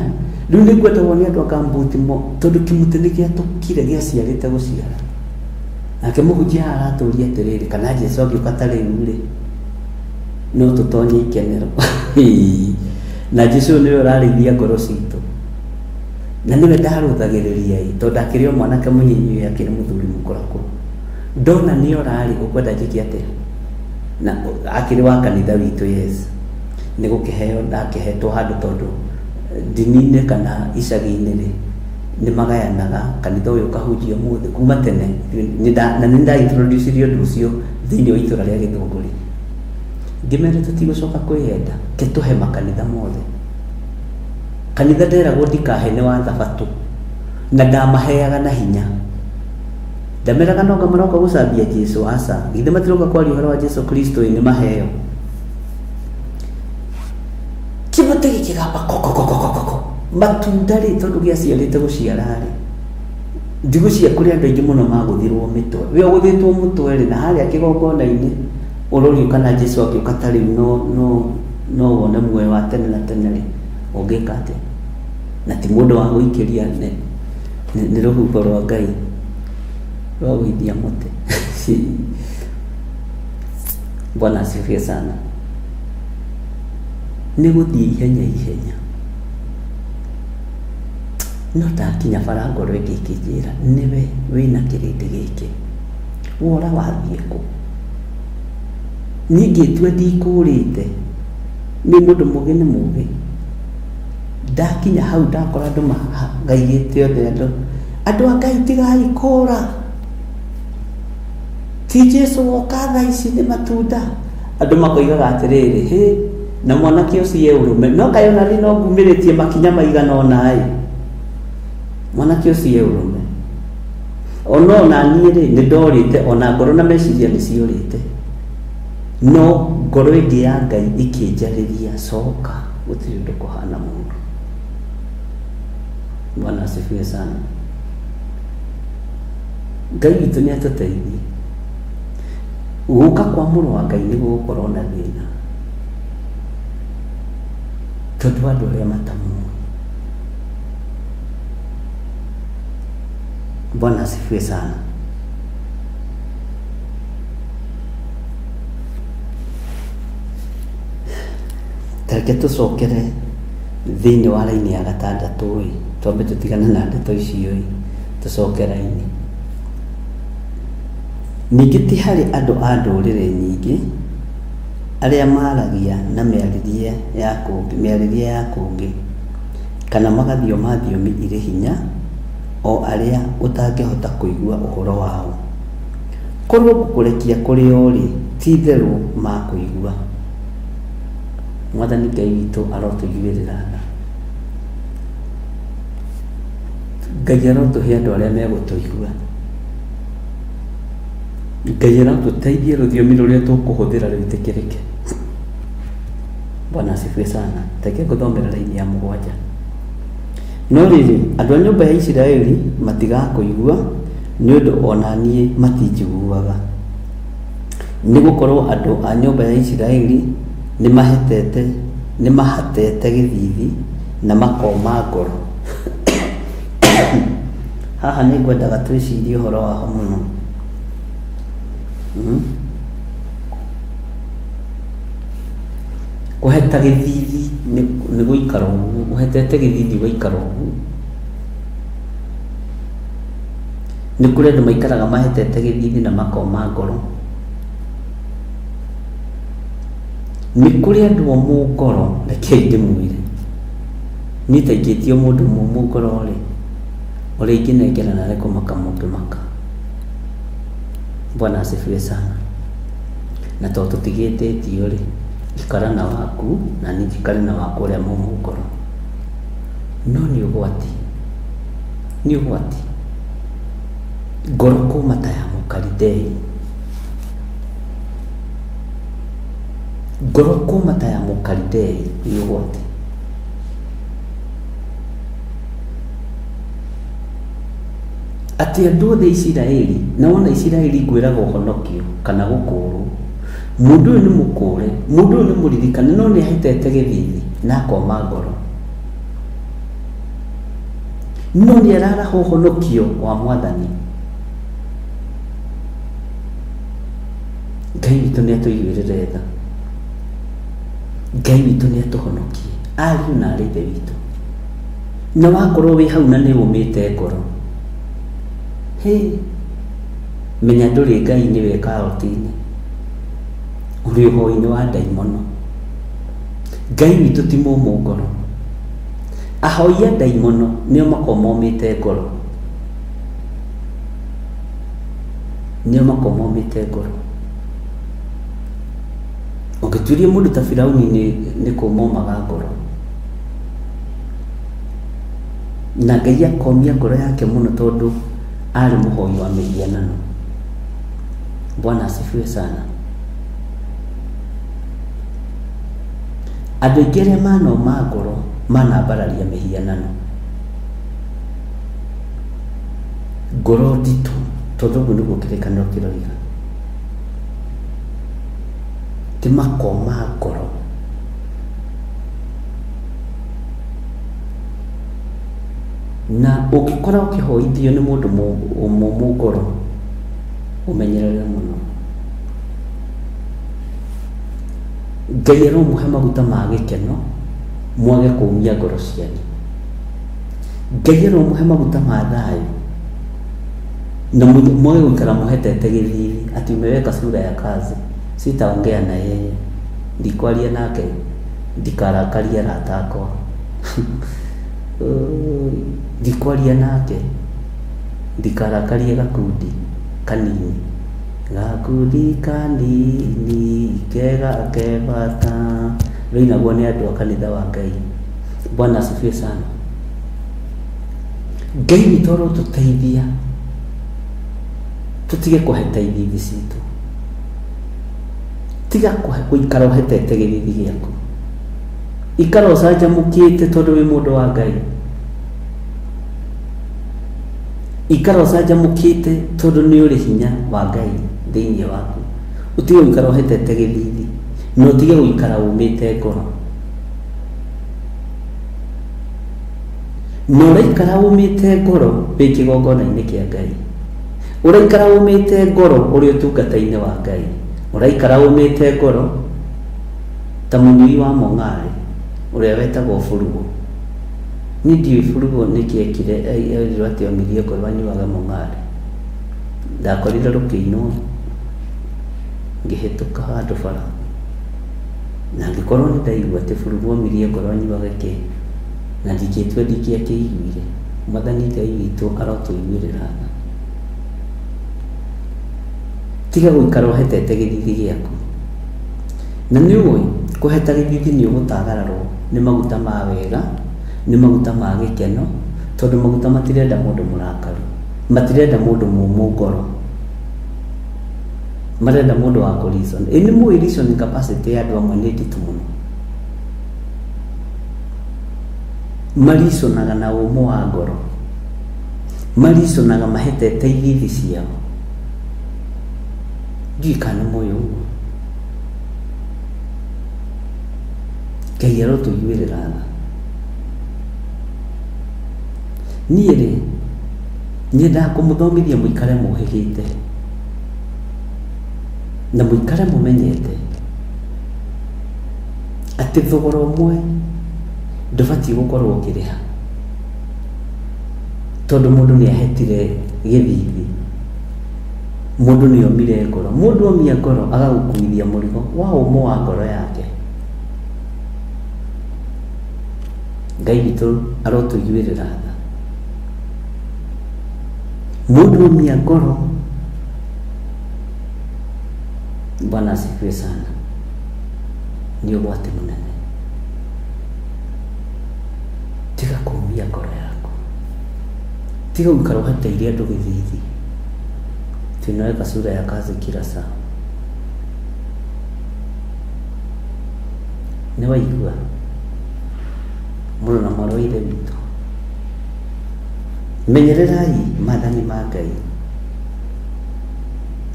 Rĩu nĩ ngwendagwo nĩ andũ a ngambuti mo, tondũ kĩmũtĩ nĩ gĩatũkire gĩaciarĩte gũciara. Nake mũhunjia haha aratũria atĩrĩrĩ, kana Jesu angĩũka ta rĩu rĩ, no tũtonye ikenero. Na Jesu ũyũ nĩwe ũrarĩithia ngoro citũ. Na nĩwe ndarũthagĩrĩria ĩ, tondũ akĩrĩ o mwanake mũnyinyi ĩ, akĩrĩ mũthuri mũkũrakũru. Ndona nĩ orarĩ, ũkwenda njĩke atĩa? Na akĩrĩ wa kanitha witũ, yes. Nĩ gũkĩheo ndakĩhetwo handũ tondũ ndini-inĩ kana icagi-inĩ rĩ, nĩ magayanaga kanitha ũyũ ũkahunjia ũmũthĩ kuma tene na nĩ nda introduce ũndũ ũcio thĩinĩ wa itũra rĩa Gĩthũngũri. Ngĩmera tũtigũcoka kwĩyenda, ke tũhe makanitha mothe. Kanitha nderagwo ndikahe nĩ wa thabatũ na ndamaheaga na hinya. Ndameraga no anga maroka gũcambia Jesu, aca. Githĩ matiroka kwaria ũhoro wa Jesu Kristo ĩ nĩ maheo. Kĩmũtĩ gĩkĩgamba kokokokokoko. Matunda rĩ tondũ gĩaciarĩte gũciara rĩ, ndigũ cia kũrĩ andũ aingĩ mũno magũthirwo mĩtwe. We ũgũthĩtwo mũtwe rĩ, na harĩa kĩgongona-inĩ ũrorio kana Jesu angĩũka ta rĩu no, no, no wone muoyo wa tene na tene rĩ, ũngĩka atĩa? Na ti mũndũ wa gũikĩria nĩ, nĩ, nĩ rũhuho rwa Ngai rwa gũithia mũtĩ. Bwana asifiwe sana. Nĩ gũthiĩ ihenya ihenya. No ndakinya bara ngoro ĩngĩ ĩkĩnjĩra nĩwe wĩna kĩrĩndĩ gĩkĩ. Wora wathiĩ kũ? Niĩ ngĩtua ndikũrĩte. Nĩ mũndũ mũgĩ nĩ mũgĩ. Ndakinya hau ndakora andũ magaigĩte othe andũ. Andũ a Ngai tigai kũra. Ti Jesu woka thaa ici nĩ matunda. Andũ makoigaga atĩrĩrĩ, hĩ, na mwanake ũcio e ũrũme. No kaĩ ona niĩ no ngumĩrĩtie makinya maigana ũna ĩ. Mwanake ũcio e ũrũme. Ona ona niĩ rĩ, nĩ ndorĩte, ona ngoro na meciria nĩ ciorĩte. No ngoro ĩngĩ ya Ngai ĩkĩnjarĩria, coka, gũtirĩ ũndũ kũhana mũru. Bwana asifiwe sana. Ngai witũ nĩ atũteithie. Gũka kwa mũrũ wa Ngai nĩ gũgũkorwo na thĩna. Tondũ andũ arĩa matamũĩ. Bwana asifiwe sana. Tareke tũcokere thĩinĩ wa raini ya gatandatũ ĩ, twambe tũtigane na ndeto icio ĩ, tũcoke raini. Ningĩ ti harĩ andũ a ndũrĩrĩ nyingĩ arĩa maragia na mĩarĩrie ya kũngĩ, mĩarĩrie ya kũngĩ, kana magathioma thiomi irĩ hinya, o arĩa ũtangĩhota kũigua ũhoro wao. Korwo ngũkũrekia kũrĩ o-rĩ, ti-itherũ makũigua. Mwathani Ngai witũ arotũiguĩrĩra tha. Ngai arotũhe andũ arĩa megũtũigua. Ngai arotũteithia rũthiomi rũrĩa tũkũhũthĩra rwĩtĩkĩrĩke. Bwana asifiwe sana. Reke ngũthomere raini ya mũgwanja. No rĩrĩ, andũ a nyũmba ya Isiraeli matigakũigua, nĩ ũndũ o na niĩ matinjiguaga. Nĩ gũkorũo andũ a nyũmba ya Isiraeli nĩmahetete, nĩmahatete gĩthiithi na makoma ngoro. Haha nĩ ngwendaga twĩcirie ũhoro waho mũno. Kũheta gĩthiithi nĩ gũikara ũguo, ũhetete gĩthiithi ũgaikara ũguo. Nĩ kũrĩ andũ maikaraga mahetete gĩthiithi na makoma ngoro. Nĩ kũrĩ andũ omũ ngoro, rekei ndĩmwĩre, niĩ ta ingĩtio mũndũ mũmũ ngoro rĩ, ũrĩa ingĩnengerana nĩ kũmaka mũngĩmaka. Bwana asifiwe sana. Na tondũ tũtigĩtĩtio rĩ, ikara na waku na niĩ njikare na wakwa ũrĩa mũmũ ngoro. No nĩ ũgwati, nĩ ũgwati. Ngoro kũma ta ya Mũkalidei. Ngoro kũma ta ya Mũkalidei nĩ ũgwati. Atĩ andũ othe a Isiraeli, na wona Isiraeli ngwĩraga ũhonokio kana gũkũũrwo, mũndũ ũyũ nĩ mũkũũre, mũndũ ũyũ nĩ mũririkane, no nĩ ahetete gĩthithi na akoma ngoro. No nĩ araraha ũhonokio wa Mwathani. Ngai witũ nĩ atũiguĩrĩre tha. Ngai witũ nĩ atũhonokie, ariũ na arĩ ithe witũ. Na wakorwo wĩ hau na nĩ ũmĩte ngoro, hĩ, menya ndũrĩ Ngai-inĩ wĩ karoti-inĩ, ũrĩ ũhoi-inĩ wa ndaimono. Ngai witũ ti mũmũ ngoro. Ahoi a ndaimono nĩo makoragwo momĩte ngoro. Nĩo makoragwo momĩte ngoro. Ũngĩtuĩria mũndũ ta Firauni nĩ kũma omaga ngoro. Na Ngai akomia ngoro yake mũno tondũ arĩ mũhoi wa mĩhianano. Bwana asifiwe sana. Andũ aingĩ arĩa manoma ngoro manambararia mĩhianano. Ngoro nditũ, tondũ ũguo nĩguo kĩrĩkanĩro kĩroiga. Ti makoma ngoro. Na ũngĩkora ũkĩhoithio nĩ mũndũ mũmũ ngoro, ũmenyerere mũno. Ngai aromũhe maguta ma gĩkeno, mwage kũmia ngoro cianyu. Ngai aromũhe maguta ma thayũ, na mwage gũikara mũhetete gĩthithi, atĩ umeweka sura ya kazi, sitaongea na yeye, ndikwaria nake, ndikarakarie arata akwa. Ndikwaria nake, ndikarakarie gakundi kanini. Gakundi kanini kega ke bata. Rũinagwo nĩ andũ a kanitha wa Ngai. Bwana asifiwe sana. Ngai witũ arotũteithia tũtige kũheta ithithi citũ. Tiga gũikara ũhetete gĩthithi gĩaku. Ikara ũcanjamũkĩte tondũ wĩ mũndũ wa Ngai. Ikara ũcanjamũkĩte tondũ nĩ ũrĩ hinya wa Ngai thĩinĩ waku. Ũtige gũikara ũhetete gĩthithi na ũtige gũikara ũmĩte ngoro. Na ũraikara ũmĩte ngoro wĩ kĩgongona-inĩ kĩa Ngai. Ũraikara ũmĩte ngoro ũrĩ ũtungata-inĩ wa Ngai. Ũraikara ũmĩte ngoro ta mũnyui wa mũng'arĩ ũrĩa wetagwo Burugo. Niĩ ndiũĩ Burugo nĩkĩ ekire erirwo atĩ omirie ngoro anyuage mũng'arĩ. Ndakorire rũkĩinwo ngĩhĩtũka handũ bara na ngĩkorwo nĩ ndaigua atĩ Burugo omirie ngoro anyuage kĩ, na ndingĩtua ndingĩakĩiguire. Mwathani Ngai witũ arotũiguĩrĩra tha. Tiga gũikara ũhetete gĩthithi gĩaku. Na nĩ ũĩ, kũheta gĩthithi nĩ ũgũtagararwo nĩ maguta ma wega, nĩ maguta ma gĩkeno, tondũ maguta matirenda mũndũ mũrakaru, matirenda mũndũ mũmũ ngoro, marenda mũndũ wa kũ reason. Ĩ nĩ mũĩ reasoning capacity ya andũ amwe nĩ nditũ mũno. Mariconaga na ũmũ wa ngoro, mariconaga mahetete ithithi ciao. Ndiũĩ kana nĩ mũĩ ũguo. Ngai arotũiguĩrĩra tha. Niĩ rĩ, nyendaga kũmũthomithia mũikare mũhĩgĩte na mũikare mũmenyete atĩ thogora ũmwe ndũbatiĩ gũkorwo ũkĩrĩha tondũ mũndũ nĩ ahetire gĩthithi, mũndũ nĩ omire ngoro. Mũndũ omia ngoro agagũkuithia mũrigo wa ũmũ wa ngoro yake. Ngai witũ arotũiguĩrĩra tha. Mũndũ omia ngoro. Bwana asifiwe sana. Nĩ ũgwati mũnene. Tiga kũũmia ngoro yaku. Tiga gũikara ũhatĩire andũ gĩthithi. Tunaweka sura ya kazi kila saa. Nĩ waigua? Mũrũ na mwarĩ wa Ithe witũ, menyererai maathani ma Ngai.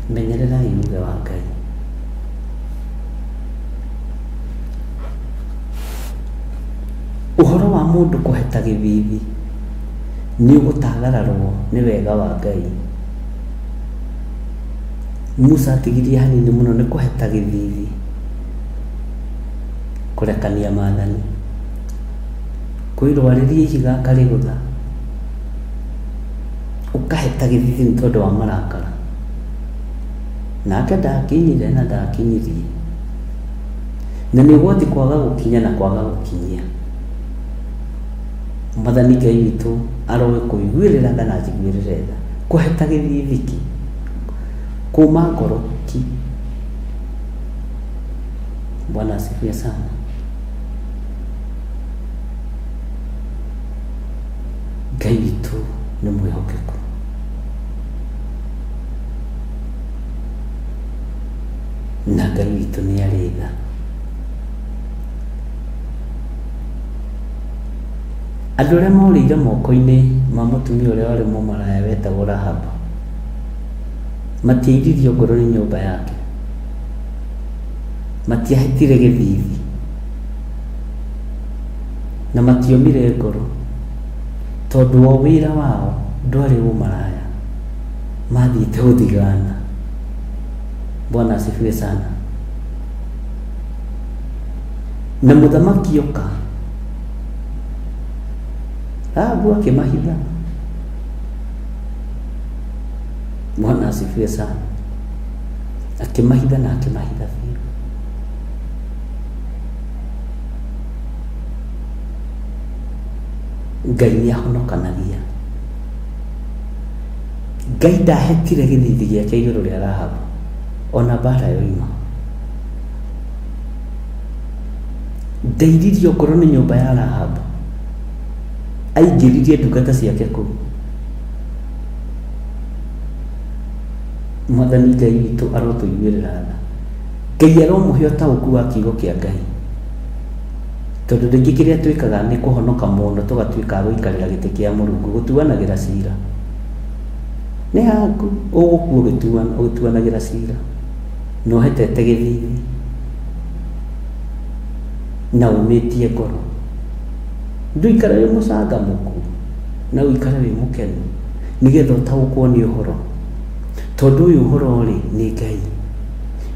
Menyererai uge wa Ngai. Ũhoro wa mũndũ kũheta gĩthithi nĩ ũgũtagararwo nĩ wega wa Ngai. Musa atigirie hanini mũno nĩ kũheta gĩthithi, kũrekania maathani, kwĩrwarĩria ihiga akarĩgũtha, ũkaheta gĩthithi nĩ tondũ wa marakara. Nake ndakinyire na ndakinyirie. Na nĩ ũgwati kwaga gũkinya na kwaga gũkinyia. Mwathani Ngai witũ aroe kũiguĩrĩra tha na anjiguĩrĩre tha. Kũheta gĩthithi ki, kũma ngoro ki. Bwana asifiwe sana. Ngai witũ nĩ mwĩhokeku. Na Ngai witũ nĩ arĩ tha. Andũ arĩa morĩire moko-inĩ ma mũtumia ũrĩa warĩ mũmaraya wetagwo Rahabu, matiairirio ngoro nĩ nyũmba yake, matiahĩtire gĩthithi, na matiomire ngoro, tondũ o wĩra wao ndwarĩ ũmaraya, mathiĩte gũthigana. Bwana asifiwe sana. Na mũthamaki oka, Rahabu akĩmahitha. Bwana asifiwe sana. Akĩmahitha na akĩmahitha biũ. Ngai nĩ ahonokanagia. Ngai ndahetire gĩthithi gĩake igũrũ rĩa Rahabu ona mbara yoima. Ndairirio ngoro nĩ nyũmba ya Rahabu. Aingĩririe ndungata ciake kũu. Mwathani Ngai witũ arotũiguĩrĩra tha. Ngai aromũhe ũtaũku wa kiugo kĩa Ngai. Tondũ rĩngĩ kĩrĩa twĩkaga nĩ kũhonoka mũno tũgatuĩka a gũikarĩra gĩtĩ kĩa Mũrungu gũtuanagĩra cira. Nĩ haku ũgũkua ũgĩtuanagĩra cira na ũhetete gĩthithi na ũmĩtie ngoro. Ndũikare wĩ mũcangamũku na ũikare wĩ mũkenu nĩgetha ũtaũkwo nĩ ũhoro. Tondũ ũyũ ũhoro rĩ nĩ Ngai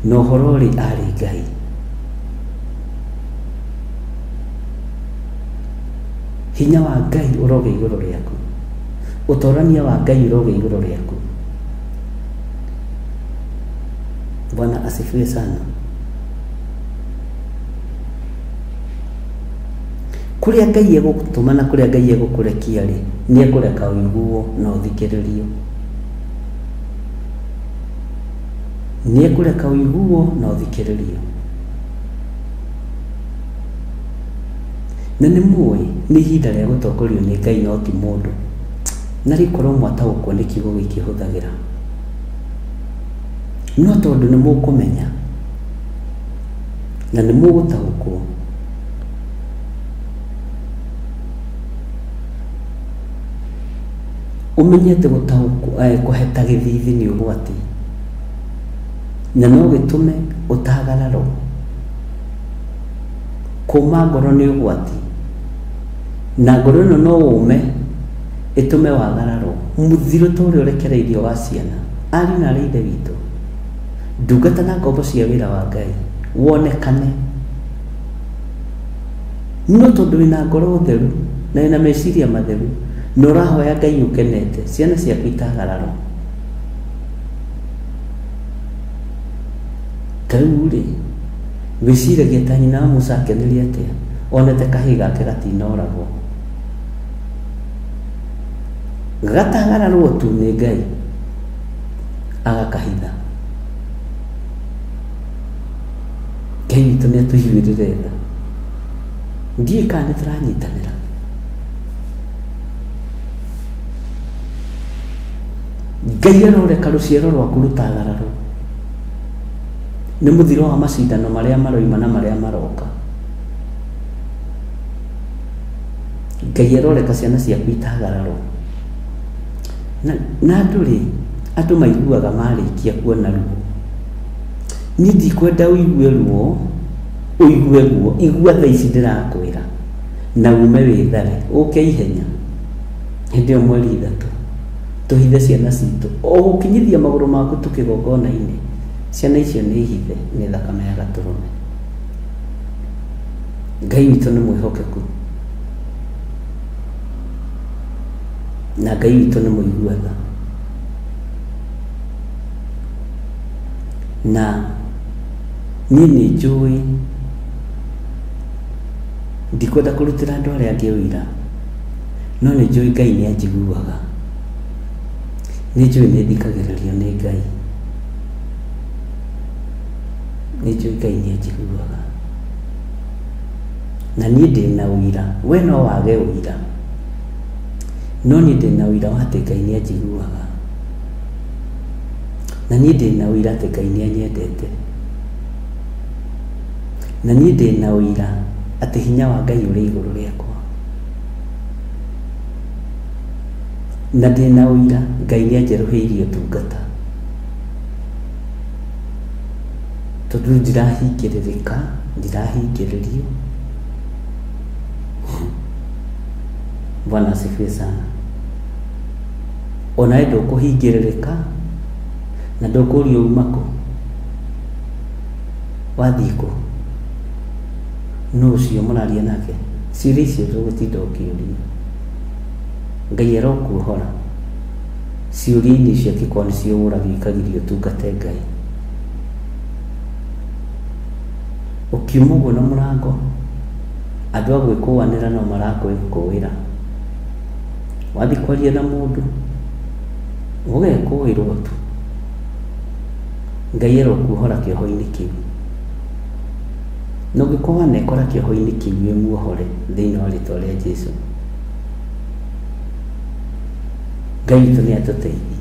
na ũhoro rĩ arĩ Ngai. Hinya wa Ngai ũrogĩa igũrũ rĩaku. Ũtorania wa Ngai ũrogĩa igũrũ rĩaku. Bwana asifiwe sana. Kũrĩa Ngai egũgũtũma na kũrĩa Ngai egũkũrekia rĩ, nĩ ekũreka ũiguo na ũthikĩrĩrio. Nĩ ekũreka ũiguo na ũthikĩrĩrio. Na nĩ mũĩ nĩ ihinda rĩa gũtongorio nĩ Ngai no ti mũndũ. Na rĩkorwo mwataũkwo nĩ kiugo gĩkĩ hũthagĩra. No tondũ nĩ mũkũmenya na nĩ mũgũtaũkwo, ũmenye atĩ gũtaũkwo, kũheta gĩthithi nĩ ũgwati na no gĩtũme ũtagararwo. Kũma ngoro nĩ ũgwati na ngoro ĩno no ũme ĩtũme wagararwo. Mũthiro ta ũrĩa ũrekereirio wa ciana, ariũ na aarĩ a Ithe witũ, ndungata na ngombo cia wĩra wa Ngai, wonekane. No tondũ wĩna ngoro theru na wĩna meciria matheru na ũrahoya Ngai ũkenete, ciana ciaku itagararwo. Ta rĩu rĩ, wĩciragia ta nyina wa Musa akenire atĩa onete kahĩĩ gake gatinoragwo? Gatagararwo tu nĩ Ngai agakahitha. Ngai witũ nĩ atũiguĩrĩre tha. Ndiũĩ kana nĩ tũranyitanĩra. Ngai aroreka rũciaro rwaku rũtagararwo nĩ mũthiro wa macindano marĩa maroima na marĩa maroka. Ngai aroreka ciana ciaku itagararwo. Na andũ rĩ, andũ maiguaga marĩkia kuona ruo. Niĩ ndikwenda ũigue ruo, ũigue guo, igua thaa ici ndĩrakwĩra, na ume wĩthare, ũke ihenya, hĩndĩ ĩyo mweri 3, tũhithe ciana citũ. O gũkinyithia magũrũ maku tu kĩgongona-inĩ, ciana icio nĩ hithe nĩ thakame ya gatũrũme. Ngai witũ nĩ mwĩhokeku, na Ngai witũ nĩ mũigua tha. Na niĩ nĩ njũĩ ndikwenda kũrutĩra andũ arĩa angĩ ũira, no nĩ njũĩ Ngai nĩ anjiguaga. Nĩ njũĩ nĩ thikagĩrĩrio nĩ Ngai. Nĩ njũĩ Ngai nĩ anjiguaga. Na niĩ ndĩna ũira, we no wage ũira, no niĩ ndĩna ũira wa atĩ Ngai nĩ anjiguaga. Na niĩ ndĩna ũira atĩ Ngai nĩ anyendete. Na niĩ ndĩna ũira atĩ hinya wa Ngai ũrĩ igũrũ rĩakwa. Na ndĩna ũira Ngai nĩ anjerũhĩirie ũtungata. Tondũ rĩu ndirahingĩrĩrĩka, ndirahingĩrĩrio. Bwana asifiwe sana. Onawe ndũkũhingĩrĩrĩka na ndũkũrio uma kũ, wathiĩ kũ, nũ ũcio mũraria nake. Ciũria icio ndũgũtinda ũkĩũria. Ngai arokuohora ciũria-inĩ icio angĩkorwo nĩcio ũragio ikagiria ũtungate Ngai. Ũkiuma ũguo na mũrango, andũ a gwĩkũanĩra no marakwĩkũĩra. Wathiĩ kwaria na mũndũ, ũgekũĩrwo tu. Ngai arokuohora kĩoho-inĩ kĩu. Na ũngĩkorwo wanekora kĩoho-inĩ kĩu wĩ muohore thĩinĩ wa rĩtwa rĩa Jesu. Ngai witũ nĩ atũteithie.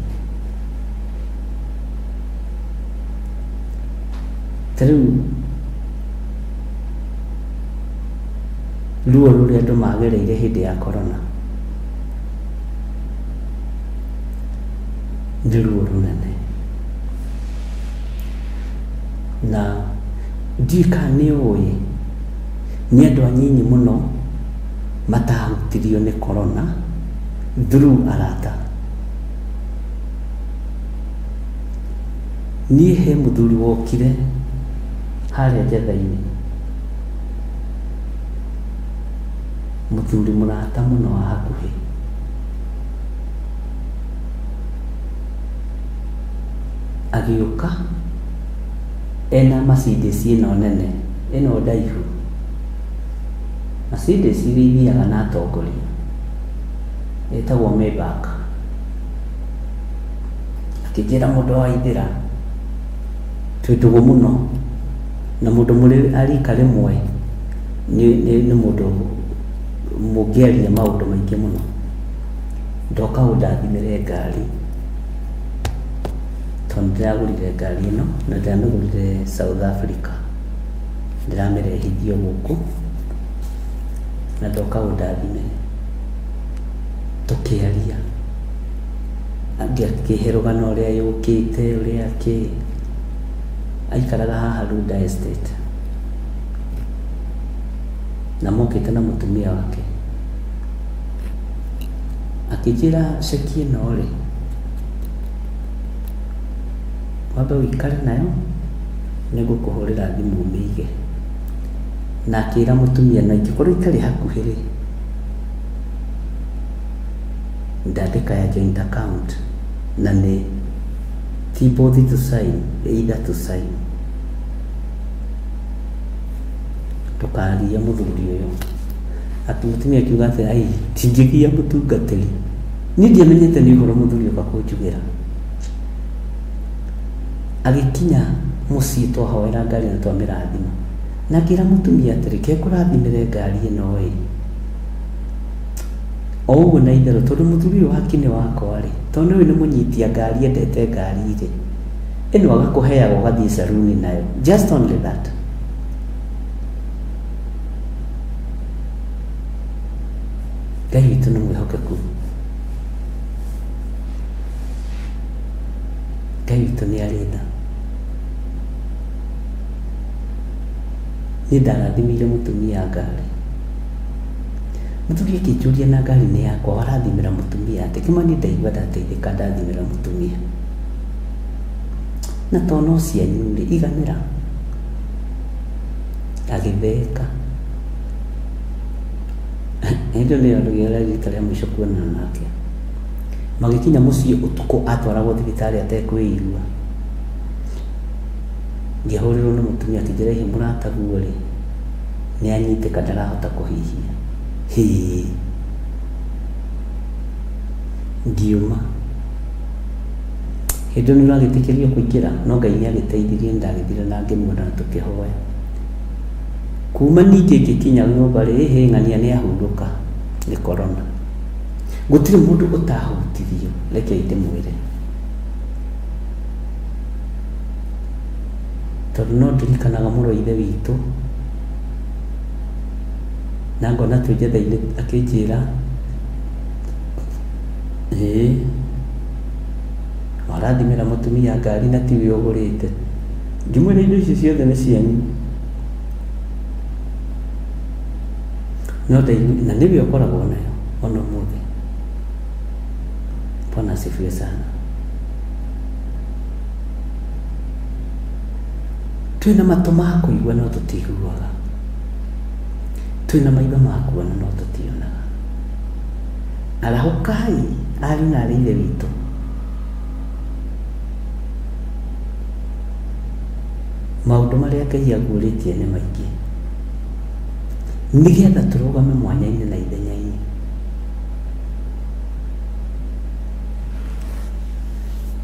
Ta rĩu ruo rũrĩa andũ magereire hĩndĩ ya corona nĩ ruo rũnene. Na ndiũĩ kana nĩ ũĩ nĩ andũ anyinyi mũno matahutirio nĩ corona through arata. Niĩ he mũthuri wokire harĩa Njatha-inĩ, mũthuri mũrata mũno wa hakuhĩ. Agĩũka ena Mercedes ĩno nene, ĩno ndaihu, Mercedes iria ithiaga na atongoria, ĩtagwo Maybach. Akĩnjĩra mũndũ wa Ithĩra, twĩ ndũgũ mũno, na mũndũ mũrĩ a rika rĩmwe nĩ mũndũ mũngĩaria maũndũ maingĩ mũno. Ndoka ũndathimĩre ngari, tondũ nĩndĩragũrire ngari ĩno na ndĩramĩgũrire South Africa, ndĩramĩrehithio gũkũ na ndoka ũndathimĩre. Tũkĩaria, akĩhe rũgano ũrĩa yũkĩte ũrĩa kĩ, aikaraga haha Runda Estate na mokĩte na mũtumia wake. Akĩnjĩra ceki ĩno rĩ, wambe ũikare nayo, nĩngũkũhũrĩra thimũ ũmĩige. Na akĩra mũtumia na ingĩkorwo itarĩ hakuhĩ rĩ, ndandĩka ya joint account na nĩ ti both to sign, either to sign. Ndũkagie mũthuri ũyũ. Atĩ mũtumia akiuga atĩ ai ndingĩgia mũtungatĩri. Niĩ ndiamenyete nĩ ũhoro mũthuri oka kũnjugĩra. Agĩkinya mũciĩ twahoera ngari na twamĩrathima. Na ngĩra mũtumia atĩrĩ, ke kũrathimĩre ngari ĩno ĩ o ũguo na itherũ, tondũ mũthuri ũyũ wa kinĩ wakwa rĩ, tondũ nĩũĩ nĩ mũnyitia ngari, endete ngari rĩ, ĩno agakũheaga ũgathiĩ saruni nayo, just only that. Ngai witũ nĩ mwĩhokeku, Ngai witũ nĩ arĩ tha. Niĩ ndarathimĩire mũtumia ngari, mũthuri akĩnjũria na ngari nĩ yakwa warathimĩra mũtumia atĩ? Kĩma niĩ ndaigua ndateithĩka ndathimĩra mũtumia, na to no cianyu rĩ, iganĩra. Agĩtheka. Hĩndĩ ĩyo nĩyo rĩarĩ rita rĩa mũico kuonana nake. Magĩkinya mũciĩ ũtukũ atwaragwo thibitarĩ atekwĩigua. Ngĩhũrĩrwo nĩ mũtumia akĩnjĩra hihi mũrataguo rĩ, nĩ anyitĩka ndarahota kũhihia. Hĩĩ! Ngiuma. Hĩndĩ ĩyo nĩ ũragĩtĩkĩrio kũingĩra, no Ngai nĩ agĩteithirie nĩ ndagĩthire na ngĩmuona na tũkĩhoya. Kuma ningĩ ngĩkinya nyũmba rĩ, ĩhĩ ng'ania nĩ ahurũka nĩ corona. Gũtirĩ mũndũ ũtahutirio, rekei ndĩmwĩre. Tondũ no ndirikanaga mũrũ wa ithe witũ, na ngona twĩ njetha-inĩ akĩnjĩra, ĩĩ warathimĩra mũtumia ngari na tiwe ũgũrĩte. Ngĩmwĩra indo icio ciothe nĩ cianyu. No ndaigua, na nĩwe ũkoragwo nayo ona ũmũthĩ. Bwana asifiwe sana. Twĩna matũ ma kũigua no tũtiguaga, twĩna maitho ma kuona no tũtionaga. Arahũkai ariũ na aarĩ a Ithe witũ. Maũndũ marĩa Ngai aguũrĩtie nĩ maingĩ, nĩgetha tũrũgame mwanya-inĩ na ithenya-inĩ.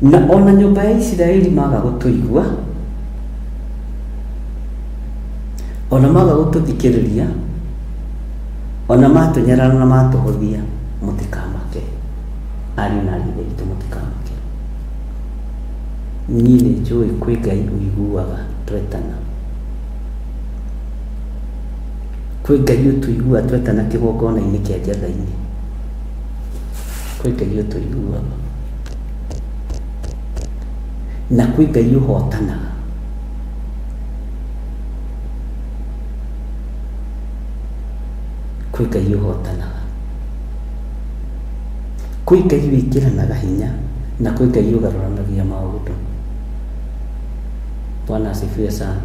Na ona nyũmba ya Isiraeli maga gũtũigua, ona maga gũtũthikĩrĩria, ona matũnyarara na matũhũthia, mũtikamake. Ariũ na aarĩ a Ithe witũ mũtikamake. Niĩ nĩ njũĩ kwĩ Ngai ũiguaga twetana. Kwĩ Ngai ũtũiguaga twetana kĩgongona-inĩ kĩa njatha-inĩ. Kwĩ Ngai ũtũiguaga. Na kwĩ Ngai ũhotanaga. Kwĩ Ngai ũhotanaga. Kwĩ Ngai wĩkĩranaga hinya na kwĩ Ngai ũgarũranagia maũndũ. Bwana asifiwe sana.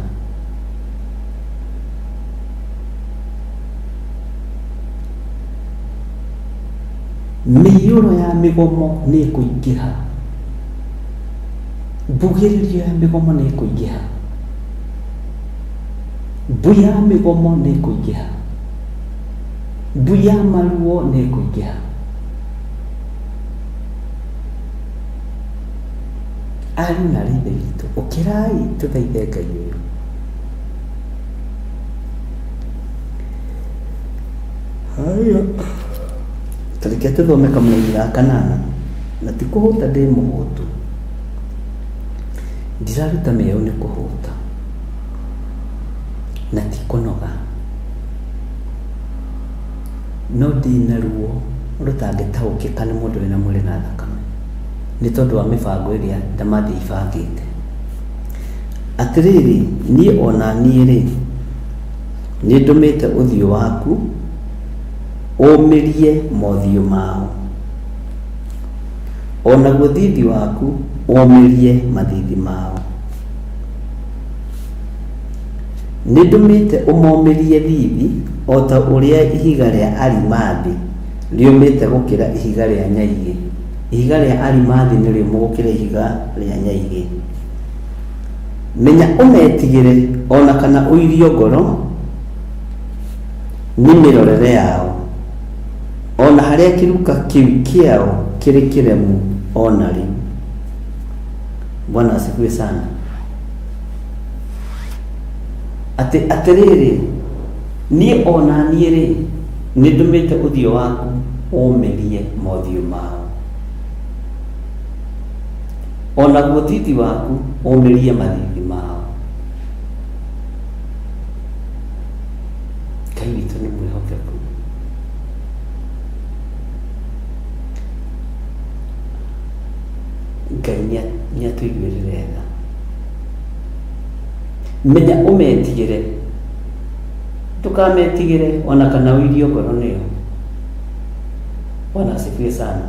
Mĩiyũro ya mĩgomo nĩ ĩkũingĩha. Mbugĩrĩrio ya mĩgomo nĩ ĩkũingĩha. Mbu ya mĩgomo nĩ ĩkũingĩha. Mbu ya maruo nĩ ĩkũingĩha. Ariũ na aarĩ a Ithe witũ, ũkĩrai tũthaithe Ngai ũyũ. Haya. Ta reke tũthome kamũraini ga kanana. Na ti kũhũta ndĩ mũhũtu. Ndiraruta mĩeũ nĩ kũhũta. Na ti kũnoga. No ndĩna ruo rũtangĩtaũkĩka nĩ mũndũ wĩna mwĩrĩ na thakame. Nĩ tondũ wa mĩbango ĩrĩa ndamathia ibangĩte. Atĩrĩrĩ, niĩ o na niĩ-rĩ, nĩndũmĩte ũthiũ waku ũũmĩrie mothiũ mao, o naguo thiithi waku ũũmĩrie mathiithi mao. Nĩndũmĩte ũmomĩrie thiithi o ta ũrĩa ihiga rĩa arimathi rĩũmĩte gũkĩra ihiga rĩa nyaigĩ. Ihiga rĩa arimathi nĩ rĩũmũ gũkĩra ihiga rĩa nyaigĩ. Menya ũmetigĩre o na kana ũirio ngoro nĩ mĩrorere yao, o na harĩa kĩruka kĩu kĩao kĩrĩ kĩremu o na rĩu. Bwana asifiwe sana. Atĩ atĩrĩrĩ, niĩ o na niĩ-rĩ, nĩndũmĩte ũthiũ waku ũũmĩrie mothiũ mao, o naguo thiithi waku ũũmĩrie mathiithi mao. Ngai witũ nĩ mwĩhokeku. Ngai nĩatũiguĩrĩre tha. Menya ũmetigĩre, ndũkametigĩre ona kana ũirio ngoro nĩo. Bwana asifiwe sana.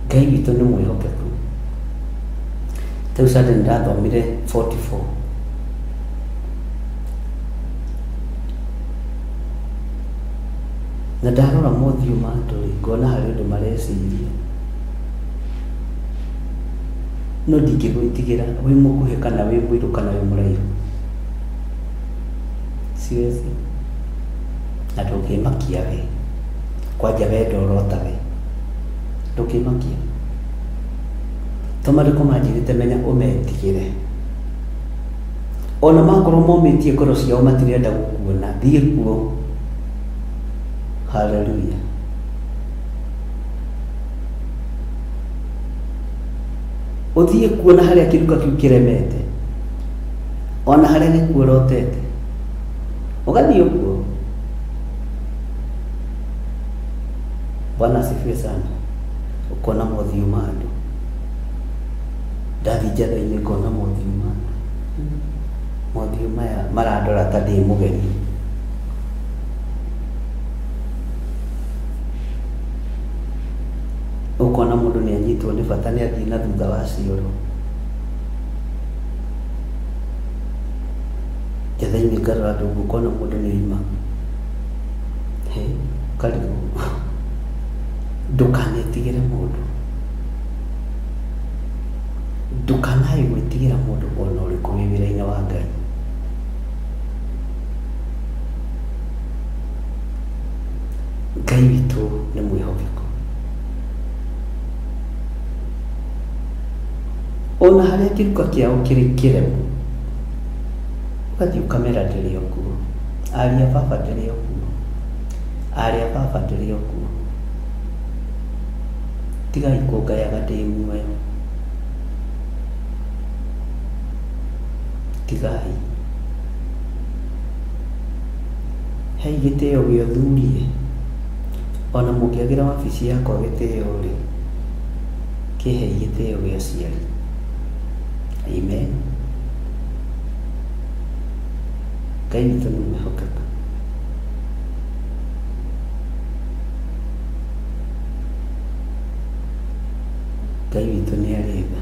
Ngai witũ nĩ mwĩhokeku. Rĩu Sunday nĩndathomire 44 na ndarora mothiũ ma andũ rĩ, ngona harĩ ũndũ mareciria. No ndingĩgwĩtigĩra wĩ mũkuhĩ kana wĩ mũirũ kana wĩ mũraihu. Siwezi. Na ndũngĩmakia we. Kwanja we ndorota we. Ndũngĩmakia. To maandĩko manjĩrĩte menya ũmetigĩre. Ona makorwo momĩtie ngoro ciao matirenda gũkuona, thiĩ kuo. Hallelujah. Ũthiĩ kuo na harĩa kĩruka kĩu kĩremete, ona harĩa gĩkuorotete, ũgathiĩ ũguo. Bwana asifiwe sana. Ũkona mothiũ ma andũ. Ndathiĩ njatha-inĩ ngona mothiũ ma andũ. Mothiũ maya marandora ta ndĩ mũgeni. Ũkona mũndũ nĩ anyitwo nĩ bata nĩ athiĩ na thutha wa cioro. Njatha-inĩ ngarora andũ ũguo ũkona mũndũ nĩ oima. Hĩ, ũkarigwo. Ndũkanetigĩre mũndũ. Ndũkanae gwĩtigĩra mũndũ ona ũrĩkũ wĩ wĩra-inĩ wa Ngai. Ngai witũ nĩ mwĩhokeku. Ona harĩa kĩruka kĩao kĩrĩ kĩremu, ũgathiĩ ũkamera ndĩrĩ o kuo. Ariũ a baba ndĩrĩ o kuo. Arĩ a baba ndĩrĩ o kuo. Tigai kũngayaga ndĩ muoyo. Tigai. Hei gĩtĩo gĩa ũthuri ĩ, ona mũngĩagĩra wabici yakwa gĩtĩo rĩ, kĩhei gĩtĩo gĩa aciari. Amen. Ngai witũ nĩ mwĩhokeku. Ngai witũ nĩ arĩ tha.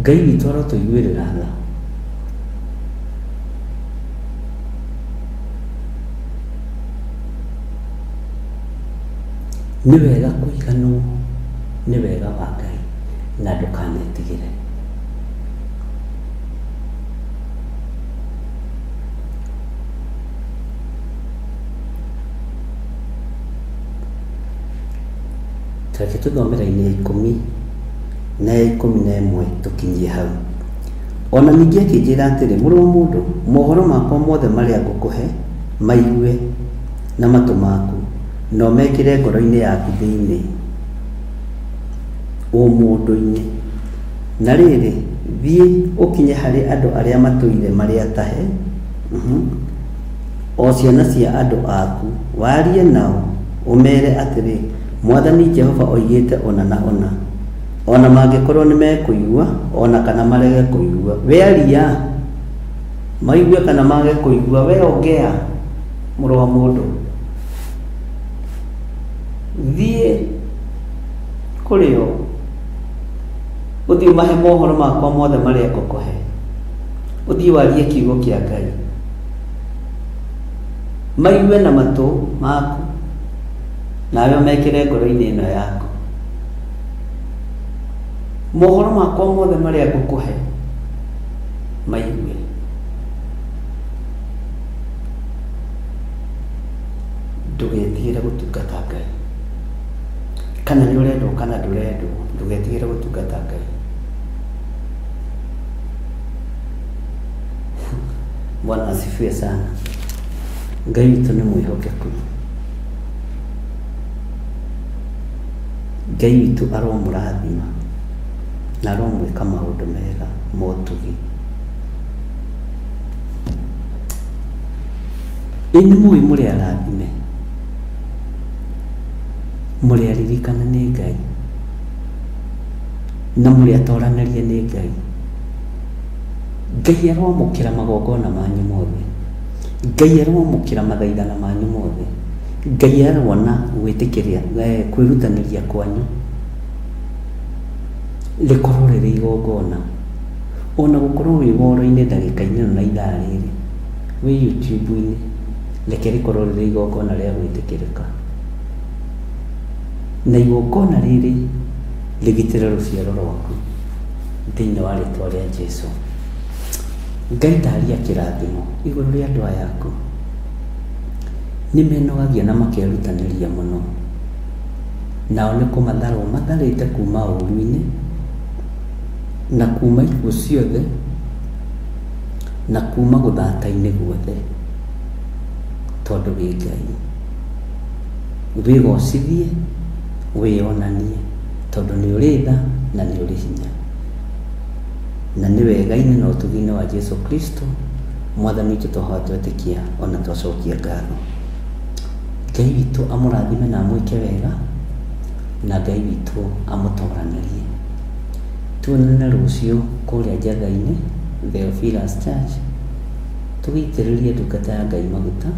Ngai witũ arotũiguĩrĩra tha. Nĩ wega kũiganwo nĩ wega wa Ngai na ndũkanetigĩre. Reke tũthome raini ya ikũmi na ya 11 tũkinyie hau. O na ningĩ akĩnjĩra atĩrĩ, Mũrũ wa mũndũ, mohoro makwa mothe marĩa ngũkũhe, maigue na matũ maku, na ũmekĩre ngoro-inĩ yaku thĩinĩ, ũmũndũ-inĩ. Na rĩrĩ, thiĩ ũkinye harĩ andũ arĩa matũire marĩ atahe, o ciana cia andũ aku, warie nao, ũmere atĩrĩ, Mwathani Jehova oigĩte ũna na ũna. O na mangĩkorũo nĩmekũigua, o na kana marege kũigua. We aria, maigue kana mage kũigua, we ongea, mũrũ wa mũndũ. Thiĩ kũrĩ o, ũthiĩ ũmahe mohoro makwa mothe marĩa ngũkũhe. Ũthiĩ warie kiugo kĩa Ngai. Maigue na matũ maku, nawe ũmekĩre ngoro-inĩ ĩno yaku. Mohoro makwa mothe marĩa ngũkũhe, maigue. gũtungata Ngai. Kana nĩ ũrendwo kana ndũrendwo, ndũgetigĩre gũtungata Ngai. Bwana asifiwe sana. Ngai witũ nĩ mwĩhokeku. Ngai witũ aromũrathima na aromwĩka maũndũ mega ma ũtugi. Ĩ nĩ mũĩ mũrĩ arathime, mũrĩ aririkane nĩ Ngai, na mũrĩ atoranĩrie nĩ Ngai. Ngai aroamũkĩra magongona manyu mothe. Ngai aroamũkĩra mathaithana manyu mothe. Ngai arona gwĩtĩkĩria eh, kwĩrutanĩria kwanyu rĩkorwo rĩrĩ igongona. Ona gũkorwo wĩ woro-inĩ ndagĩka-inĩ ĩno na ithaa rĩrĩ, wĩ YouTube-inĩ, reke rĩkorwo rĩrĩ igongona rĩa gwĩtĩkĩrĩka. Na igongona rĩrĩ rĩgitĩre rũciaro rwaku thĩinĩ wa rĩtwa rĩa Jesu. Ngai ndaria kĩrathimo igũrũ rĩa andũ aya aku. Nĩ menogagia na makerutanĩria mũno. Nao nĩ kũmatharwo matharĩte kuma ũũru-inĩ na kuma ikuũ ciothe na kuma gũthata-inĩ guothe, tondũ wĩ Ngai. Wĩgocithie, wĩyonanie, tondũ nĩ ũrĩ tha na nĩ ũrĩ hinya. Na nĩ wega-inĩ na ũtugi-inĩ wa Jesu Kristo, Mwathani witũ twahoya twetĩkia ona twacokia ngatho. Ngai witũ amũrathime na amwĩke wega, na Ngai witũ amũtoranĩrie. Tuonane rũciũ kũrĩa Njatha-inĩ, Theophilus Church, tũgĩitĩrĩrie ndungata ya Ngai maguta,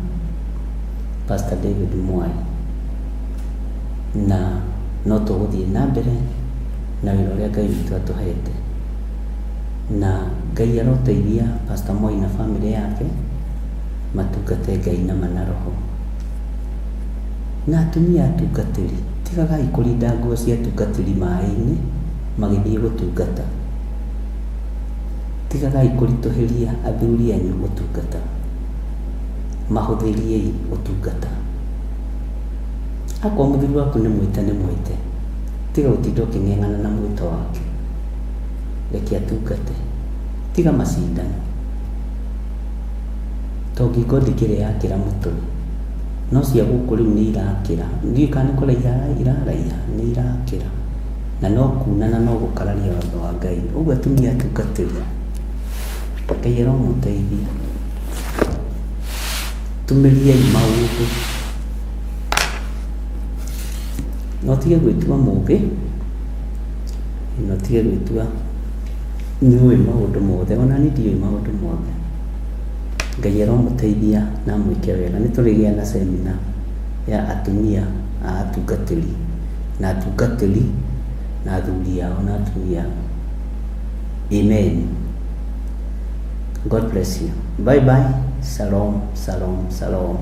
Pastor David Mwai. Na no tũgũthiĩ na mbere na wĩra ũrĩa Ngai witũ atũhete. Na Ngai aroteithia Pastor Moi na bamĩrĩ yake matungate Ngai na ma na roho. Na atumia atungatĩri, tigagai kũrinda nguo cia atungatĩri maĩ-inĩ magĩthiĩ gũtungata. Tigagai kũritũhĩria athuri anyu ũtungata. Mahũthĩriei ũtungata. Akorwo mũthuri waku nĩ mwĩte nĩ mwĩte. Tiga gũtinda ũkĩng'eng'ana na mwĩto wake. Reke atungate. Tiga macindano. To ngingo ndĩkĩrĩ yakĩra mũtwe. No cia gũkũ rĩu nĩ irakĩra. Ndiũĩ kana nĩ kũraiha iraraiha, nĩ irakĩra. Na no kuna na no gũkararia watho wa Ngai. Ũguo atumia atungatĩri, Ngai aromũteithia. Tumĩriai maũndũ. Na ũtige gwĩtua mũũgĩ, na ũtige gwĩtua nĩ ũĩ maũndũ mothe. Ona niĩ ndiũĩ maũndũ mothe. Ngai aromũteithia na amwĩke wega. Nĩ tũrĩgĩa na seminar ya atumia a atungatĩri na atungatĩri na athuri ao na atumia ao. Amen. God bless you. Bye bye. Shalom, shalom, shalom.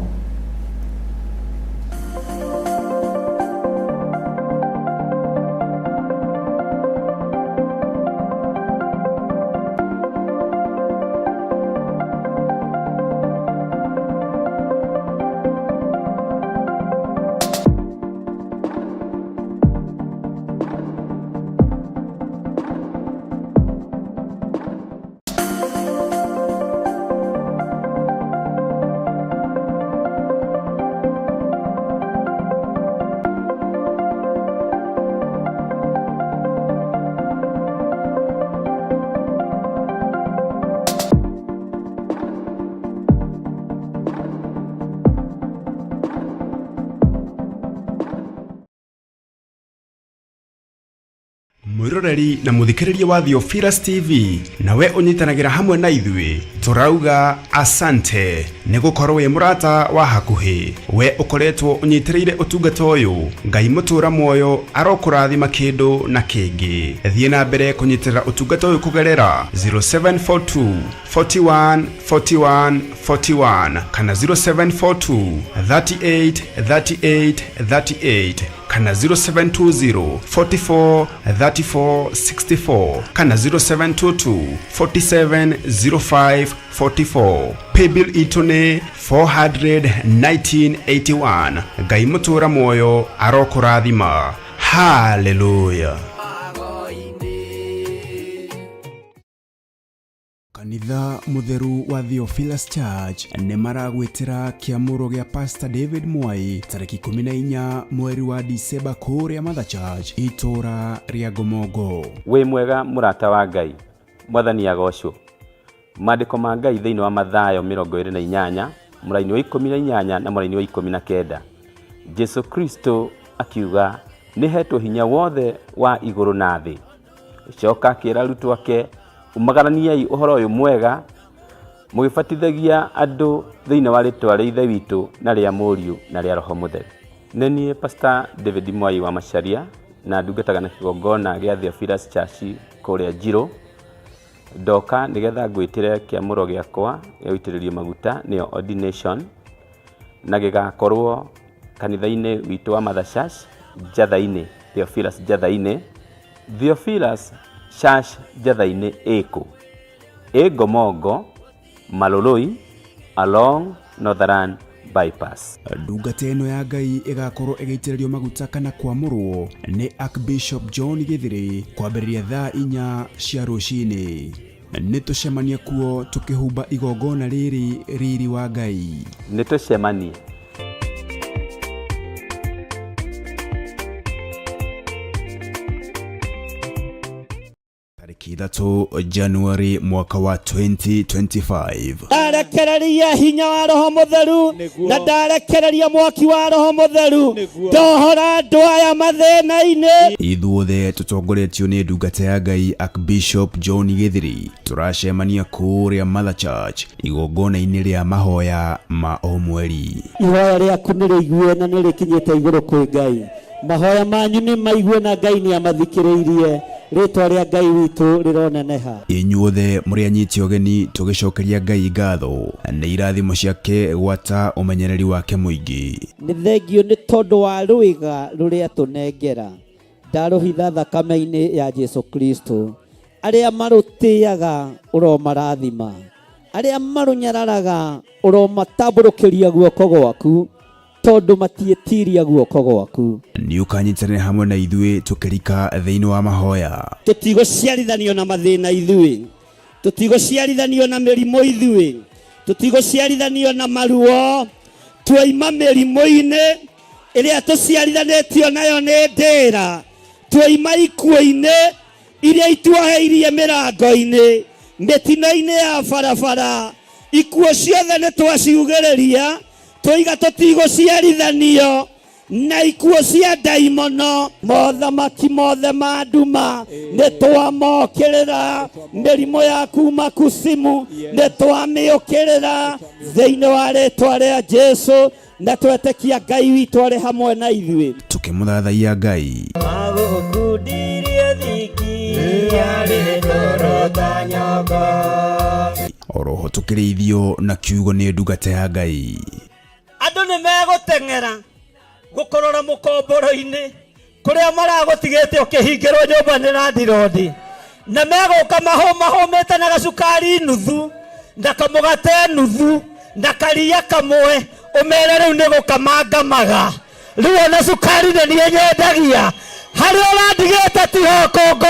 Mwĩroreri na mũthikĩrĩria wa Theophilus TV nawe ũnyitanagĩra hamwe na ithuĩ tũrauga asante nĩ gũkorwo wĩ mũrata wa hakuhĩ we ũkoretwo ũnyitĩrĩire ũtungata ũyũ Ngai mũtũra muoyo arokũrathima kĩndũ na kĩngĩ thiĩ na mbere kũnyitĩrĩra ũtungata ũyũ kũgerera 0742 41 41 41 kana 0742 38 38 38. Kana 0720 44 34 64 kana 0722 47 05 44. Paybill itũ nĩ 41981. Ngai mũtũra muoyo arokũrathima. Haleluya. Kanitha mutheru wa Theophilus Church nĩ maragwĩtĩra kĩamũro gĩa Pastor David Mwai tarĩki 14 mweri wa Dicemba kũrĩa Mother Church, itũra rĩa Ngomongo. Wĩ mwega mũrata wa Ngai, Mwathani agocwo. Maandĩko ma Ngai thĩinĩ wa Mathayo 28 mũraini wa 18 na mũraini wa 19. Jesu Kristo akiuga, nĩ hetwo hinya wothe wa igũrũ na thĩ. Coka akĩra arutwo ake, umagaraniai ũhoro ũyũ mwega mũgĩbatithagia andũ thĩinĩ wa rĩtwa rĩa Ithe witũ na rĩa Mũriũ na rĩa Roho Mũtheru. Nĩ niĩ Pastor David Mwai wa Macharia na ndungataga na kĩgongona gĩa Theophilus Church kũrĩa Njirũ. Ndoka nĩgetha ngwĩtĩre kĩamũro gĩakwa gĩa gũitĩrĩrio maguta, nĩyo ordination, na gĩgakorwo kanitha-inĩ witũ wa Mother Church Njatha-inĩ, Theophilus Njatha-inĩ. Theophilus Church Njatha-inĩ ĩkũ? Ĩ Ngomongo, Malũlũi, along Northern Bypass. Ndungata ĩno ya Ngai ĩgakorwo ĩgĩitĩrĩrio maguta kana kwamũrwo nĩ Archbishop John Gĩthĩrĩ kwambĩrĩria thaa 4 cia rũcinĩ. Nĩ tũcemanie kuo tũkĩhumba igongona rĩrĩ riri wa Ngai. Nĩ tũcemanie. Tarĩki 3 Januari mwaka wa 2025. Ndarekereria hinya wa Roho Mũtheru na ndarekereria mwaki wa Roho Mũtheru, ndohora andũ aya mathĩna-inĩ. Ithuothe tũtongoretio nĩ ndungata ya Ngai Archbishop John Gĩthiri tũracemania kũrĩa Mother Church igongona-inĩ rĩa mahoya ma o mweri. Ihoya rĩaku nĩ rĩigue na nĩ rĩkinyĩte igũrũ kwĩ Ngai. Mahoya manyu nĩ maigue na Ngai nĩ amathikĩrĩirie. Rĩtwa rĩa Ngai witũ rĩroneneha. Inyuothe mũrĩ anyiti ũgeni tũgĩcokeria Ngai ngatho nĩ irathimo ciake gwata ũmenyereri wake mũingĩ. Nĩ thengio nĩ tondũ wa rwĩga rũrĩa tũnengera, ndarũhitha thakame-inĩ ya Jesu Kristo. Arĩa marũtĩaga ũromarathima, arĩa marũnyararaga ũromatambũrũkĩria guoko gwaku, tondũ matiĩtiria guoko gwaku. Nĩ ũkanyitanĩra hamwe na ithuĩ tũkĩrika thĩinĩ wa mahoya. Tũtigũciarithanio na mathĩna ithuĩ, tũtigũciarithanio na mĩrimũ ithuĩ, tũtigũciarithanio na maruo. Twaima mĩrimũ-inĩ ĩrĩa tũciarithanĩtio nayo nĩ ndĩra, twaima ikuũ-inĩ iria ituoheirie mĩrango-inĩ, mĩtino-inĩ ya barabara. Ikuũ ciothe nĩ twaciugĩrĩria, tũiga tũtigũciarithanio na ikuũ cia ndaimono. Mothamaki mothe ma nduma nĩ twamokĩrĩra, mĩrimũ ya kuma kusimu nĩ twamĩũkĩrĩra thĩinĩ wa rĩtwa rĩa Jesu, na twetĩkia Ngai witũ arĩ hamwe na ithuĩ. Tũkĩmũthathaiya Ngai. Magũkundirie thiki yarĩ ndoro ta nyongo. Oroho tũkĩrĩithio na kiugo nĩ ndungata ya Ngai. Andũ nĩ megũteng'era gũkũrora mũkomboro-inĩ kũrĩa maragũtigĩte ũkĩhingĩrwo nyũmba nĩ landirondi, na megũka mahũmahũmĩte na gacukari nuthu na kamũgate nuthu na karia kamwe, ũmere rĩu nĩ gũkamangamaga. Rĩu ona cukari nĩ niĩ nyendagia, harĩa ũrandigĩte tiho kũngora.